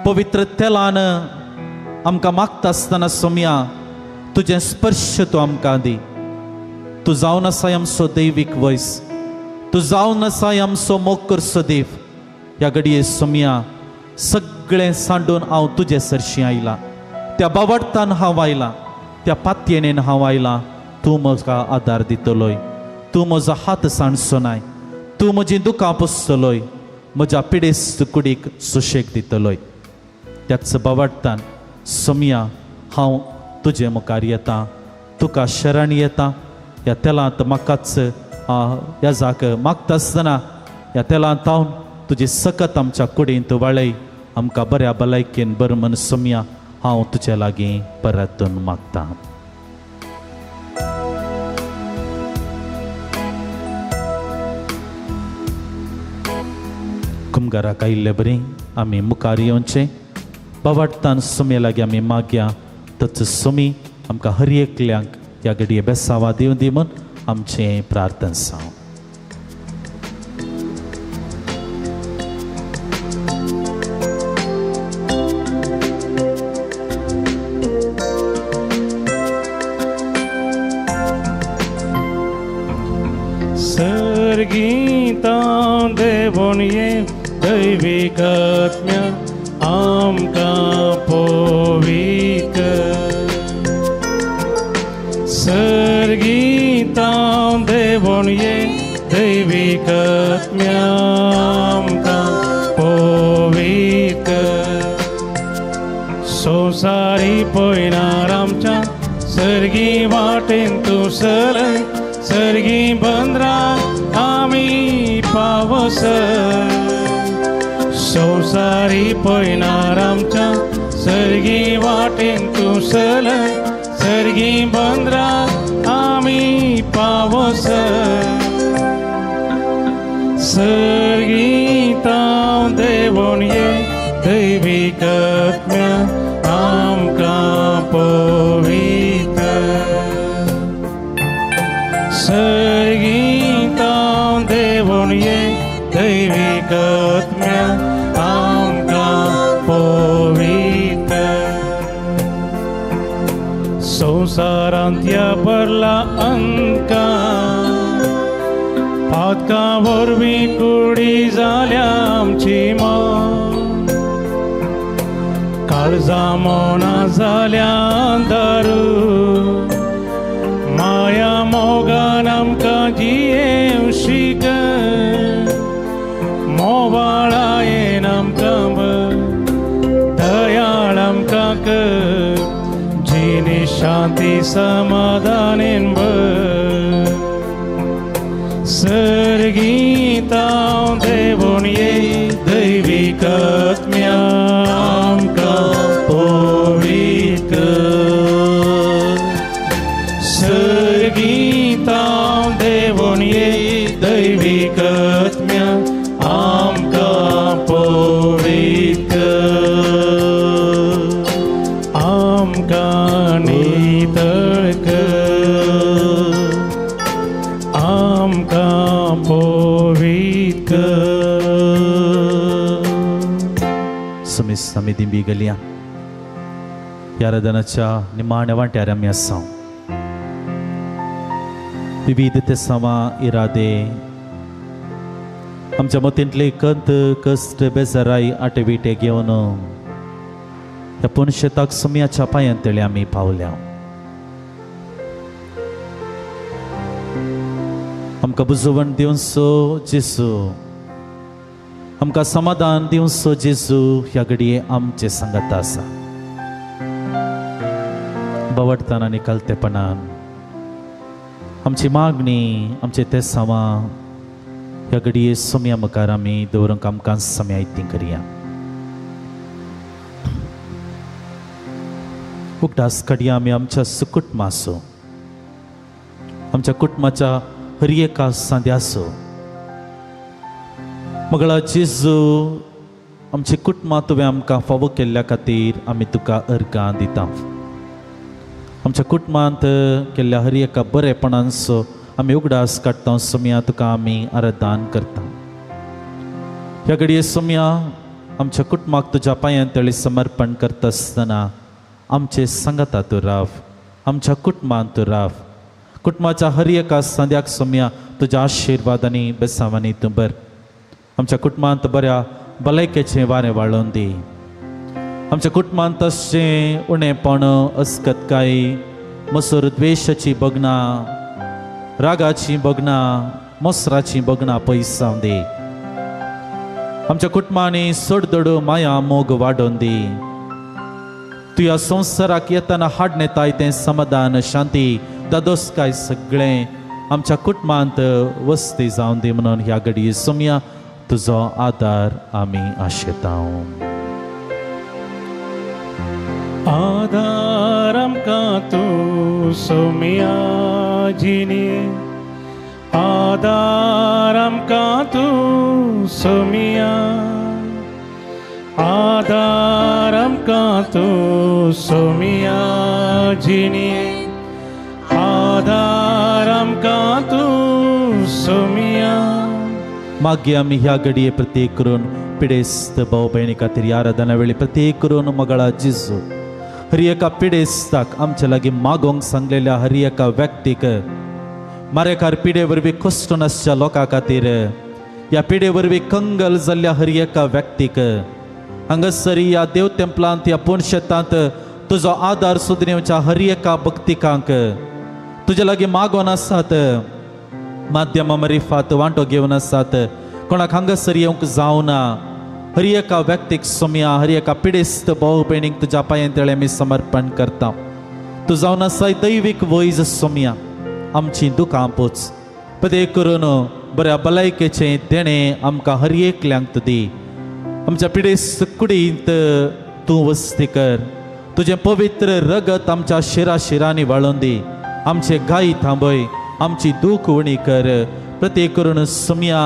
पवित्र तेलान आमकां मागता आसतना सोम्या तुजें स्पर्श तूं आमकां दी. तूं जावन आसाय आमचो दैवीक वयस, तूं जावन आसाय आमचो मोग करचो देव. ह्या घडये सोम्या सगळें सांडून हांव तुजे सरशीं आयलां, त्या बावडतान हांव आयलां, त्या पातयेनेन हांव आयलां. तूं म्हका आदार दितलोय, तूं म्हजो हात सांडचो नाय, तूं म्हजी दुकां पुसतलोय, म्हज्या पिडेस्त कुडीक सुशेग दितलोय. त्याच बावडतान सोम्या हांव तुजे मुखार येता, तुका शरण येता. ह्या तेलांत म्हाकाच ह्या जाक मागता आसतना ह्या तेलांत हांव तुजी सकत आमच्या कुडींत वाळय, आमकां बऱ्या भलायकेन बर म्हण सोम्या हांव तुजे लागीं परतून मागता. कुमगाराक आयिल्ले बरी आमी मुखार येवचें बावाटतान सोम्या लागीं आमी मागया. तच सोमी आमकां हर एकल्यांक ह्या घडये बेसावा दिवं दी म्हूण आमचें प्रार्थना साव. सर्गीतां देवून ये दैवीक आत्म्या आमकां पवीक, सर्गीतां देवून ये दैवीक आत्म्या आमकां पवीक. संवसारी पयणार आमच्या सर्गी वाटेन तूं सलय, सर्गी बंदरा आमी पावसर. संवसारी पयणार आमच्या सर्गी वाटेन तूं सलय, सर्गी बंदरा आमी पावसर. सर्गीतां देवून ये दैवीक आत्म्या आमकां पवित्र, सर्गीतां देवून ये दैवीक आत्म्या आमकां पवित्र. संवसारांत ह्या भरला अंधकार, पातकां वरवीं कुडी जाल्या आमची मन, काळजां मोनां जाल्या दारू, माया मोगान आमकां जियेवं शिक, मोवाळायेन आमकां बर, दयाळ आमकां कर, जिणे शांती समाधानेन बर. सर्गीतां देवून ये दैवीक आत्म्या आमकां पवित्र, सर्गीतां देवून ये दैवीक आत्म्या आमकां पवित्र, आमकां नितळ कर, आमकां पवित्र. समीस आमी दिंबी गेल्या ह्या आराधनाच्या निमाण्या वांट्यार आमी आसा. विविध तेसांवां इरादे आमच्या मतींतले कंत कश्ट बेजाराय आटे विटे घेवन ह्या पुनशेताक सोम्याच्या पांयां तळी आमी पावल्या. आमकां बुजवण दिवचो जेजू, आमकां समाधान दिवचो जेजू ह्या घडये आमचे सांगाता आसा. बवडताना आनी कलतेपणान आमची मागणी आमचे तेसांवां ह्या घडये सोम्या मुखार आमी दवरूंक आमकां सम्या यत्न करया. उगडास काडया आमी आमच्या सुकुटमाचो, आमच्या कुटुंबाच्या हर एका सांद्याचो. मगळा जेजू, आमचे कुटुंबां तुवें आमकां फावो केल्ल्या खातीर आमी तुका अर्गां दिता. आमच्या कुटुंबांत केल्ल्या हर एका बरेपणांचो आमी उगडास काडटा सोम्या, तुका आमी आराधन करता. ह्या घडये सोम्या आमच्या कुटुंबाक तुज्या पांयां तळी समर्पण करता आसतना आमचे सांगाता तूं राव, आमच्या कुटुंबांत तूं राव. कुटुंबाच्या हर एका सांद्याक सोम्या तुज्या आशिर्वाद आनी बेसांवांनी तूं बर. आमच्या कुटुंबांत बऱ्या भलायकेचें वारें वाळोवन दी. आमच्या कुटुंबांत तशें उणेपण, अस्कतकाय, मसूर द्वेशाची बगनां, रागाची बगनां, मोसराची बगनां पयस जावन दी. आमच्या कुटुंबांनी सोडदोड माया मोग वाडोवन दी. तूं ह्या संवसाराक येतना हाडून येताय तें समाधान, शांती, दादोसकाय सगळें आमच्या कुटुंबांत वस्ती जावन दी म्हणून ह्या घडये सोम्या तुजो आदार आमी आशेता. आदार आमकां तूं सोम्या जिणे, आदार आमकां तूं सोम्या, आदार आमकां तूं सोम्या जिणे, आदार आमकां तूं सोम्या. मागीर आमी ह्या घडये प्रत्येक करून पिडेस्त भाव भयणी खातीर ह्या आराधना वेळी प्रत्येक करून मगळा जेजू हर एका पिडेस्ताक आमच्या लागीं मागोवंक सांगलेल्या हर एका व्यक्तीक, मारेकार पिडे वरवीं कश्ट नासच्या लोकां खातीर, ह्या पिडे वरवीं कंगल जाल्ल्या हर एका व्यक्तीक हांगासर ह्या देव तेंपलांत ह्या पुणशेतांत तुजो आदार सोदून येवच्या हर एका भक्तिकांक तुज्या लागीं मागोवन आसात, माध्यमा मरिफात वांटो घेवन आसात, कोणाक हांगासर येवंक जावना हर एका व्यक्तीक सोम्या, हर एका पिडेस्त भाव भयणीक तुज्या पांयां तळे आमी समर्पण करता. तूं जावन आसाय दैवीक वैज सोम्या, आमची दुकां पोच प्रत्येक करून बऱ्या भलायकेचें देणें आमकां हर एकल्यांक तूं दी. आमच्या पिडेस्त कुडींत तूं वस्ती कर, तुजें पवित्र रगत आमच्या शिरा शिरांनी वाळोवन दी. आमचे गाय थांबय, आमची दूख उणी कर. प्रत्येक करून सोम्या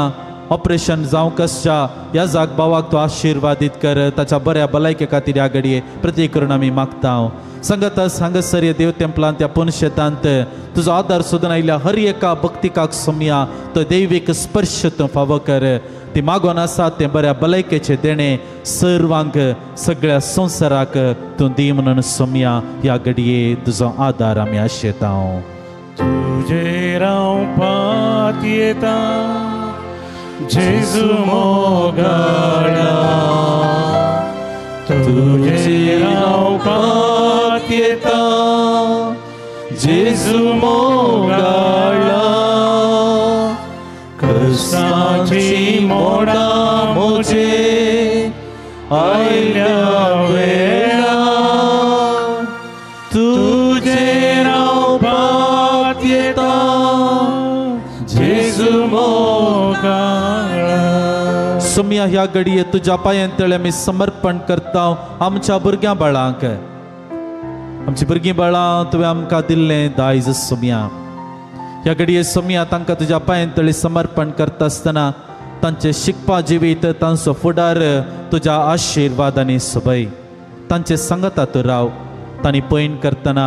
ऑपरेशन जावंक आसच्या ह्या जाग भावाक तूं आशिर्वादीत कर, ताच्या बऱ्या भलायके खातीर ह्या घडये प्रत्येक करून आमी मागता. सांगतास हांगासर देव तेंपलांत ह्या पुनशेतांत तुजो आदार सोदून आयिल्ल्या हर एका भक्तिकाक सोम्या तो दैवीक स्पर्श तूं फावो कर. ती मागोन आसा तें बऱ्या भलायकेचें देणें सर्वांक सगळ्या संवसाराक तूं दी म्हणून सोम्या ह्या घडये तुजो आदार आमी आशेता. तुजेर हांव पातयेता जेजू मोगाळा, तुजेर हांव पातयेता जेजू मोगाळा, कश्टाची मोडां म्हजे आयल्या वेळा, तुजेर हांव पातयेता जेजू मोगाळा. सोम्या ह्या घडये तुज्या पांयां तळे आमी समर्पण करता आमच्या भुरग्यां बाळांक. आमची भुरगीं बाळां तुवें आमकां दिल्लें दायज सोम्या, ह्या घडये सोम्या तांकां तुज्या पांयां तळे समर्पण करता आसतना तांचें शिकपा जिवीत, तांचो फुडार तुज्या आशिर्वादांनी सोबय. तांचे सांगाता तूं राव. तांणी पयण करतना,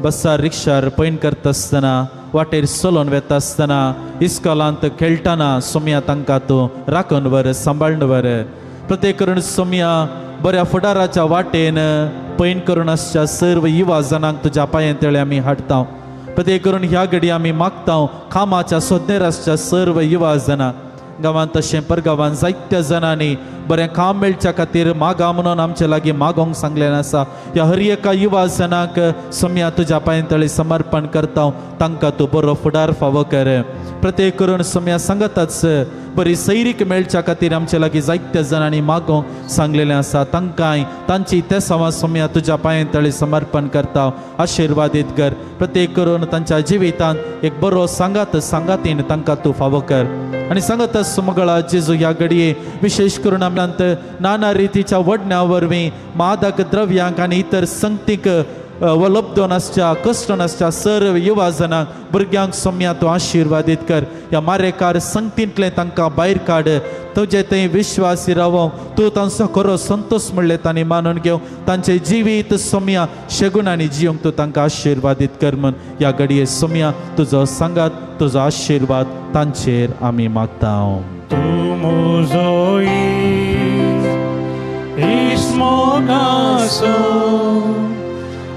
बसार रिक्षार पयण करता आसतना, वाटेर चलोवन वेता आसतना, इस्कॉलांत खेळटना सोम्या तांकां तूं राखून व्हर, सांबाळून व्हर. प्रत्येक करून सोम्या बऱ्या फुडाराच्या वाटेन पयण करून आसच्या सर्व युवा जाणांक तुज्या पांयां तळे आमी हाडटा. प्रत्येक करून ह्या घडी आमी मागता कामाच्या सोदनेर आसच्या सर्व युवा जाणां गांवांत तशें परगांवांत जायत्या जाणांनी बरें काम मेळच्या खातीर मागा म्हणून आमचे लागीं मागोंक सांगलें आसा. ह्या हर एका युवा जणांक सोम्या तुज्या पांय तळी समर्पण करता, तांकां तूं बरो फुडार फावो कर. प्रत्येक करून सोम्या सांगताच बरी सैरीक मेळच्या खातीर आमचे लागीं जायत्या जाणांनी मागोंक सांगलेलें आसा, तांकांय तांची तेसांवां सोम्या तुज्या पांय तळी समर्पण करता, आशिर्वादीत कर. प्रत्येक करून तांच्या जिवितांत एक बरो सांगात सांगातीन तांकां तूं फावो कर. आनी सांगतच सुमगळा जेजू ह्या घडये विशेष करून आमल्यांत नाना रितीच्या वडण्या वरवीं मादक द्रव्यांक आनी इतर संगतीक वलब्ध आसच्या कश्ट आसच्या सर्व युवा जणांक भुरग्यांक सोम्या तूं आशिर्वादीत कर. ह्या मारेकार संगतींतलें तांकां भायर काड, तुजे थंय विश्वासी रावोंक तूं तांचो खरो संतोश म्हणलें तांणी मानून घेवं, तांचें जिवीत सोम्या शेगूण आनी जिवंक तूं तांकां आशिर्वादीत कर म्हण ह्या घडये सोम्या तुजो सांगात तुजो आशिर्वाद तांचेर आमी मागता. तूं म्हजो इश्ट मोगाचो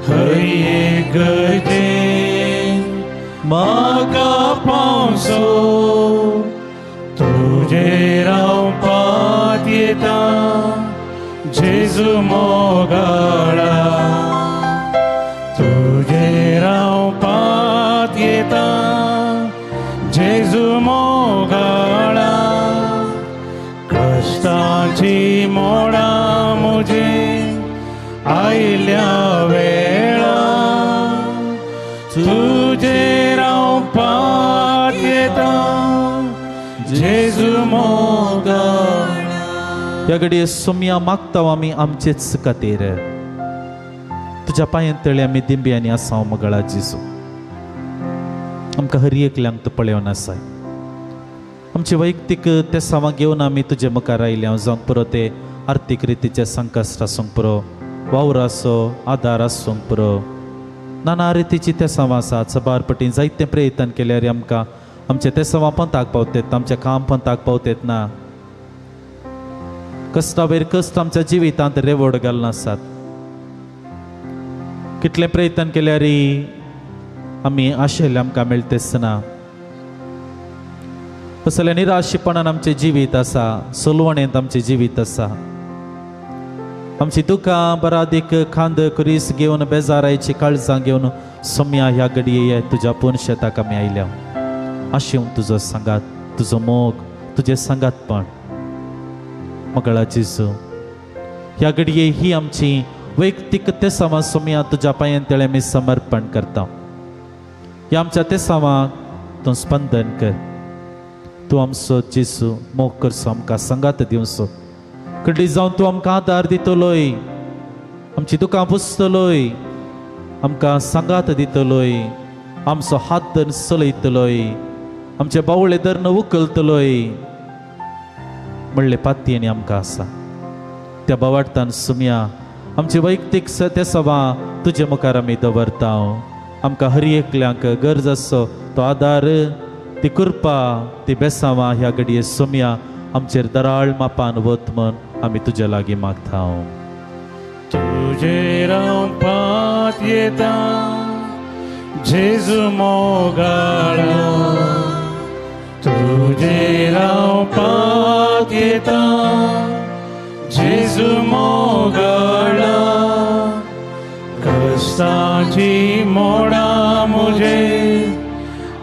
हर एक गरजेन म्हाका पावसो, तुजेर हांव पातयेता जेजू मोगाळा, तुजेर हांव पातयेता जेजू मोगाळा, कश्टाची मोडां म्हजे आयल्या वेळा, तुजेर हांव पातयेता जेजू मोगाळा. ह्या घडये सोम्या मागता आमी आमचेच खातीर, तुज्या पांयां तळी आमी दिंब्यांनी आसा मगळा जेजू, आमकां हर एकल्यांक तूं पळोवन आसाय. आमचे वैयक्तीक तेसांवां घेवन आमी तुजे मुखार आयल्या, जावंक पुरो ते आर्थीक रितीचे संकश्ट आसूंक पुरो, वावराचो आदार आसूंक पुरो, नाना रितीची तेसांवां आसात. सबार पटी जायते प्रयत्न केल्यार आमकां आमचे तेसांवां पंताक पावतात, आमचें काम पंताक पावतात ना, कश्टावयर कश्ट आमच्या जिवितांत रेवड घालून आसात. कितलें प्रयत्न केल्यार आमी आशिल्ले आमकां मेळटेच ना. असल्या निराशेपणान आमचें जिवीत आसा, सोलवणेंत आमचें जिवीत आसा. आमची दुकां बरादीक खांद कुरीस घेवन बेजारायची काळजां घेवन सोम्या ह्या घडये तुज्या पूर्ण शेताक आमी आयल्या. आशेवन तुजो सांगात, तुजो मोग, तुजें सांगातपण मगळा जेजू ह्या घडये ही आमची वैयक्तीक तेसांवां सोम्या तुज्या पांयां तळे आमी समर्पण करता. ह्या आमच्या तेसांवांक तूं स्पंदन कर, तूं आमचो जेजू मोग करचो, आमकां सांगात दिवचो, कडली जावन तूं आमकां आदार दितलोय, आमची दुकां पुसतलोय, आमकां सांगात दितलोय, आमचो हात धरून चलयतलोय, आमचे बावळे धरून उखलतलोय म्हणले पातयेनी आमकां आसा. त्या बावाडतान सुम्या आमचे वैयक्तीक तेसांवां तुजे मुखार आमी दवरता. आमकां हर एकल्यांक गरज आसो तो आदार, ती कृपा, ती बेसांवां ह्या घडये सोम्या आमचेर दराळ मापान वत म्हण आमी तुज्या लागीं मागता. तुजेर हांव पातयेता जेजू मोगाळा, तुजेर हांव पातयेता जेजू मोगाळा, कश्टाची मोडां म्हजे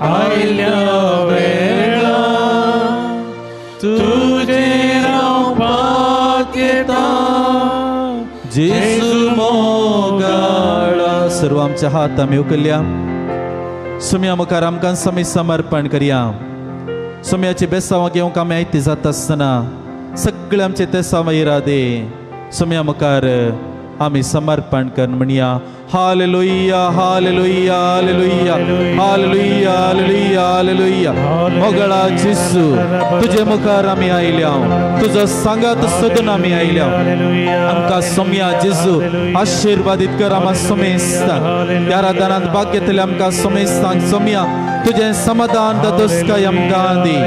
आयल्या वेळा, तुजेर हांव पातयेता जेजू मोगाळा. सर्व आमच्या हात आमी उखलया, सुम्या मुखार आमकां समी समर्पण करया. सुम्याची बेसांवां घेवंक आमी आयती जाता आसतना सगळे आमचे तेसांवां इरादे सुम्या मुखार आमी समर्पण कर म्हणया. Hallelujah, hallelujah, hallelujah, hallelujah, hallelujah, hallelujah. मोगळा जेजू तुजे मुखार आमी आयल्या, तुजो सांगात सोदून आमी आयल्या. आमकां सोम्या जेजू आशिर्वादीत कर, आमकां सोमेस्तान ह्या आराधनांत भाग घेतले आमकां सोमेस्तान सोम्या तुजें समाधान दादोसकाय आमकां दी,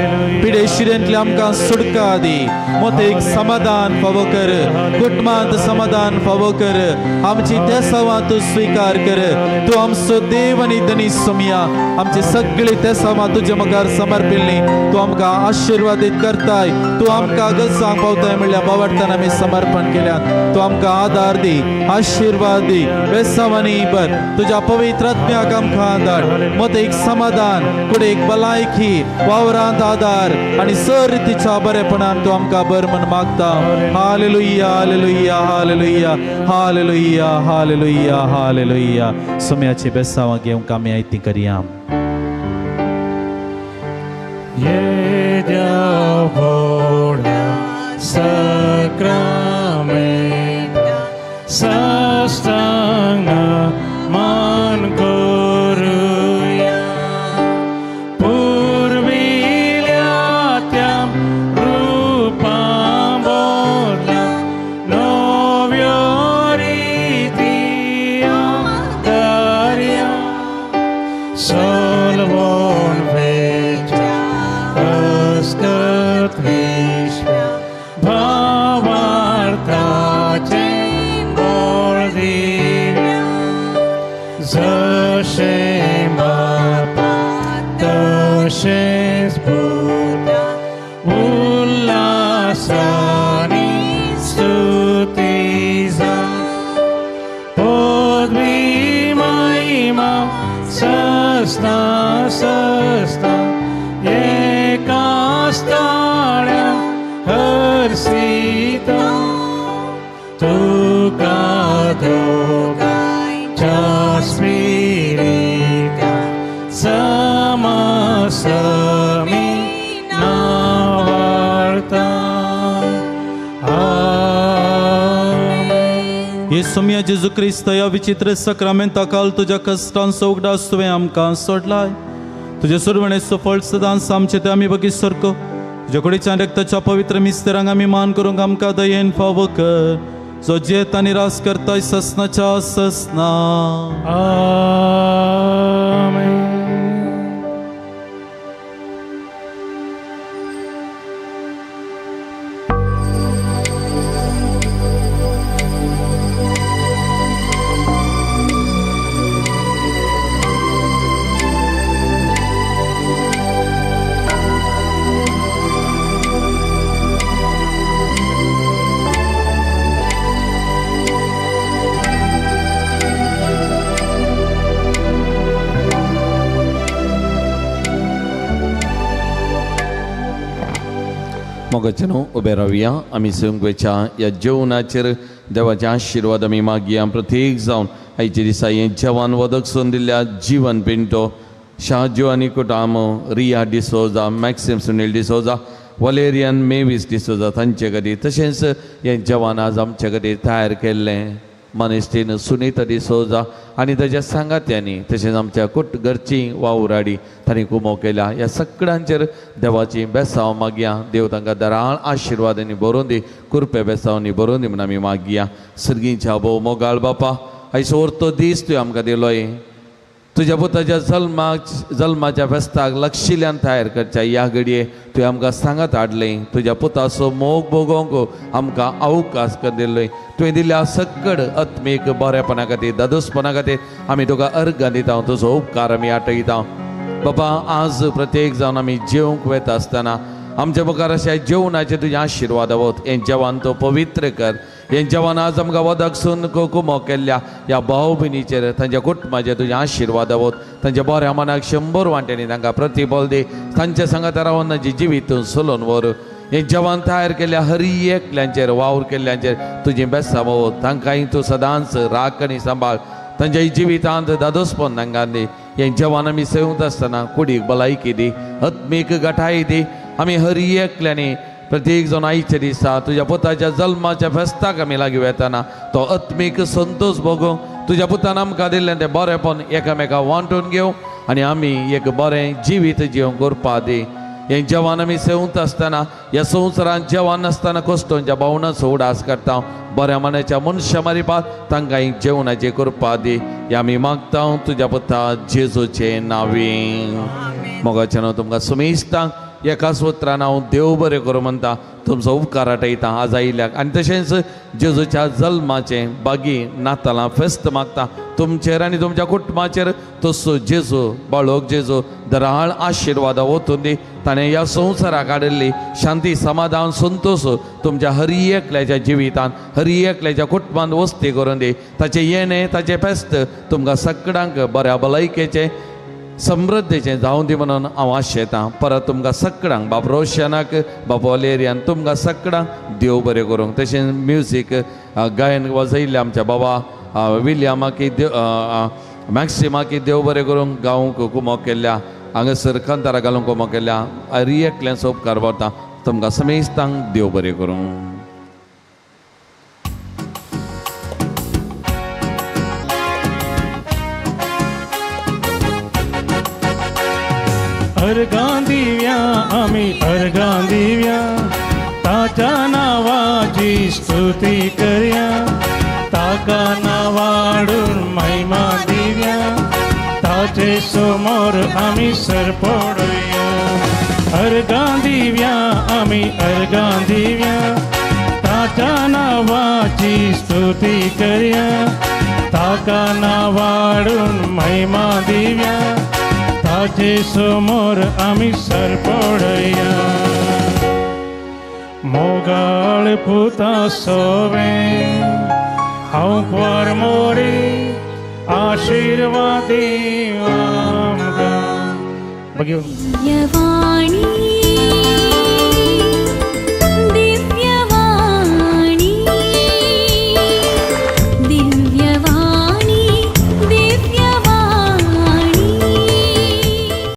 पिडे शिरेंतले आमकां सुटका दी, मोतेक समाधान फावो कर, कुटुंबांत समाधान फावो कर, आमची तेसांवां तूं स्वीकार कर. तूं आमचो देव आनी धनी सोमया, आमचे सगळे तेसांवां तुजे मुखार समर्पिल्ली तूं आमकां आशिर्वादीत करताय. तूं आमकां गजांक पावताय म्हणल्यार बावडतान आमी समर्पण केल्यात. तूं आमकां आदार दी, आशिर्वाद दी, बेसांवांनी बर तुज्या पवित्र आत्म्याक आमकां धाड. मत एक समाधान, कुडीक भलायकी, वावरांत आदार आनी सर रितीच्या बरेपणान तूं आमकां बर म्हण मागता. Hallelujah, hallelujah, hallelujah, hallelujah, hallelujah, hallelujah. सोम्याची बेसांवां घेवंक आमी आयती करया. साष्टांग मान करूया, पुर्विल्या त्या रूपां बदला नव्यो रिती आदारया, सलवण वेच्या अस्कत विश्व भावार्थाचें जशें बापा तशेंच पुता उल्हासानी स्तुती जावं, पदवी महिमा सस्ता सस्ता एकाच ताळ्या हर्षिता, तुका दोगांयच्या स्पिरिता समसमी नावार्ता. हे सोम्या जेजू क्रिस्त ह्या विचित्र सक्रामेंता काल तुज्या कश्टांचो उगडास तुवें आमकां सोडलाय. तुजे सुरवणेचो फळ सदांच आमचे ते आमी बगीच सारको तुज्या कुडीच्या रक्ताच्या पवित्र मिस्तेरांक आमी मान करूंक आमकां दयेन फावो कर, जो जेत आनी रास करताय ससनाच्या ससना. आमेन. मोगाचें उबे रावया. आमी संगवेच्या ह्या जेवणाचेर देवाचे आशिर्वाद आमी मागया. प्रत्येक जावन आयच्या दिसा हें जेवण वदक सोन दिल्ल्या जीवन पिंटो, शाहजो आनी कुटामो, रिया डिसोजा, मॅक्सिम सुनील डिसोजा, वलेरियन मेवीस डिसोजा तांचे खातीर, तशेंच हें जेवण आज आमचे खातीर तयार केल्लें मनेस्तीन सुनीता डिसोजा आनी ताच्या सांगात्यांनी, तशेंच आमच्या कुट घरची वावराडी तांणी कुमो केल्या. ह्या सगळ्यांचेर देवाची बेसांव मागया. देव तांकां दराळ आशिर्वादांनी भरून दी, कुरपे बेसांवांनी भरून दी म्हूण आमी मागया. सर्गींच्या भोव मोगाळ बापा, आयचो orto दीस तुवें आमकां दिलोय. तुज्या पुताच्या जल्माच्या फेस्ताक लक्षिल्यान तयार करच्या ह्या घडये तुवें आमकां सांगात हाडलें. तुज्या पुताचो मोग भोगोवंक आमकां अवकाश कर दिल्लोय. तुवें दिल्ल्या सकड आत्मीक बरेपणा खातीर, दादोसपणा खातीर आमी तुका अर्गां दिता, तुजो उपकार आमी आटयता. बाबा, आज प्रत्येक जावन आमी जेवंक वेता आसतना आमच्या मुखार अशा जेवणाचे तुजे आशिर्वाद आवत. हें जेवण तो पवित्र कर. हें जेवण आज आमकां वदक सून कुमो केल्ल्या ह्या भाव भयणीचेर, तांच्या कुटुंबाचेर तुजे आशिर्वाद आवत. तांच्या बऱ्या मनाक 100 वांट्यांनी तांकां प्रतिबल दी. तांच्या सांगाता रावन तांचें जिवीत चलोवन व्हर. हें जेवण तयार केल्ल्या हरी एकल्यांचेर, वावर केल्ल्यांचेर तुजी बेसां आवत. तांकांय तूं सदांच राख आनी सांबाळ. तांच्या जिवितांत दादोसपण तांकां दी. हें जेवण आमी सेवत आसतना कुडीक भलायकी दी, आत्मीक गठाय दी. आमी हरी एकल्यांनी प्रत्येक जावन आयच्या दिसा तुज्या पुताच्या जल्माच्या फेस्ताक आमी लागीं वेतना तो आत्मीक संतोश भोगूंक तुज्या पुतान आमकां दिल्लें तें बरेंपण एकामेका वांटून घेवं आनी आमी एक बरें जिवीत जिवंक उरपा दी. हें जेवण आमी सेवत आसतना ह्या संवसारांत जेवण नासतना कश्टोंच्या भावनाचो उडास करता. बऱ्या मनाच्या मनशां मारिपात तांकां जेवणाचें करपा दी. हें आमी मागता तुज्या पुता जेजूचे नांवी. मोगाच्यान तुमकां सुमेस्तांक एकाच उतरान हांव देव बरें करूं म्हणटा तुमचो उपकार आटयता आज आयिल्ल्याक. आनी तशेंच जेजूच्या जल्माचें बागी नातालां फेस्त मागता तुमचेर आनी तुमच्या कुटुंबाचेर तसो जेजू बाळोक जेजू दराळ आशिर्वादा वतून दी. ताणें ह्या संवसाराक हाडिल्ली शांती समाधान संतोश तुमच्या हर एकल्याच्या जिवितांत हर एकल्याच्या कुटुंबांत वस्ती करून दी. ताचें येणें ताचें फेस्त तुमकां सगळ्यांक बऱ्या भलायकेचें समृद्धीचें जावं दी म्हणून हांव आशेतां. परत तुमकां सगळ्यांक बाप रोशनाक बाप वलेरियान तुमकां सगळ्यांक देव बरें करूंक. तशेंच म्युजीक गायन वाजयल्लें आमच्या बाबा विलियमाकी देव मॅक्सिमाकी देव बरें करूंक गावंक कुमो केल्ल्या हांगासर कांतारा घालूंक कुमो केल्ल्या हर एकल्याचो उपकार वता. तुमकां समेस्तांक देव बरें करूं. अर्गां दिव्या आमी अर्गां दिव्या ताच्या नांवाची स्तुती करया. ताका नांवाडून महिमा दिव्या ताचे समोर आमी सरपडुया. अर्गां दिव्या आमी अर्गां दिव्या ताच्या नांवाची स्तुती करया. ताका नांवाडून महिमा दिव्या ताचे समोर आमी सरपडया. मोगाळ पुता सोवे हांव क्वार मोरी आशिर्वादी आमकां. वाणी.